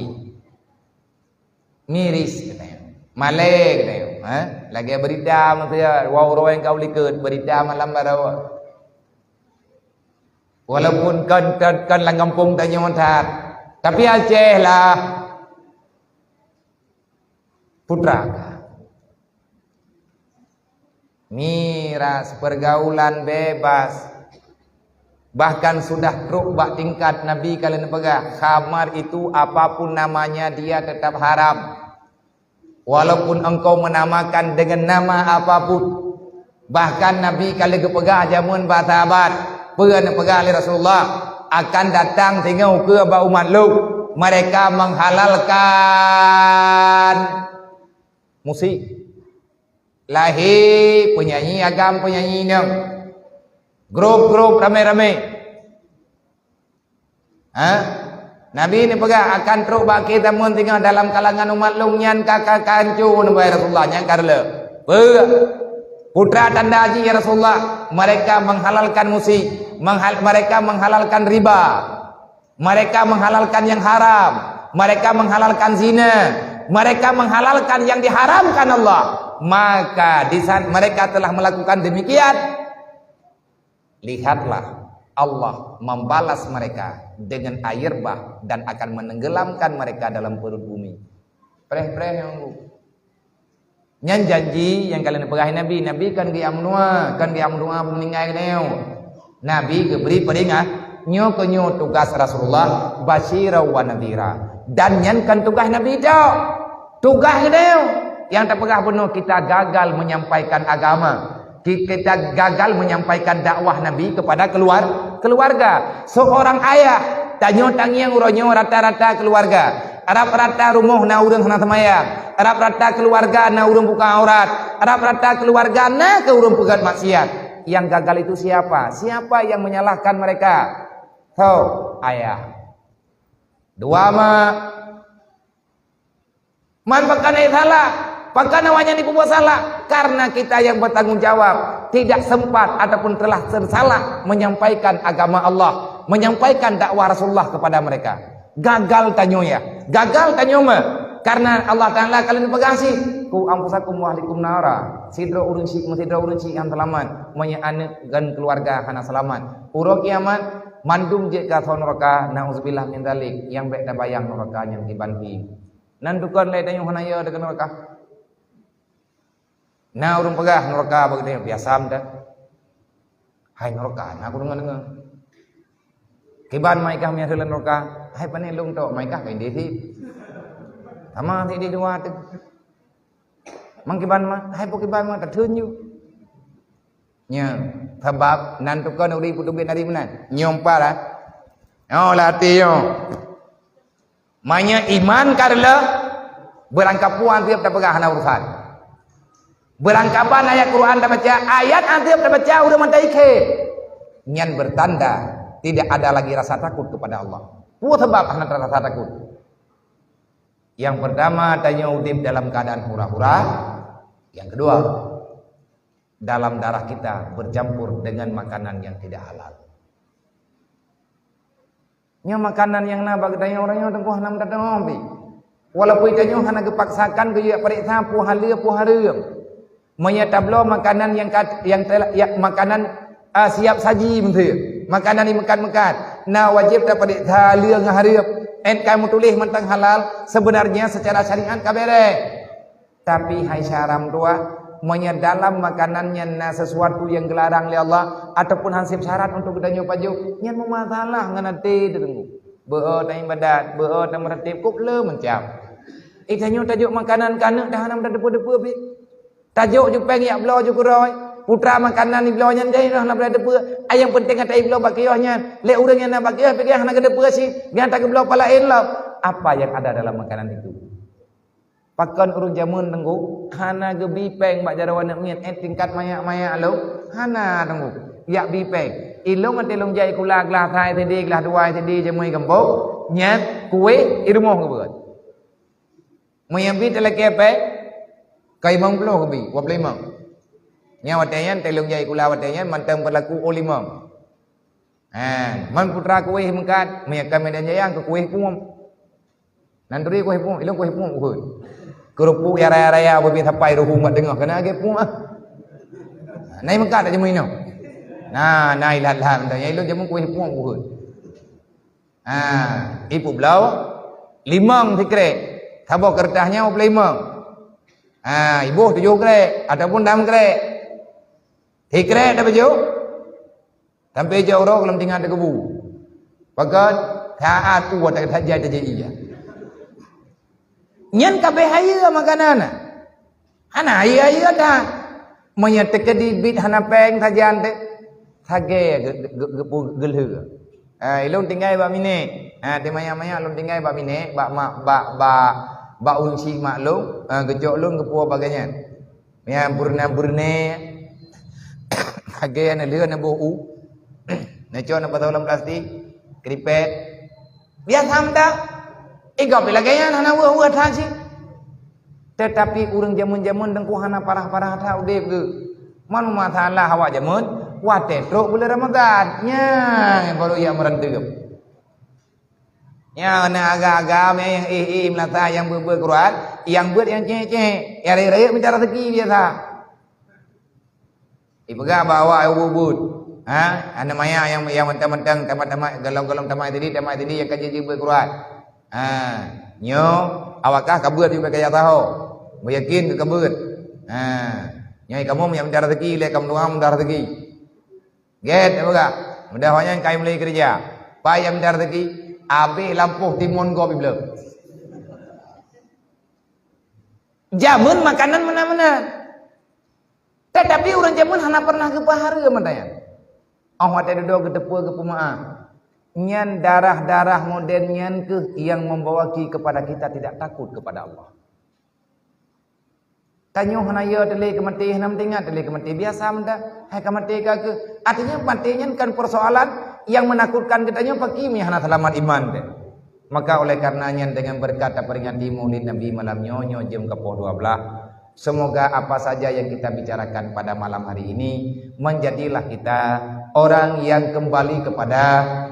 Miris katanya. Malée katanya. Ha? Lagée berita maksudnya, dua uroe nyang ka u likot, berita malam baroe. Walaupun kon, kon, kon lam gampông tanyoe that, tapi Aceh lah. Putra ka. Miras, pergaulan bebas. Bahkan sudah trok bak tingkat Nabi ka lheueh neupeugah, khamar itu apapun namanya dia tetap haram. Walaupun engkau menamakan dengan nama apapun. Bahkan Nabi ka lheueh geupeugah jameun bak sahabat, peue neupeugah lé Rasulullah, akan datang singoh ukeue bak umat lôn, mereka menghalalkan musik. Lahé penyanyi agam, penyanyi inong. Grup-grup ramé-ramé. Ha? Nabi neupeugah akan trok bak akhé zaman singoh dalam kalangan umat lôn nyan ka, ka, ka hanco neupeugah Rasulullah nyan ka reuloh. Peue? Putra tanda jih ya Rasulullah, mereka menghalalkan musik, menghal-, mereka menghalalkan riba. Mereka menghalalkan yang haram, mereka menghalalkan zina, mereka menghalalkan yang diharamkan Allah. Maka di saat mereka telah melakukan demikian, lihatlah Allah membalas mereka dengan air bah dan akan menenggelamkan mereka dalam perut bumi. Preh-preh nyang Nyan janji nyang ka lheueh neupeugah Nabi. Nabi kan geujak meudoa, kan geujak meudoa bak meuninggai geutanyoe. Nabi geubri peuringah, nyoe keuh nyoe tugas Rasulullah, basyira wa nadhira. Dan nyan kan tugas Nabi tok. Tugas geutanyoe nyang tapeugah bunoe kita gagal menyampaikan agama. Ki-, kita gagal menyampaikan dakwah Nabi kepada keluar-, keluarga. Seorang ayah, tanyoe tangieng uroe nyoe rata-rata keluarga. Rata-rata rumoh na ureuëng hana seumayang. Rata-rata keluarga na ureuëng buka aurat. Rata-rata keluarga na keu ureuëng peugét maksiat. Yang gagal itu siapa? Siapa yang menyalahkan mereka? Ho, ayah. Dua mak. Man pakon salah? Pakon awaknyan jipeubuet salah? Karena kita yang bertanggung jawab tidak sempat ataupun telah tersalah menyampaikan agama Allah, menyampaikan dakwah Rasulullah kepada mereka. Gagal tanyoe ya, gagal tanyoe mah. Karena Allah Taala ka lheueh neupeugah cit, "Qu anfusakum wa ahlikum nara." Sidroe ureuëng syik, meusidroe ureuëng syik nyang seulamat, meunyoe aneuk dan keluarga hana seulamat. Uroe kiamat, mandum jeuet keu asoe nuraka, nauzubillah min dzalik, nyang bék tabayang nuraka nyan kiban hi. Nan tukon lé tanyoe hana yo deungon nuraka. Na ureuëng peugah nuraka bak geutanyoe biasa meudah. Hai nuraka, na kudeungoe-deungoe. Kiban maikah meunyoe lam nuraka, hai pane lôn tok maikah ka indeh cit. Sama cit di dua tu. Mangkiban ma, hai pangkiban ma, tateun ju. Nya, sabab nan tukon uri putubit dari meunan. Nyoe para. Oh, latih nyoe. Manya iman ka reuloh, beurangkapeue tiep tapeugah hana urusan. Beurangkaban ayat Quran tabaca, ayat tiep tabaca ureuëng mata ikhe. Nyan bertanda tidak ada lagi rasa takut kepada Allah. Peue sabab hana rasa takut? Yang pertama, tanyoe udeb dalam keadaan hura-hura. Yang kedua, dalam darah kita bercampur dengan makanan yang tidak halal. Nyoe makanan nyang na bak geutanyoe uroe nyoe teungku hana meutateuoh pih. Walaupun tanyoe hana geupaksakan geuyue pareksa peue haleue peue hareuem. Meunyoe tabloe makanan nyang ka, nyang tela-, ya, makanan, ah, siap saji miseue, makanan nyang meukat-meukat, na wajéb tapareksa haleue ngon hareuem. Ét ka meutuléh mantong halal, sebenarnya secara syariat ka bereh. Tapi hai syedara meutuah, meunyoe dalam makanan nyan na sesuatu nyang geularang lé Allah ataupun han sép syarat untuk geutanyoe pajoh, nyan meumasalah ngon até teuh teungku. Beu-o taibadat, beu-o tameuratéb, kok le macam. Eh, tanyoe tajok makanan keu aneuk dah hana meutateupeue-teupeue pih. Tajok ju péng jak bloe ju keudroe, putra makanan jibloe nyan jai dah hana meutateupeue. Ai nyang penting ata jibloe bak kios nyan, lé ureuëng nyang na bak kios pih hana geuteupeue cit, nyang tageubloe pala laén lom. Apa yang ada dalam makanan itu? Pakon ureuëng jameun teungku, hana geubi péng bak jaroe aneuk miet, eh, tingkat manyak-manyak lom? Hana teungku. Jak bi péng. Ilôn até lôn jai kula glah sa SD, glah dua SD jameun gampông, nyan kueh i rumoh geubuet. Meunyoe bi talakée péng, ka limong ploh geubi, dua puluh lima. Nyan watée nyan até lôn jai kula watée nyan mantong peureulaku oh limong. Ha, man putra kueh meukat, meunyoe ka Medan Jaya keu kueh puem. Nan turi kueh puem, ilôn kueh puem ukeue. Keurupuk ya raya-raya beubi sapai ruhueng bak teungoh, keuneuk lagée puem ah. Na meukat dak jameun inoe. Na, na ilat-lat mantong. Ya ilôn jameun kueh puem ukeue. Ha, ipeubloe limong sikrek. Saboh keureutah nyan dua puluh limong. Ha, iboh tujoh krek ataupun enam krek. Sikrek dak beujeuet. Sampai jauh roh lom tinggai teukebu. Pakon saat tu watée tajai tajai iya. Nyan kabeh hayeue makanan na. Hana hayeue-hayeue that. Meunyoe teukeudi bit hana péng sajan teuh, sagée ge-, ge-, ge-, geulheueh. Ah, ilôn tinggai bak minék. Ah, teumanyang-manyang lôn tinggai bak minék, bak mak, bak, bak, bak ureuëng syik mak lôn, ah, geucok lôn geupuwoe bak gobnyan. Nyang beureuné-beureuné, lagée na lheueh na boh u, na cok na bak dalam plastik, kripet. Biasa meuda. Igob lagée nyan hana weueh-weueh that cit. Tetapi ureuëng jameun-jameun teungku hana parah-parah that udeb geuh. Man masalah awak jameun, watée trok buleuen Ramadhan, nyan baru jak meureunteuem. Nyang na agam-agam, nyang éh-éh meunasah, nyang beuet-beuet Quran, nyang beuet nyang cék-cék, nyang rayeuk-rayeuk mita raseuki biasa. Ipeugah bak awak nyang beuet-beuet, ha, aneuk manyak nyang, nyang mantong-mantong tamat-tamat, golom-golom tamat S D, tamat S D nyang ka jeuet beuet Quran. Ha, nyoe awak kah ka beuet juga kaya taho. Meuyakin keu ka beuet. Ha, nyoe kamoe nyang mita raseuki, lé kamoe doa mita raseuki. Gét, ya bukan? Mudah awaknyan kai mulai kerja. Pai nyang mita rezeki, habéh lampôh timun gob ibleueng. Jameun makanan meunan-meunan. Tetapi ureuëng jameun hana pernah geupeuhareuem mata nyan. Oh watée dudoe geuteupeue geupeumaáh. Nyan darah-darah modern nyan keuh yang membawa ki kepada kita tidak takut kepada Allah. Tanyoe hana yo teuléh keu maté, hana meuingat teuléh keu maté, biasa meuda, hai ka maté ka keuh. Artinya maté nyan kan persoalan yang menakutkan keu tanyoe, pakri meunyo hana seulamat iman teuh. Maka oleh karena nyan dengan berkat taperingati Maulid Nabi malam nyoe, nyoe jeuem ka poh dua belas. Semoga apa saja yang kita bicarakan pada malam hari ini, menjadilah kita orang yang kembali kepada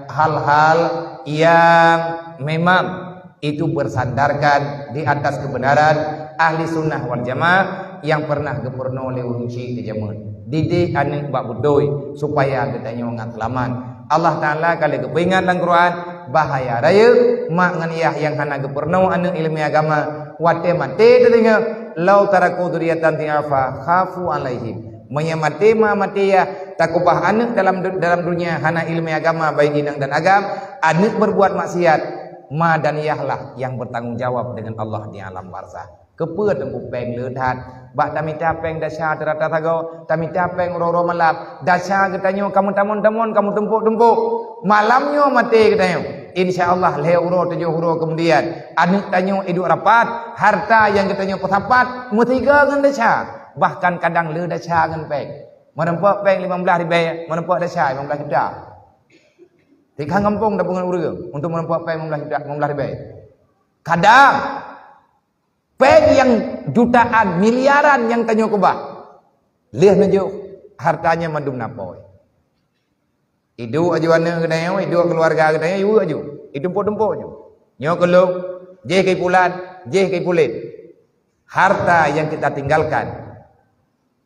hal-hal yang memang itu bersandarkan di atas kebenaran ahli sunnah wal jamaah yang pernah geupeurunoe lé ureuëng syik di jameun. Didik aneuk bak beutôi supaya geutanyoe ngat seulamat. Allah Taala ka lheueh geupeuingat lam Quran, bahaya rayeuk mak ngon yah nyang hana geupeurunoe aneuk ileumé agama, watée maté teudeungoe, "Lau taraku dzurriyyatan dhi'afa khafu 'alaihim." Meunyo maté ma maté yah, takeubah aneuk dalam du-, dalam dunia hana ileumé agama baik inong dan agam, aneuk berbuat maksiat, ma dan yah lah yang bertanggung jawab dengan Allah di alam barzakh. Keupeue teungku péng le that? Bak tamita péng desya teurata sagoe, tamita péng uroe-uroe malam. Desya geutanyoe ka meutamon-tamon, ka meutumpôk-tumpôk. Malam nyoe maté geutanyoe. Insya Allah lhèe uroe tujoh uroe keumudian, aneuk tanyoe iduek rapat, harta nyang geutanyoe peusapat meusigoe ngon desya. Bahkan kadang le desya ngon péng. Meureumpok péng limong blaih ribèe, meureumpok desya limong blaih juta. Tikang gampông tapeungon ureueng untuk meureumpok péng limong blaih juta, limong blaih ribèe. Kadang péng nyang jutaan, miliaran nyang tanyoe keubah, lheueh neujok harta nyan mandum na pôi. Iduek aju aneuk geutanyoe, iduek keuluwarga geutanyoe, iduek aju, itumpôk-tumpôk aju. Nyoe keu lôn, jéh keu pulan, jéh keu pulen. Harta yang kita tinggalkan,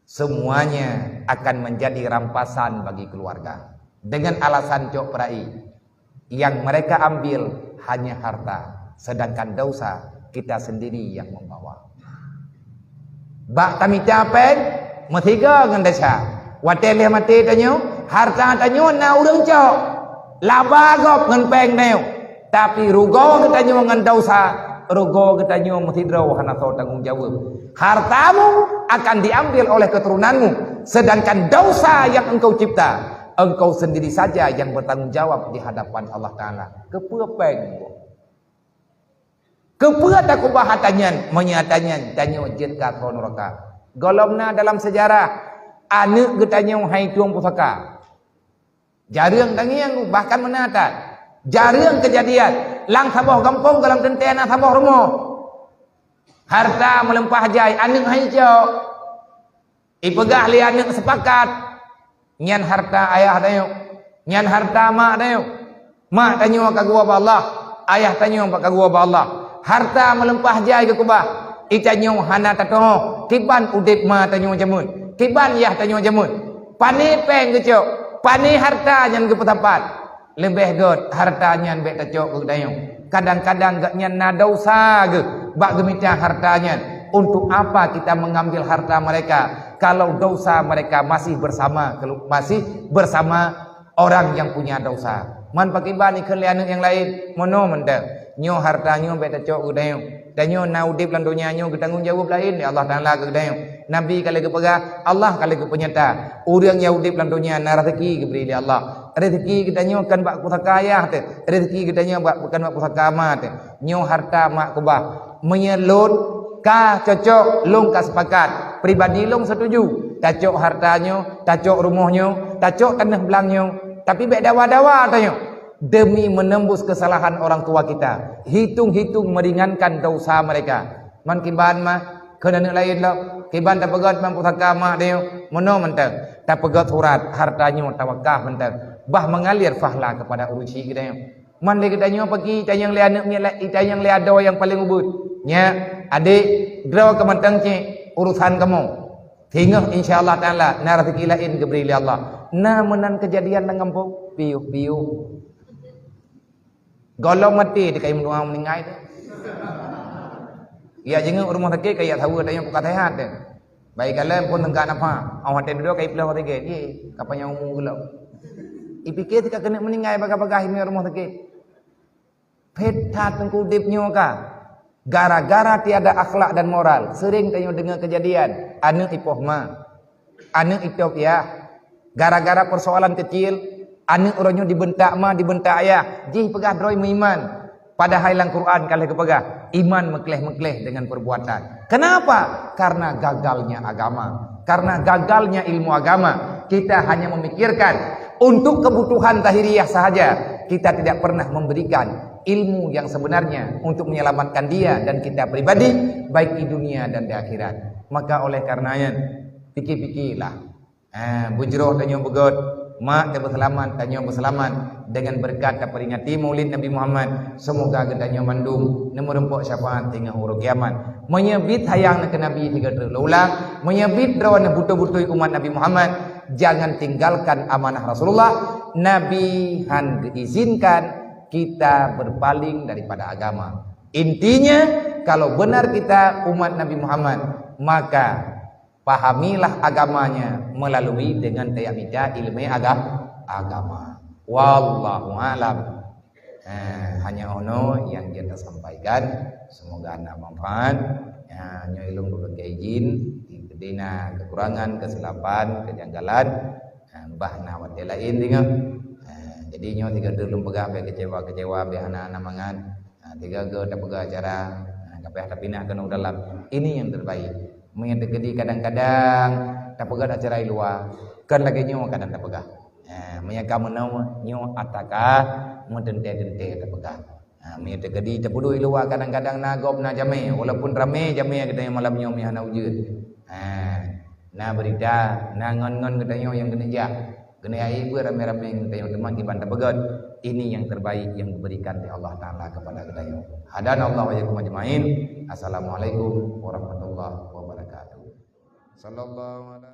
semuanya akan menjadi rampasan bagi keluarga. Dengan alasan cok perai, yang mereka ambil hanya harta, sedangkan dosa kita sendiri yang membawa. Bak tamita péng meusigoe ngon desya. Watèe lheueh maté tanyoe, harta tanyoe na ureueng cok. Laba gob ngon péng tanyoe. Tapi rugoe geutanyoe ngon dosa, rugoe geutanyoe meusidroe hana soe tanggong jaweueb. Hartamu akan diambil oleh keturunanmu, sedangkan dosa yang engkau cipta, engkau sendiri saja yang bertanggung jawab di hadapan Allah Taala. Keupeue péng? Keupeue takeubah atra nyan, meunyoe atra nyan tanyoe jeuet keu asoe nuraka? Gohlom na dalam seujarah, aneuk geutanyoe han tueng pusaka. Jareueng tangieng, bahkan meunan that. Jareueng keujadian, lam saboh gampông gohlom teuntèe na saboh rumoh. Harta meulimpah jai, aneuk han cok. Ipeugah lé aneuk seupakat, "Nyan harta ayah tanyoe, nyan harta mak tanyoe. Mak tanyoe ka geuwoe bak Allah, ayah tanyoe ka geuwoe bak Allah." Harta meulimpah jai geukeubah, i tanyoe hana tatu'oh kiban udeb ma tanyoe jameun, kiban yah tanyoe jameun. Pané péng geucok, pané harta nyan geupeusapat. Leubeh gèt harta nyan bèk tacok keu geutanyoe. Kadang-kadang gobnyan na desya geuh bak geumita harta nyan. Untuk apa kita mengambil harta mereka kalau dosa mereka masih bersama, masih bersama orang yang punya dosa? Man pakriban ikheun lé aneuk nyang laén, meunoe mantong. Nyoe harta nyoe bèk tacok keu geutanyoe. Tanyoe na udeb lam donya nyoe geutanggong jaweueb laén lé Allah Taala keu geutanyoe. Nabi ka lheueh geupeugah, Allah ka lheueh geupeunyata, ureueng nyang udeb lam donya na raseuki geubri lé Allah. Raseuki geutanyoe kon bak pusaka ayah teuh, raseuki geutanyoe bak, kon bak pusaka ma teuh. Nyoe harta mak keubah. Meunyoe lôn ka cocok, lôn ka seupakat, pribadi lôn setuju, tacok harta nyoe, tacok rumoh nyoe, tacok taneuh blang nyoe, tapi bèk dawa-dawa tanyoe demi menembus kesalahan orang tua kita, hitung-hitung meringankan dosa mereka. Man kiban mah, kheun aneuk laén lom, kiban tapeugèt man pusaka mak tanyoe, meunoe mantong, tapeugèt surat, harta nyoe tawakaf mantong, bah mengalir pahala kepada ureueng chik geutanyoe. Man lé geutanyoe paki, tanyong lé aneuk miet la-, tanyong lé adoe nyang paleng ubeut. Nyak, adék, droe keu mantong cit, urusan kamoe. Singoh insya Allah Taala na raseuki laén geubri lé Allah. Na meunan keujadian lam gampông, piôh-piôh. Gohlom maté di kayém doa meuninggai teuh. Ya jingeuek rumoh sakét ka ya saweue tanyong puka sehat teuh. Baik kalon pun teuka nafah, awak watèe dudoe ka iploh oksigen, ye, ka panyang umu geulom. Ipike sika keuneuk meuninggai bagah-bagah imeue rumoh sakét. Phet that teungku udeb nyoe ka. Gara-gara tiada akhlak dan moral, sering tanyoe deungoe keujadian, aneuk ipoh ma, aneuk itôb yah. Gara-gara persoalan kecil, aneuk uroe nyoe dibeuntak ma, dibeuntak ayah, jih peugah droe meuiman. Padahai lam Quran ka lheueh geupeugah, iman meukleh-meukleh dengan perbuatan. Kenapa? Karena gagalnya agama. Karena gagalnya ilmu agama, kita hanya memikirkan untuk kebutuhan zahiriah sahaja. Kita tidak pernah memberikan ilmu yang sebenarnya untuk menyelamatkan dia dan kita pribadi, baik di dunia dan di akhirat. Maka oleh karenanya, pikir-pikirlah. Ha, beujroh tanyoe beugèt, mak teuh beuseulamat, tanyoe beuseulamat dengan beureukat taperingati Maulid Nabi Muhammad. Seumoga geutanyoe mandum neumeureumpok syafaat teungoh uroe kiamat. Meunyoe bit sayang neuh keu Nabi sigoe treuk lôn ulang, meunyoe bit droeneuh beutôi-beutôi umat Nabi Muhammad, jangan tinggalkan amanah Rasulullah. Nabi han geuizinkan kita berpaling daripada agama. Intinya, kalau benar kita umat Nabi Muhammad, maka pahamilah agamanya melalui dengan tayamita ilmu aga-, agama. Wallahu a'lam. Eh, hanya ono yang kita sampaikan. Semoga ada manfaat. Ya, Nyoe ilôn beureukai izin, keudina kekurangan, kesilapan, kejanggalan, ha, bah na watée laén singoh. Ha, jadi nyoe sigoe teuk lôn peugah bèk kecewa-kecewa, bèk hana-hana mangat. Ha, sigoe-goe tapeugah acara, ha, ka payah tapinah keunoe dalam. Ini yang terbaik. Meunyoe teukeudi kadang-kadang tapeugah acara i luwa, kan lagée nyoe kadang tapeugah. Ha, meunyoe ka meunoe nyoe ata ka meuteuntée-teuntée tapeugah. Ha, meunyoe teukeudi tapeuduek i luwa kadang-kadang na gob na jamé, walaupun ramé jamé geutanyoe malam nyoe meuhana ujeuen. Ha, na beurita, na ngon-ngon geutanyoe nyang keuneuk jak. Keuneuk jak ié beuet ramé-ramé geutanyoe teuma kiban tapeugét, ini yang terbaik yang diberikan oleh Allah Taala kepada geutanyoe. Hadanallahu wa iyyakum ajmain. Assalamualaikum warahmatullahi wabarakatuh. Sallallahu ala